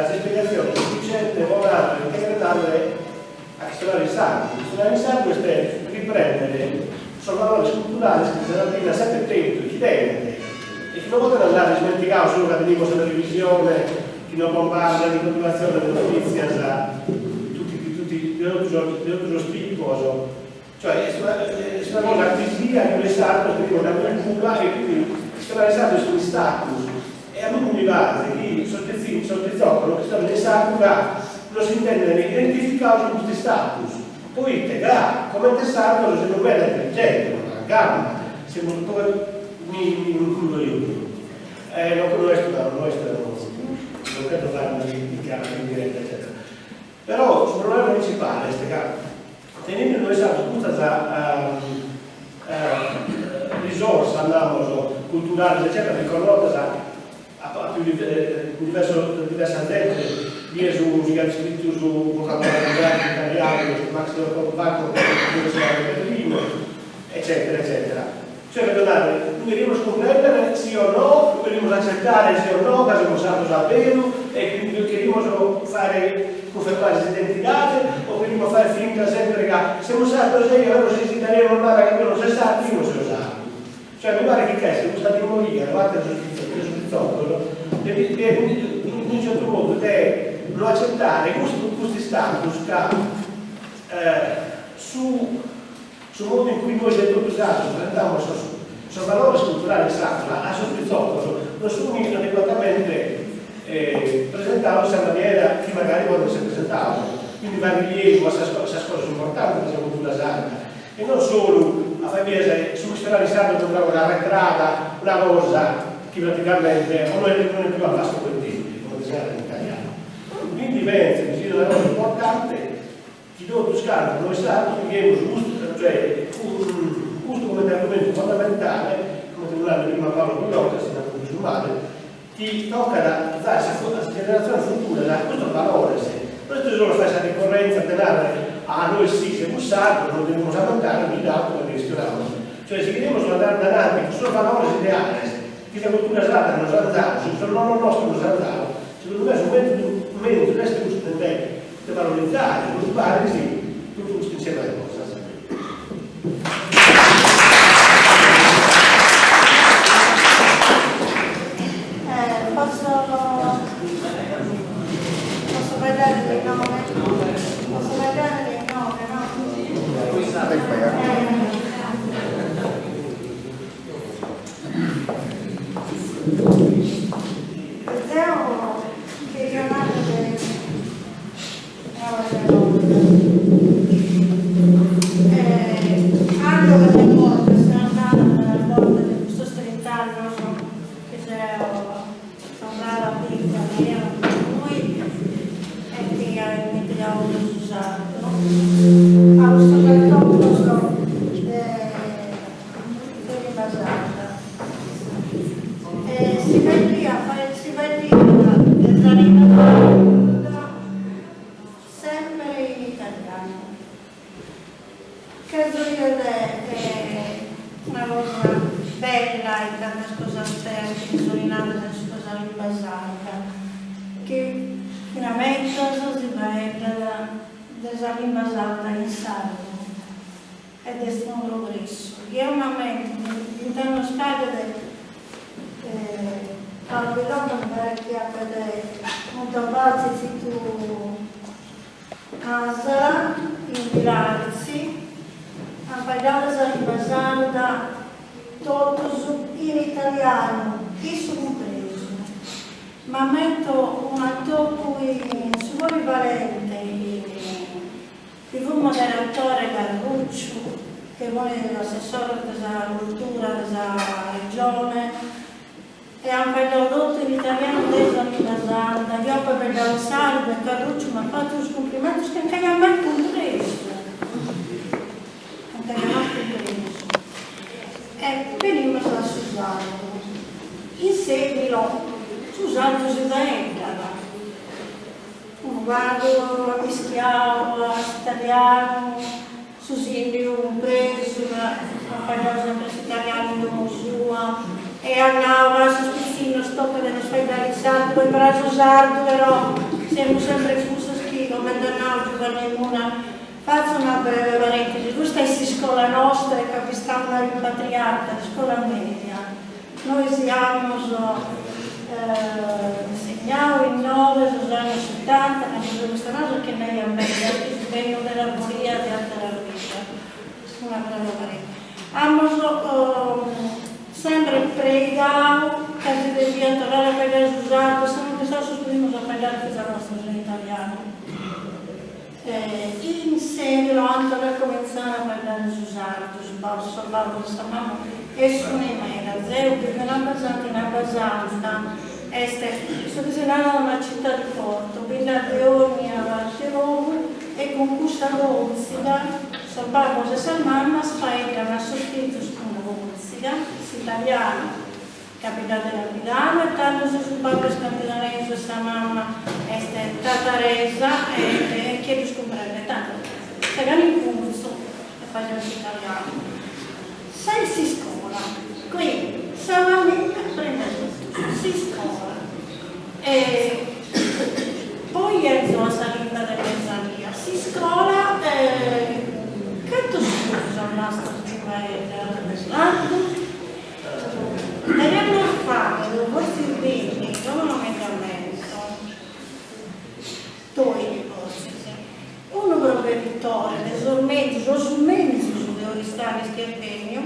s'ispiegatzione sufficiente po narrer ite cheret narrer a chistionare in sardu. Chistionare in sardu est riprendere sos valores culturales chi sa Sardigna at sempre tentu e chi tenet e chi non podent andare ismentigados solu ca tenimus sa televisione chi nos bombardat in continuatzione de notitzias tutti tutti de totu sos de totu sos tipos. Cioè est una est una cosa chi sia chi nois sardos tenimus una cultura e quindi chistionare in sardu est unu status E a mimmi mi paret chi sos pitzinnos, sos pitzocos non chistionant in sardu ca non s'intendent identificados cun custu status, poite ca comente sardos semus meda intelligentes, ma a gamba, semus come mi mi includo eo puru. E no no est una no est non cherzo fagher una critica indiretta eccetera. Però su problema principale est ca teninde nois sardos custas risorsas, namus, culturales eccetera riconnotas a pius diversos diversa zente, bie su chi at iscritu su vocabolariu sardu italianu, su Max Leopold Wacob de Berlino, eccetera eccetera. Cioè cherzo narrer, lu cherimus cumprendere si o no, lu cherimus accettare si o no, ca semus sardos a beru e quindi cherimus fagher cunfermare s'identidade o cherimus fagher finta sempre ca semus sardos eja però si s'italianu narat ca tue non ses sardu io non seo sardu. Cioè mi paret chi ch'est custa timoria da parte de sos de sos pitzocos de de in unu certu modu de no accettare custu custu status ca su Su modu in cui nois etotu sardos presentamus sos sos valores culturales sardos a sos pitzocos non sunt adeguatamente presentados in sa maniera chi magari podent esser presentados. Quindi fagher rilievu a sas a sas cosas importantes de sa cultura sarda e non solu a fagher bider su chistionare in sardu comente una cosa arretrada, una cosa chi praticamente o no est non est più al passo coi tempi, comente si narat in italianu. Quindi pentzo chi siat una cosa importante Chi totus cantu nois sardos pighemus custu, cioè, custu comente argumentu fondamentale, comente lu narat prima Paolo Pillonca, si no cumpresu male, chi tocat a zare a sas generatziones futuras custos valores. No est solu fai sa ricorrenza de narrer, ah nois si semus sardos, nos devimus ammentare ogni tantu cando chistionamus. Cioè si cherimus andare adanti cun sos valores ideales chi sa cultura sarda nos at dadu, chi sos nonnos nostros nos ant dadu, segundu me su metodu menzus est custu de De valorizare prus paris totu custu insieme de cosas. Posso posso faeddare de inoghe? Posso faeddare de inoghe, no? Deo cheria narrer una pariga 'e cosas. Ando meda bortas, seo andada meda bortas in custos trint'annos chi seo torrada a bidda mia innui e chi aia immentigau su sardu, a custos atopos de de limba sarda. E si faeddiat si faeddiat de sa limba sarda sempre in italianu. Cherzo bìdere una cosa bella in tantas cosas feas chi si sunt nadas in subra sa limba sarda, chi finamentas si faeddat de sa limba sarda in sardu. Ed est unu progressu. Jeo m'ammento vint'annos faghet Paolo Pillonca mi paret chi apet muntovadu Tzitzitu Masala in Bilartzi, an faeddadu sa limba sarda totus in italianu, issu cumpresu. M'ammento un'atopu in su Polivalente in Bi fut moderatore Carrucciu. Che ponet assessores de sa cultura de sa regione e an faeddadu totu in italianu de sa limba sarda, eo apo faeddadu in sardu e Carrucciu m'at fatu sos cumplimentos chi nch'aiat mai cumpresu, nch'aiat mai cumpresu. E benimus a su sardu. In Sedilo su sardu si faeddat, unu pagu ammischiadu a s'italianu, Su sìndigu cumpresu ca at faeddadu sempre s'italianu in domo sua e at nau a sos pitzinnos tocat de los faeddare in sardu po imparare su sardu però semus sempre cussos chi, comente at nau Giuvanni Mura, fatzo una breve parentesi, custa est s'iscola nostra e ca b'istat una rimpatriata, s'iscola media, Nois amus insegnadu inoghe sos annos setanta, cando semus istados chi nd'aiat meda, chi su bennu de Arboria de àteras biddas, una breve parentesi. Amus sempre preigadu ca si deviat torrare a faeddare su sardu e semus istados sos primos a faeddare fizos nostros in italianu. In Sedilo ant torradu a comintzare a faeddare su sardu, su babbu, sos babbos e sa mama e sunt meda. Zeo bivo in Abbasanta, in Abbasanta est su chi si narat una città di porto, bi nd'at de ogni parte 'e logu e cun cussa còntziga sos babbos e sas mamas faeddan a sos fizos cun còntziga, s'italianu Ca bi nd'at de Campidanu e tando si su babbu est campidanesu e sa mama est tataresa e chie ddus cumprendet tando segan in curtzu e faeddan s'italianu. Sa est s'iscola, quindi sa familia prima 'e totus, s'iscola e poi 'enzo a sa limba de mesania, s'iscola cantos sunt sos mastros chi faeddan sardu? Deghe annos faghet, fortzis bindighi, como non mi nd'ammento, doighi fortzis, unu provveditore de sos menzus, o su menzus de Oristanis chi est benniu,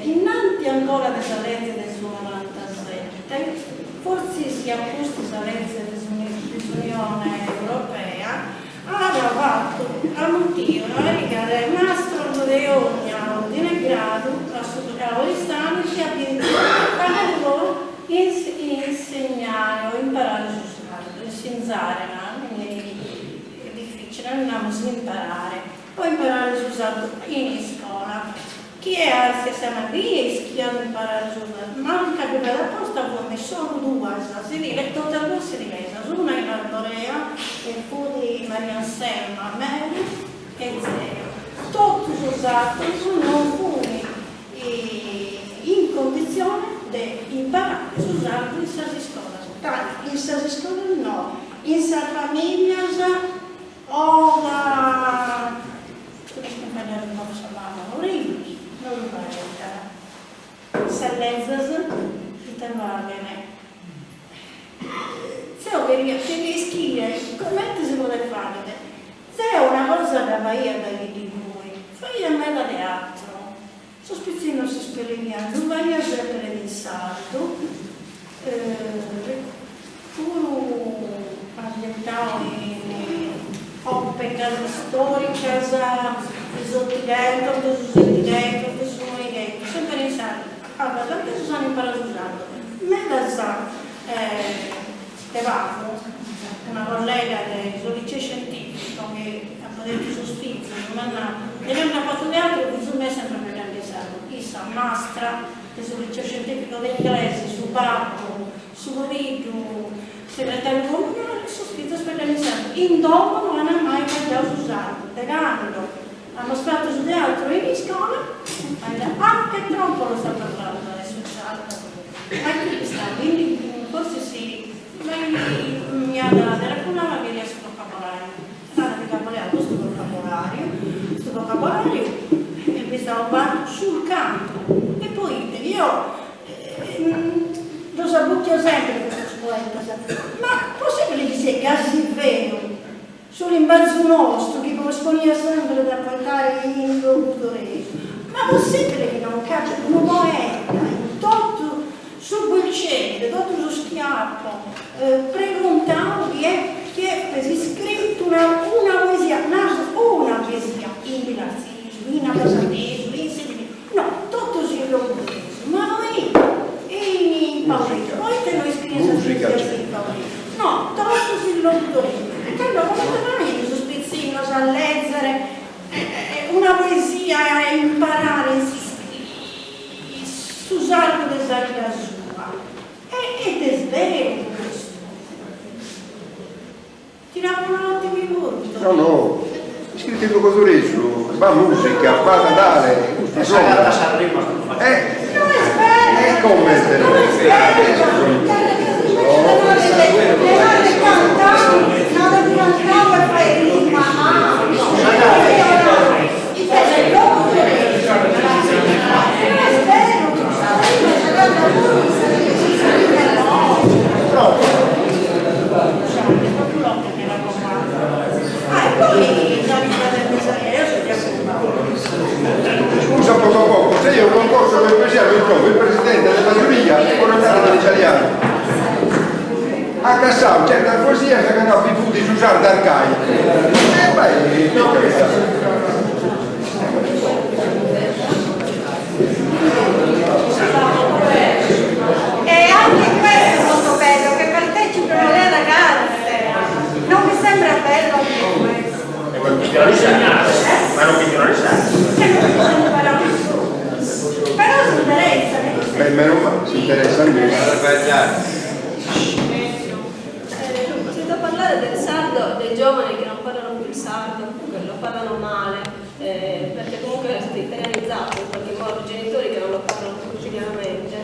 innanti ancora de sa leze de su norantasette, fortzis a pustis sa leze de s'Unione Europea, At fatu a mutiu una pariga de mastros de ogna ordine e gradu a su a Oristanis chi at faghere po insegnare o imparare su sardu, insinzare no est dificile, namus imparare, po imparare su sardu in iscola. Chie artziat sa manu chie ischiat imparare su sardu, manca bi faghet aposta funt solu duas, totas duas sedilesas, una in Arborea e fut Maria Anselma Mele e zeo. Totu sos ateros non funt in conditzione de imparare su sardu in sas iscolas, tando in sas iscolas no, in sas familias o ca Tenes chi faeddare unu pagu sa mama, poverillos, no lu faeddat. Sas lezas ite faghen? Zeo cheria cheria ischire comente si podet fagher. Zeo una cosa dda faia dae chi ddi fui, faia meda teatru. Sos pitzinnos s'ispelleghian, ddu faia sempre in sardu, puru ambientau in òpecas istòricas de s'Otighentos, de su Setighentos, de su Noighentos, sempre in sardu. Abbasantesos an imparau su sardu. Medas de pagu, una collega de su liceo scientifico chi apo tentu sos fizos, m'at nau, de cando apo fatu teatru fizu meu est sempre faeddende in sardu, issa mastra de su liceo scientifico de inglese, su babbu, su pobiddu segretariu comunale, sos fizos faeddende in sardu, in domo no an mai faeddadu su sardu, de cando amus fatu su teatru in iscola, anche troppo lo sta parlando adesso il sardo, ma chi ista, quindi forsis si mi at telefonau e cheriat su vocabolariu, tando mi nd'apo leadu custu vocabolariu, custu vocabolariu est bistadu fatu sul campo, e poite io ddos abuchio sempre custos poetas, ma possibile chi siat gasi feu Su limbazu nostru chi poniat sempre de poetare in logudoresu, ma possibile chi non nc'agiat unu poeta in totu su Guilcieri, de totu sos chi apo preguntau chi chi epet iscritu una una poesia, namus una poesia in bilartzinesu. in abbasantesu, in sedhinesu, no, totus in logudoresu, ma poita? E in paulesu, poita no iscrien sas poesias in paulesu? No, totus in logudoresu. E tando comente faghent sos pitzinnos a lèzere una poesia e a imparare su sardu de sa 'idda sua? E est beru custu. Ti l'apo nau a tibi puru. No no, iscritu in logudoresu, b'at musica, b'at Nadale, custu sona. Eh, no est beru, e comente no est beru, Scusa poco poco, se io concorso per poesia mi trovo il presidente della giuria con andare dall'italiano. A cassau certas poesias ca no bi fut su sardu arcaicu. E bai, E anche questo è molto bello, che partecipano le ragazze. Non vi sembra bello anche questo? E ma non chistionare Ma non chistionare Che non possono imparare nessuno. Però si interessano. Beh, meno male, si interessano. Sento parlare del sardo dei giovani che non parlano più il sardo, comunque lo parlano male, eh, perché comunque è stato italianizzato in qualche modo, i genitori che non lo parlano quotidianamente.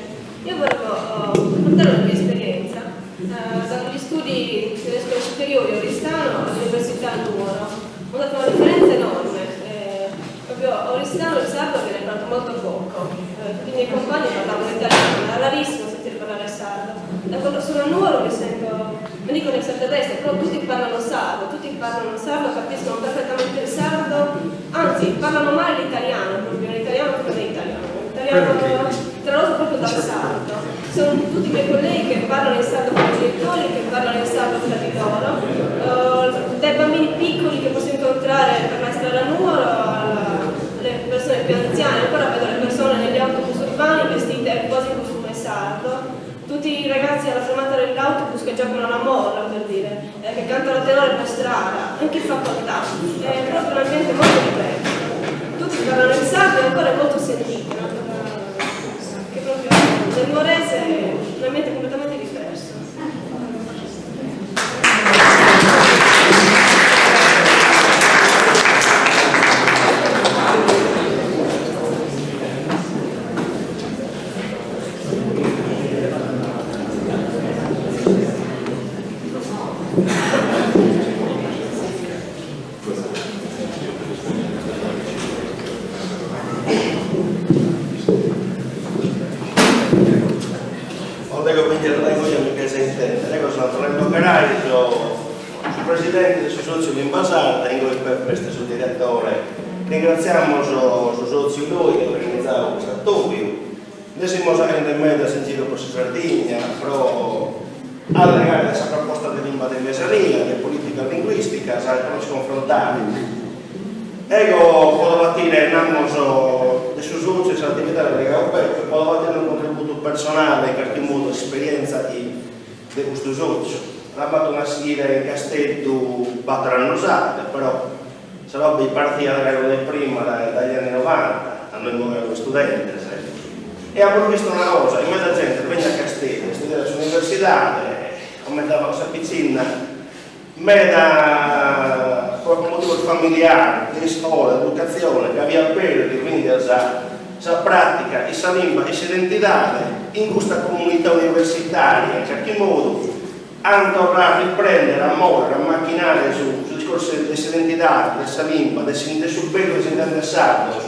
Io volevo uh, portare la mia esperienza uh, dagli studi delle scuole superiori a Oristano all'Università a Nuoro. Ho notato una differenza enorme. Eh, proprio a Oristano il sardo viene parlato molto poco. Eh, tutti i miei compagni parlavano italiano, era rarissimo sentire parlare sardo. Da quando sono a Nuoro mi sento, non dico un extraterrestre, però tutti parlano sardo, tutti parlano sardo, capiscono perfettamente il sardo, anzi parlano male l'italiano, proprio l'italiano proprio da italiano, l'italiano tradotto proprio dal sardo. Sono tutti i miei colleghi che parlano in sardo con i genitori, che parlano in sardo fra di loro, uh, dai bambini piccoli che posso incontrare per la strada a Nuoro, alle persone più anziane, ancora vedo le persone negli autobus urbani vestite quasi in costume sardo, tutti i ragazzi alla fermata dell'autobus che giocano alla morra, per dire, eh, che cantano a tenore per strada, anche in facoltà, è proprio un ambiente molto diverso. Tutti parlano il sardo e ancora è molto sentito, no? che proprio nel Nuorese è un ambiente completamente diverso. Dego quindi dego io mi piace intendere, ego so Antonello Carai, so su presidente de su Sotziu Limba Sarda, ingoi Peppe est su direttore. Ringraziamos su Sotziu Loi chi at organizadu custu atobiu. Nde semus faghende medas in giru pro sa Sardigna pro allegare de sa proposta de limba de mesania, de polìticas linguìsticas e pro nos confrontare. Ego podo batire, namos, de su sotziu e s'atividade allegadu Peppe, podo batire unu contributu personale, in carchi modu, a s'esperienza de custu sotziu. L'at fatu naschire in Casteddu bator annos at, però sa roba est partia galu de prima, dagli anni novanta, cando 'imus galu istudentes. E amus bistu una cosa, chi meda gente est benida a Casteddu a istudiare a s'universidade, comente at sa pitzinna, meda pro motivos familiares, de iscola, educatzione, ca aviat perdiu fintzas sa pratica 'e sa limba e s'identidade in custa comunità universitaria, in carchi modu, ant torradu a riprendere, a mòrrere, a machinare su su discorsu de s'identidade, de sa limba, de de su bellu de s'intender sardos,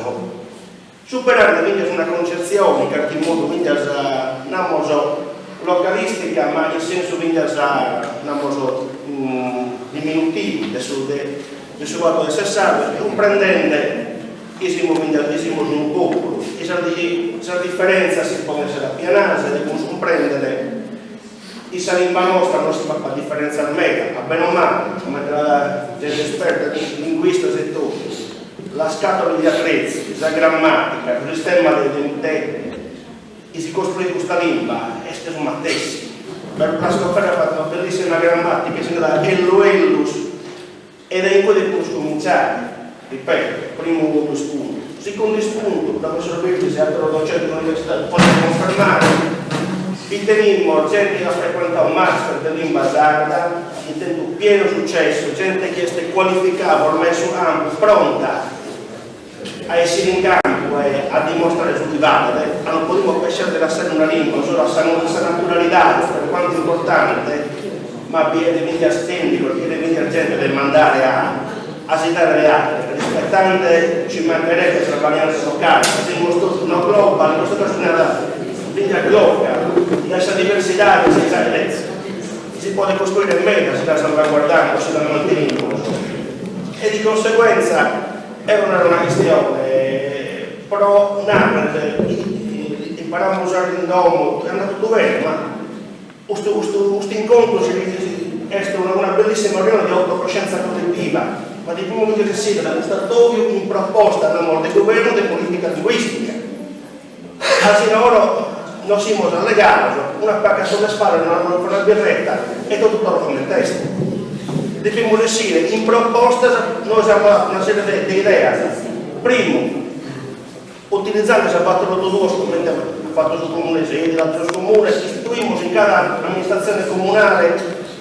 superande fintzas una concetzione, in carchi modu fintzas, namos, localistica, ma in sensu fintzas, namos, diminutivu de su de de su fatu de esser sardos, cumprendende chi semus fintzas chi semus unu populu, chi sas sas diferentzas si podent esser apianadas e devimus cumprendere chi sa limba nostra non si fapat diferentzas meda, a bene o male, comente narat gente esperta, linguistas e totu. La scatola degli attrezzi, sa grammatica, su sistema de de chi si costruit custa limba est su matessi. Blasco Ferrer at fatu una bellissima grammatica chi si narat Ellu Ellus e dae incue depimus cominciare, ripeto, primu ispuntu. Segundu ispuntu, professor Virdis e ateros docentes universitarios podent cunfermare, bi tenimus gente chi at frecuentadu master de limba sarda, chi at tentu pienu sucessu, gente chi est cualificada ormai in su campu, pronta a essire in campu e a dimostrare su chi faghet, ca non podimus pensare de lassare una limba solu a sa naturalidade, per quanto importante, ma bi est fintzas tènnicos, bi est fintzas gente de mandare a a si dare de àtere, rispetande, ci mancherebbe, sas variantes locales, ca semus totus no global, in custu casu si narat fintzas glocal, dae sa diversidade si si podet costruire meda si la salvaguardamus, si la mantenimus e di conseguenza Eo naro una chistione, pro narrer chi imparamus sardu in domo, andat totu bene, ma custu custu custu incontru si est una una bellissima riunione de autocoscienza collettiva, ma depimus fintzas essire dae custu atobiu cun propostas de guvernu de politica linguistica. A sinora nos semus allegados, una pacca sulle spalle, una una birretta e totu torrat comente est. Depimus essire in propostas, nois amus dadu una serie de de ideas, primu, utilizende sa batorotoduos comente at fatu su Comune de Sedilo, ateros comunes, istituimus in cada amministratzione comunale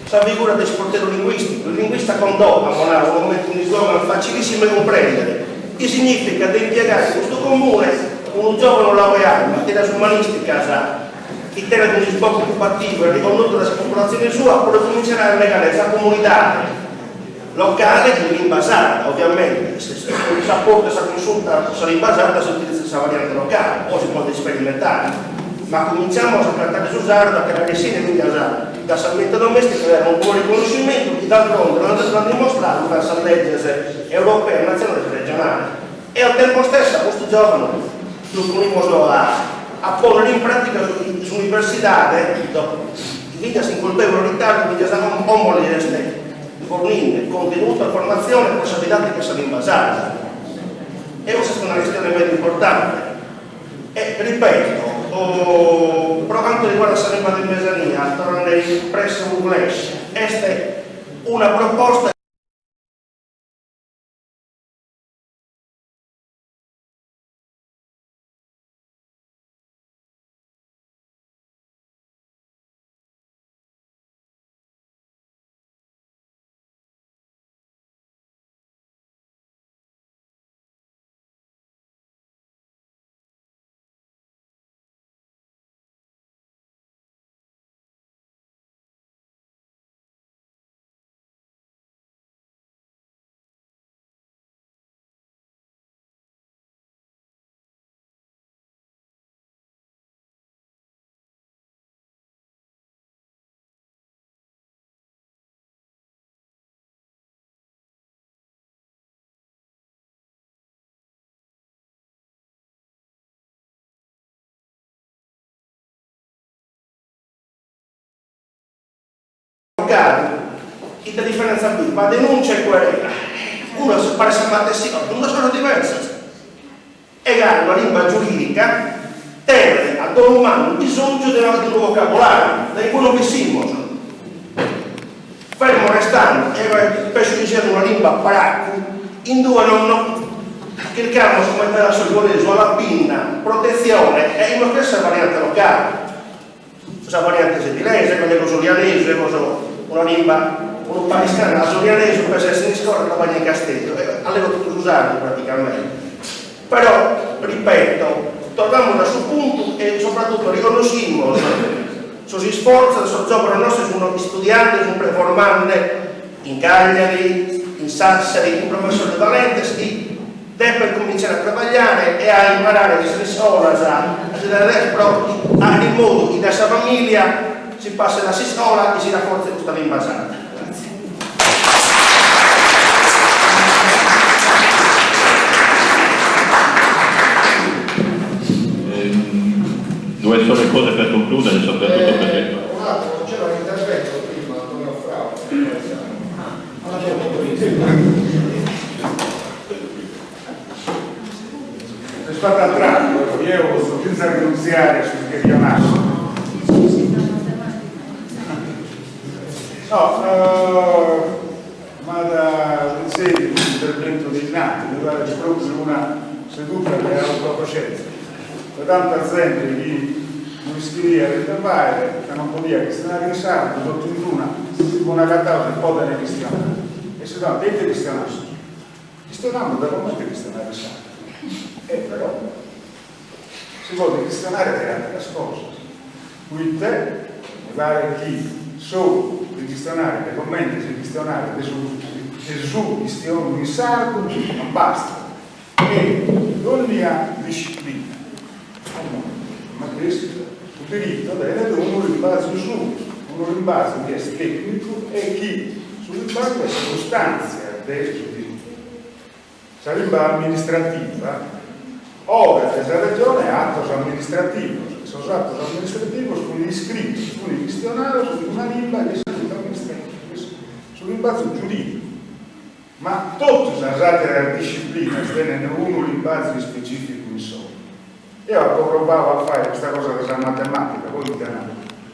sa figura de isportellu linguisticu, il linguista condò, amus nadu comente unu islogan facilissimu 'e cumprendere, chi significat de impiegare in custu comune unu giovanu laureadu in materias umanisticas chi tenet unu isbocu occupativu e riconnotu dae sa populatzione sua pro cominciare a allegare sa comunidade locale in limba sarda, ovviamente s'aportu e sa consulta pro sa limba sarda si utilizat sa variante locale o si podet isperimentare, ma cominciamos a trattare su sardu, a che fagher essire fintzas dae s'ambiente domesticu e dare unu riconnoscimentu chi d'altronde l'ant dimostradu cun sas leges europeas, natzionales e regionales. E al tempo stesso a custu giovanu lu ponimus a a ponnere in pratica s'universidade, fintzas in colpevole ritardu, fintzas a como li est forninde contenuto e formatzione pro sa didattica 'e sa limba sarda. E custa est una chistione meda importante. E ripeto, pro cantu riguardat sa limba de mesania, torrende in presse unu flash, est una proposta. Ite diferentza bi b'at denuncia e querela? Una paret sa matessi cosa, sunt duas cosas diversas. E galu una limba giuridica tenet a dolu mannu bisòngiu de unu vocabolàriu, dae incue non bessimus. Fermo restando, eo penso chi siat una limba paracu, in due non non chircamus comente narat su liguresu alla pinna, protetzione e imus cheret sa variante locale. Sa variante sedilesa, ego allego s'olianesu, ego so una limba unu pagu istrana, s'olianesu penso esser in iscola trabaglio in Casteddu, allego totu su sardu praticamente. Però, ripeto, torramus a su puntu e soprattutto riconnoschimus sos isfortzos de sos giovanos nostros chi sun istudiande, sun preformande in Cagliari, in Sassari, cun professores valentes chi Depent cominciare a trabagliare e a imparare in sas iscolas a si dare pro fagher in modu chi dae sa familia si passet a s'iscola e si raffortzet custa limba sarda. Gratzie. Due sole cose per concludere, soprattutto perché... Un attimo, c'era un intervento prima, Antonio Frau. fattu a trattu, però, jeo potzo fintzas rinuntziare a su chi cheria narrer. No, m'at sutzediu s'interventu de innanti, mi paret propriu una seduta de autocoscienza, de tanta zente chi no ischidiat ite fàere, ca non podiat chistionare in sardu, totu in d'una si fun agatados chi poden chistionare. E si donant, de ite chistionastus? Chistionamus de comente chistionare in sardu. E però si podet chistionare de àteras cosas, proite mi paret chi solu de chistionare de comente si chistionare de su de su chistionu in sardu non bastat. E dònnia disciplina, como matessi su diritto tenet unu limbazu suo, unu limbazu chi est tècnicu e chi su limbazu est sa sustàntzia de su diritto. Sa limba amministrativa 'ogat de sa Regione atos amministrativos e sos atos amministrativos funt iscritos, funt chistionados in una limba chi est sa limba amministrativa, est su limbazu giurìdicu. Ma totu sas àteras disciplinas tenent unu limbazu ispecìficu insoro. Eo apo probadu a fàere custa cosa de sa matemàtica, poi mi dd'an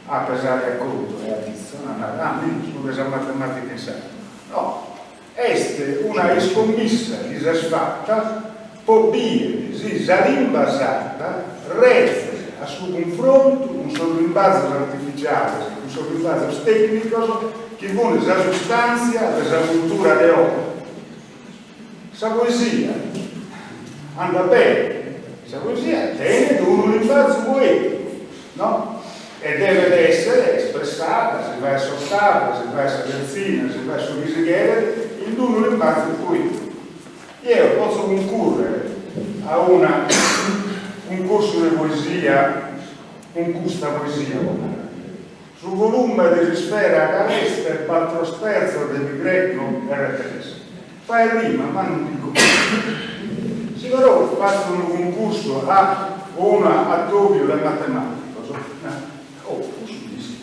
a pesare a contu e a pitzu, an a narrer, ah, mi, su de sa matemàtica in sardu. No, est una iscommissa chi s'est fata po bìere si sa limba sarda rezet a su cunfrontu cun sos limbazos artificiales, cun sos limbazos tècnicos chi funt sa sustàntzia de sa cultura de oe. Sa poesia andat bene, sa poesia tenet unu limbazu poèticu, no? E devet èssere espressada, si faet s'otava, si faet sa tertzina, si faet su chi si cheret, in unu limbazu poèticu. Jeo potzo cuncùrrere a una cuncursu de poesia cun custa poesia, po nàrrere. Su volume de s'isfera caleste batros tertzos de pi greco erre tres. Faet rima ma non bi contat. Si però fatzo unu cuncursu a una atòbiu de matemàticos, oh, cussu l'ischit.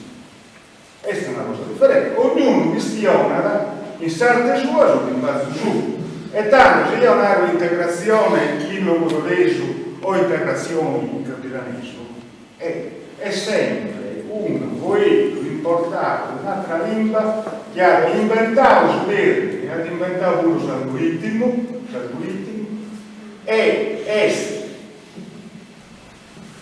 Est una cosa diferente, ognunu chistionat in s'arte sua su limbazu suo. E tando si eo naro integratzione in logudoresu o integratzioni in campidanesu, est sempre unu foeddu importadu de un'atra limba chi at imbentadu su termine, at imbentadu puru s'algoritmu, s'algoritmu, e est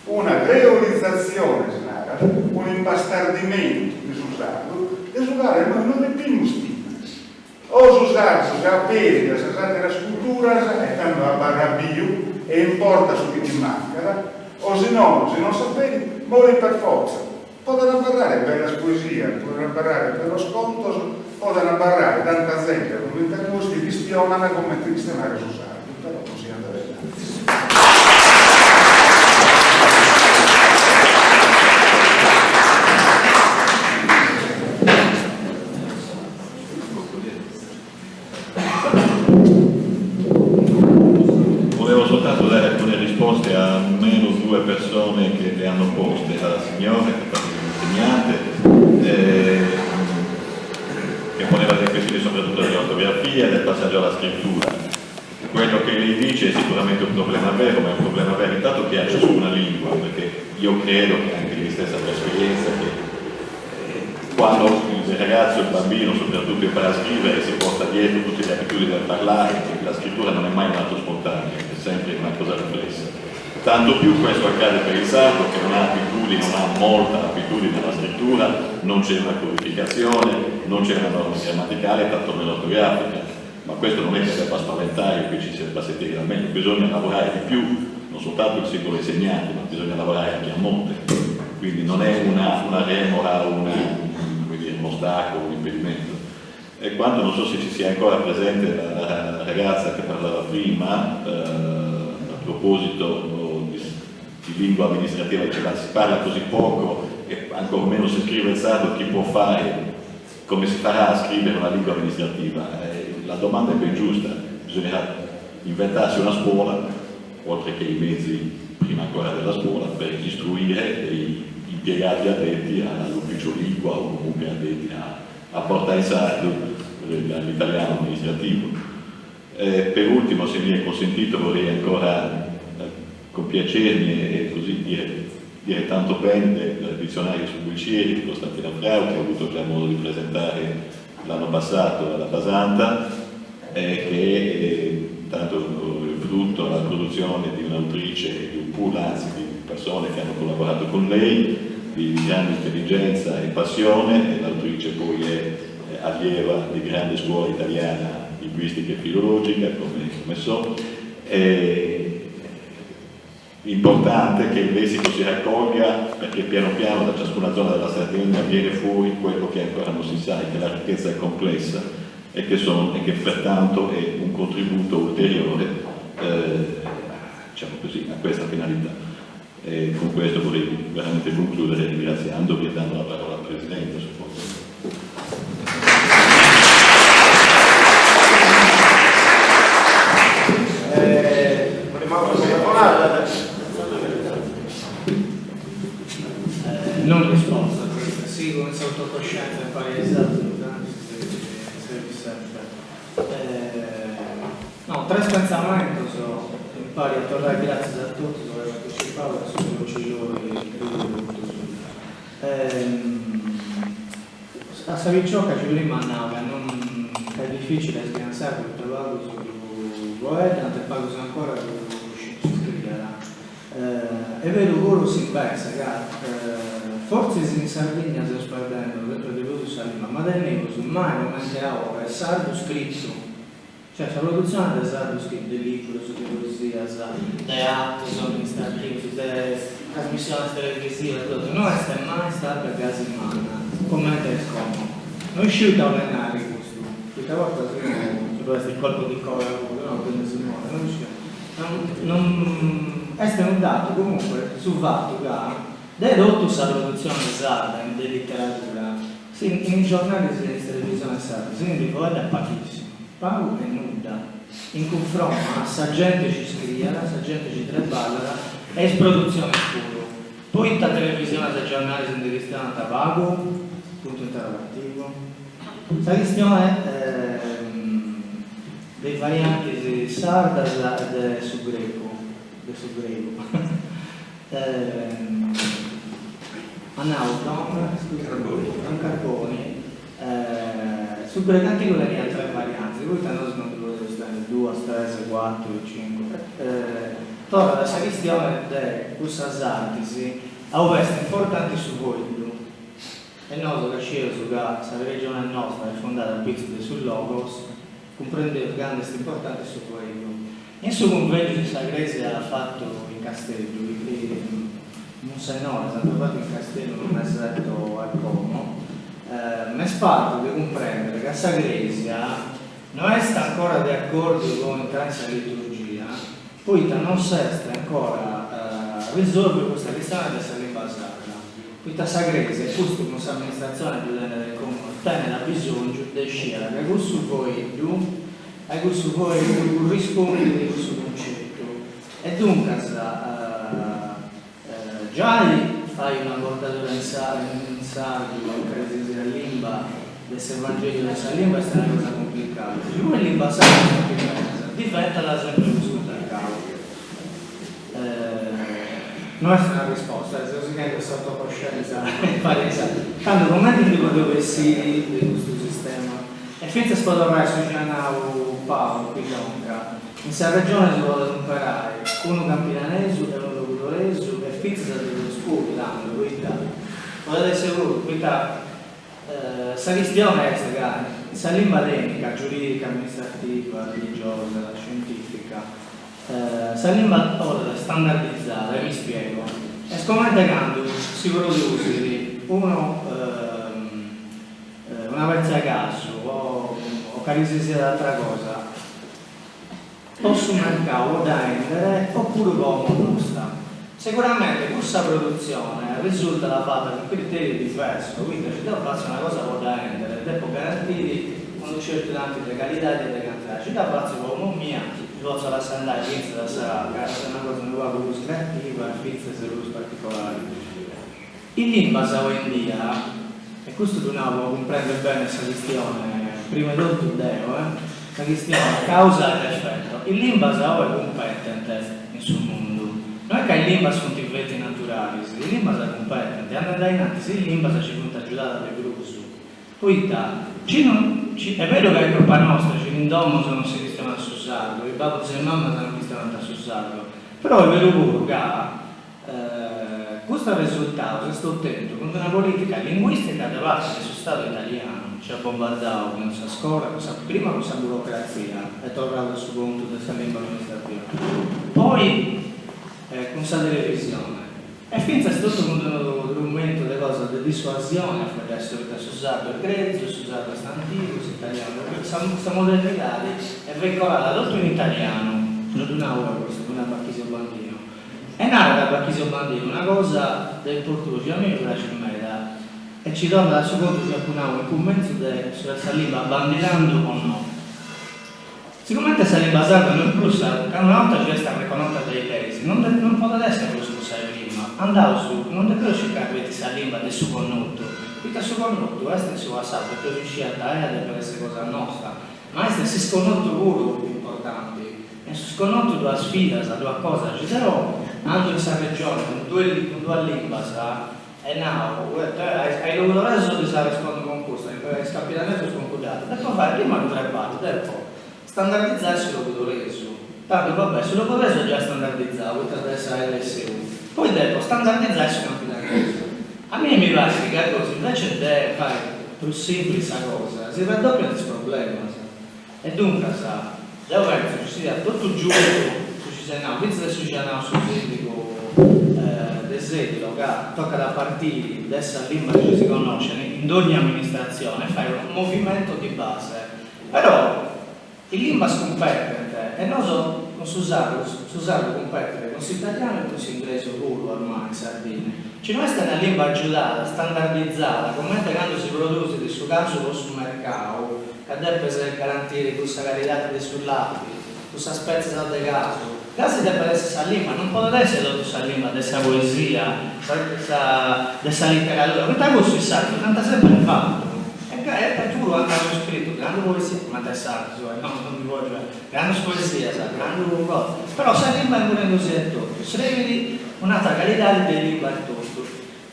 Una creolizatzione, si narat, un'imbastardimentu de su sardu, de su cale nois non depimus tìmere. O su sardu si aberit a sas àteras culturas e tando abarrat biu e importat su chi ddi mancat, o si nono, si non s'aberit, morit per fortza. Poden abarrare bellas poesias, poden abarrare bellos contos, poden abarrare tanta zente comente a nois chi chistionan comente chistionare su sardu, però non si andat a innantis. Volevo soltanto dare alcune risposte a almeno due persone che le hanno poste, alla signora che fa l'insegnante, eh, che poneva delle questioni soprattutto dell'ortografia e del passaggio alla scrittura. Quello che lei dice è sicuramente un problema vero, ma è un problema vero intanto che ha ciascuna lingua, perché io credo che anche lei stessa per esperienza che eh, quando il ragazzo, il bambino soprattutto impara a scrivere si porta dietro tutte le abitudini del parlare, la scrittura non è mai un atto spontaneo, è sempre una cosa riflessa. Tanto più questo accade per il sardo che non ha abitudini, non ha molta abitudine alla scrittura, non c'è una codificazione, non c'è una norma grammaticale, tantomeno ortografica. Ma questo non è che debba spaventare, qui ci si debba sentire da meglio, bisogna lavorare di più, non soltanto il singolo insegnante, ma bisogna lavorare anche a monte. Quindi non è una, una remora, una, come dire, un ostacolo, un impedimento. E quanto non so se ci sia ancora presente la, la ragazza che parlava prima, eh, a proposito di, di lingua amministrativa, diceva si parla così poco e ancor meno si scrive il sardo, chi può fare come si farà a scrivere una lingua amministrativa? Eh, la domanda è ben giusta, bisognerà inventarsi una scuola, oltre che i mezzi prima ancora della scuola, per istruire dei impiegati addetti all'ufficio lingua o comunque addetti a, a portare in sardo l'italiano amministrativo. Eh, per ultimo, se mi è consentito, vorrei ancora eh, Compiacermi e così dire, dire tanto bene del dizionario su Bucieri di Costantino Frau, che ho avuto già modo di presentare l'anno passato alla Basanta, eh, che è tanto il frutto, la produzione di un'autrice, di un pool, anzi di persone che hanno collaborato con lei, di grande intelligenza e passione, e l'autrice poi è allieva di grande scuola italiana linguistica e filologica, come, come so. È importante che il lessico si raccolga perché piano piano da ciascuna zona della Sardegna viene fuori quello che ancora non si sa e che la ricchezza è complessa e che, sono, e che pertanto è un contributo ulteriore eh, diciamo così, a questa finalità. E con questo vorrei veramente concludere ringraziandovi e dando la parola al Presidente, suppongo. Eh, non risposta a questa, sì, con s'autocoscienza e palesat, sempre. Eh, no, tres pensamentos, impari a torrai gràtzias a totus po ai partecipau a su Conciliori totus. A sa picioca chi prima at nau ca non ca est dificili a scriri in sardu poita pagus ddu fueddant e pagus ancora ddu scriiant. Est beru puru s'imbessa ca fortzis in Sardigna seus perdendu sempri de prus sa limba, ma teneus mai comente a oi sardu scritu, cioè sa produtzione de sardu scritu, de liburus, de poesias, de atus amministrativus, de trasmissiones televisivas, totu, no est mai stada gasi manna comente est como. No isciu ita 'olet narri custu, poita a bortas unu si podet essi colpo di colera puru, no, de Simone, no isciu Non est unu datu comunque su fatu ca de totu sa produtzione sarda de literadura in is giornalis e in is televisiones sardas si ndi foeddat paghissimu, pagu e nudda, in cunfromma a sa gente chi scriiat, sa gente chi treballat e is produtziones puru. Poita televisiones e giornalis ndi chistionant pagu? Puntu interrogativu. Sa chistione de is variantis sardas e de su grecu, de su gregu. At nau Don, Don Carboni, su grecu antigu teniat tres variantis, poita nosu non ndi podeus tenni duas, tres, cuatru, cincu. Torrat a sa chistione de cussas artis a ue est importanti su foeddu. E nosu ca scieus ca sa religione nostra est fundada a pitzus de su logos, cumprendeus cantu est importanti su fueddu. In su cunvèngiu chi sa Crèsia at fatu in Casteddu, is munsennores ant fatu in Casteddu unu mesetto a como, m'est partu de cumprèndere ca sa Crèsia no est ancora de acordiu po intrai in sa liturgia, poita non s'est ancora risòlviu custa chistione de sa limba sarda. Poita sa Crèsia, e custu cun s'amministratzione ddu tenet in comunu, tenet abisòngiu de sciri ca cussu foeddu, a cussu foeddu currispundit cussu cuncetu. E duncas giai fai una bortadura in sardu o in cali si siat limba de s'Evangeliu de sa limba est una cosa cumplicada. Si puru in limba sarda diventat sempri prus cumplicau. No est una risposta, seu sighendi a s'autocoscienza palesa. Tando comente ndi podeus bessiri de custu sistema? E fintzas po torrai a su chi at nau Paulu Pillonca, in sa Regione si podet umperai unu campidanesu e unu logudoresu e fintzas de prus puru tando, poita podet essi puru, poita Sa chistione est ca in sa limba tècnica, giurìdica, amministrativa, religiosa, scientìfica, sa limba 'olet standardizada, e m'ispiego, est comente cando si produsit unu una petza 'e casu o cale si siat àtera cosa, Po su mercau po dda 'endere opuru po domo nosta. Seguramente cussa produtzione risultat fata cun criterius diversos, poita si deu fatzu una cosa po dda 'endere depo garantiri unu certu tanti de calidadi e de cantidadi, si dda fatzu po domo mia mi potzu lassai andai fintzas a sa ca est una cosa unu pagu prus creativa e fintzas prus particolari. Is limbas oindia, e custu ddu nau po cumprender bene sa chistione, prima 'e totu deo, sa chistione causa et effetto, is limbas oe cumpetent in su mundu. No est ca is limbas funt feti naturalis, is limbas cumpetent e andant a in antis is limbas chi funt agiudadas de prus. Poita, ci non, ci, est beru ca est crupa nostra ci in domos non si chistionat su sardu, is babbus e is mamas non chistionant su sardu, però est beru puru ca custu arresultau s'est otentu cun una politica linguistica de parti de su Stadu italianu ci at bombardau cun sa scola, cun sa, prima cun sa burocratzia e torraus a su contu de sa limba amministrativa, poi cun sa televisione e fintzas totu cun unu trumentu de cosas de dissuasione a fueddai poita su sardu est grezu, su sardu est antigu, s'italianu est sa sa modernidadi est veicolada totu in italianu, no ddu nau deu custu, ddu nau Bachisio Bandinu. E narat Bachisio Bandinu una cosa de importu chi a mei mi praxit meda e ci torrat a su contu chi apu nau in cumentzu de su de sa limba bandinandu o no. Sigomente sa limba sarda no est prus sa ca una 'orta chi est arreconnota de is leis non de non podet esser prus cussa 'e prima, andaus non depeus circai feti sa limba de su connotu, poita su connotu est in su passau, depeus scì ita est depet esser cosa nosta, ma est s'isconnotu puru importanti. In su sconnotu ddu at sfidas, ddu at cosas, chi deu andu in sa Regione cun cun duas limbas e nau, a is logudoresos ddis arrespondu cun custa, a is campidanesos cun cudd'atera, depo fai prima unu treballu, depo standardizai su logudoresu, tandu va bè, su logudoresu est giai standardizau poita de sa lsu, poi depo standardizai su campidanesu. A mie mi parit ca gosi invece de fai prus simpli sa cosa, si raddopiant is problemas. E duncas, deu pentzu chi siat totu giustu su chi s'est nau, fintzas de su chi at nau su sindigu de Sedilo, ca tocat a partiri de sa limba chi si connoscet in dogna amministratzione e fai unu movimento di base. Però is limbas cumpetent e nosu cun su sardu, su sardu cumpetet cun s'italianu e cun s'ingresu puru ormai in Sardigna. Ci no est una limba agiudada, standardizada, comente candu si produsit su casu po su mercau, ca depes garantire cussa calidade de su lati, cussas petzas de casu, gasi depet esser sa limba, non podet esser totu sa limba de sa poesia, sa sa de sa literadura, poita cussu is sardos dd'ant semper fatu, e e puru ant scritu grandu poesia, comente is sardos, no non mi pòngio grandu poesias, grandu cosas, però sa limba est morendusi etotu, srebit un'atra calidade de limba etotu.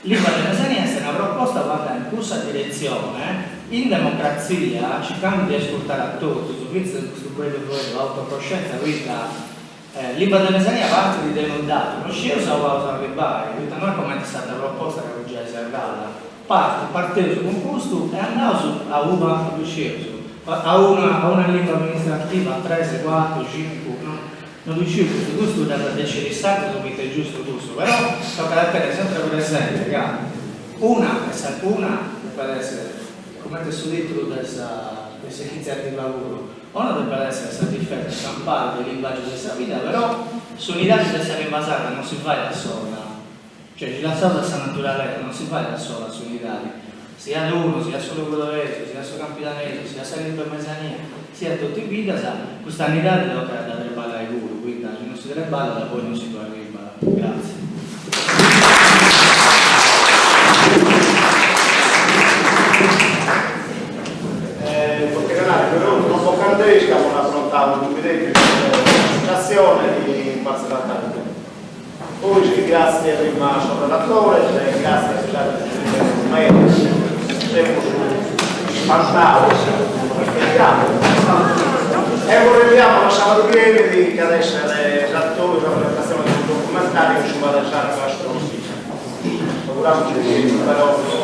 Limba de Mesania est una proposta po andai in cussa diretzione, in democratzia, circandu de ascurtare a totus, fintzas in custu bellu fueddu autocoscienza, poita Limba de Mesania partit de unu datu, no scieus a ua aus a arribbai, poita no est comente s'atra proposta ca fut giai serrada, partit, parteus cun custu e andaus a ua no ddu scieus, a una a una limba amministrativa, a tres, cuatru, cincu, no No ddu sciu custu, custu dd'ant a decidi is sardos poita est giustu cussu, però tocat a tenni sempre presente ca una e sa una depet essere, comente su titulu de sa de s'initziativa puru, una depet essere sa difesa e s'amparu de limbàgiu de sa vida, però s'unidadi de sa limba sarda non si fait a sola, Cioè, si lassaus a sa naturalesa, non si fait a sola s'unidadi, siat unu, siat su logudoresu, siat su campidanesu, siat sa limba 'e mesania, siat totu is biddas, custa unidadi tocat a dda treballai puru, poita si non si treballat poi non si ddu arribat. Gratzias. Po terminare però non po cand'est ca amus afrontau unu cumitetu de associatzione in Bartzellona Poi gràtzias prima a sos relatores e gràtzias a sos àteros medas, semus ispantados, e bos rinviamo a sàbadu chi 'enit chi at èssere s'atobiu, sa presentatzione de su documentàriu subra de s'arcu astronomica. Auguramus chi però.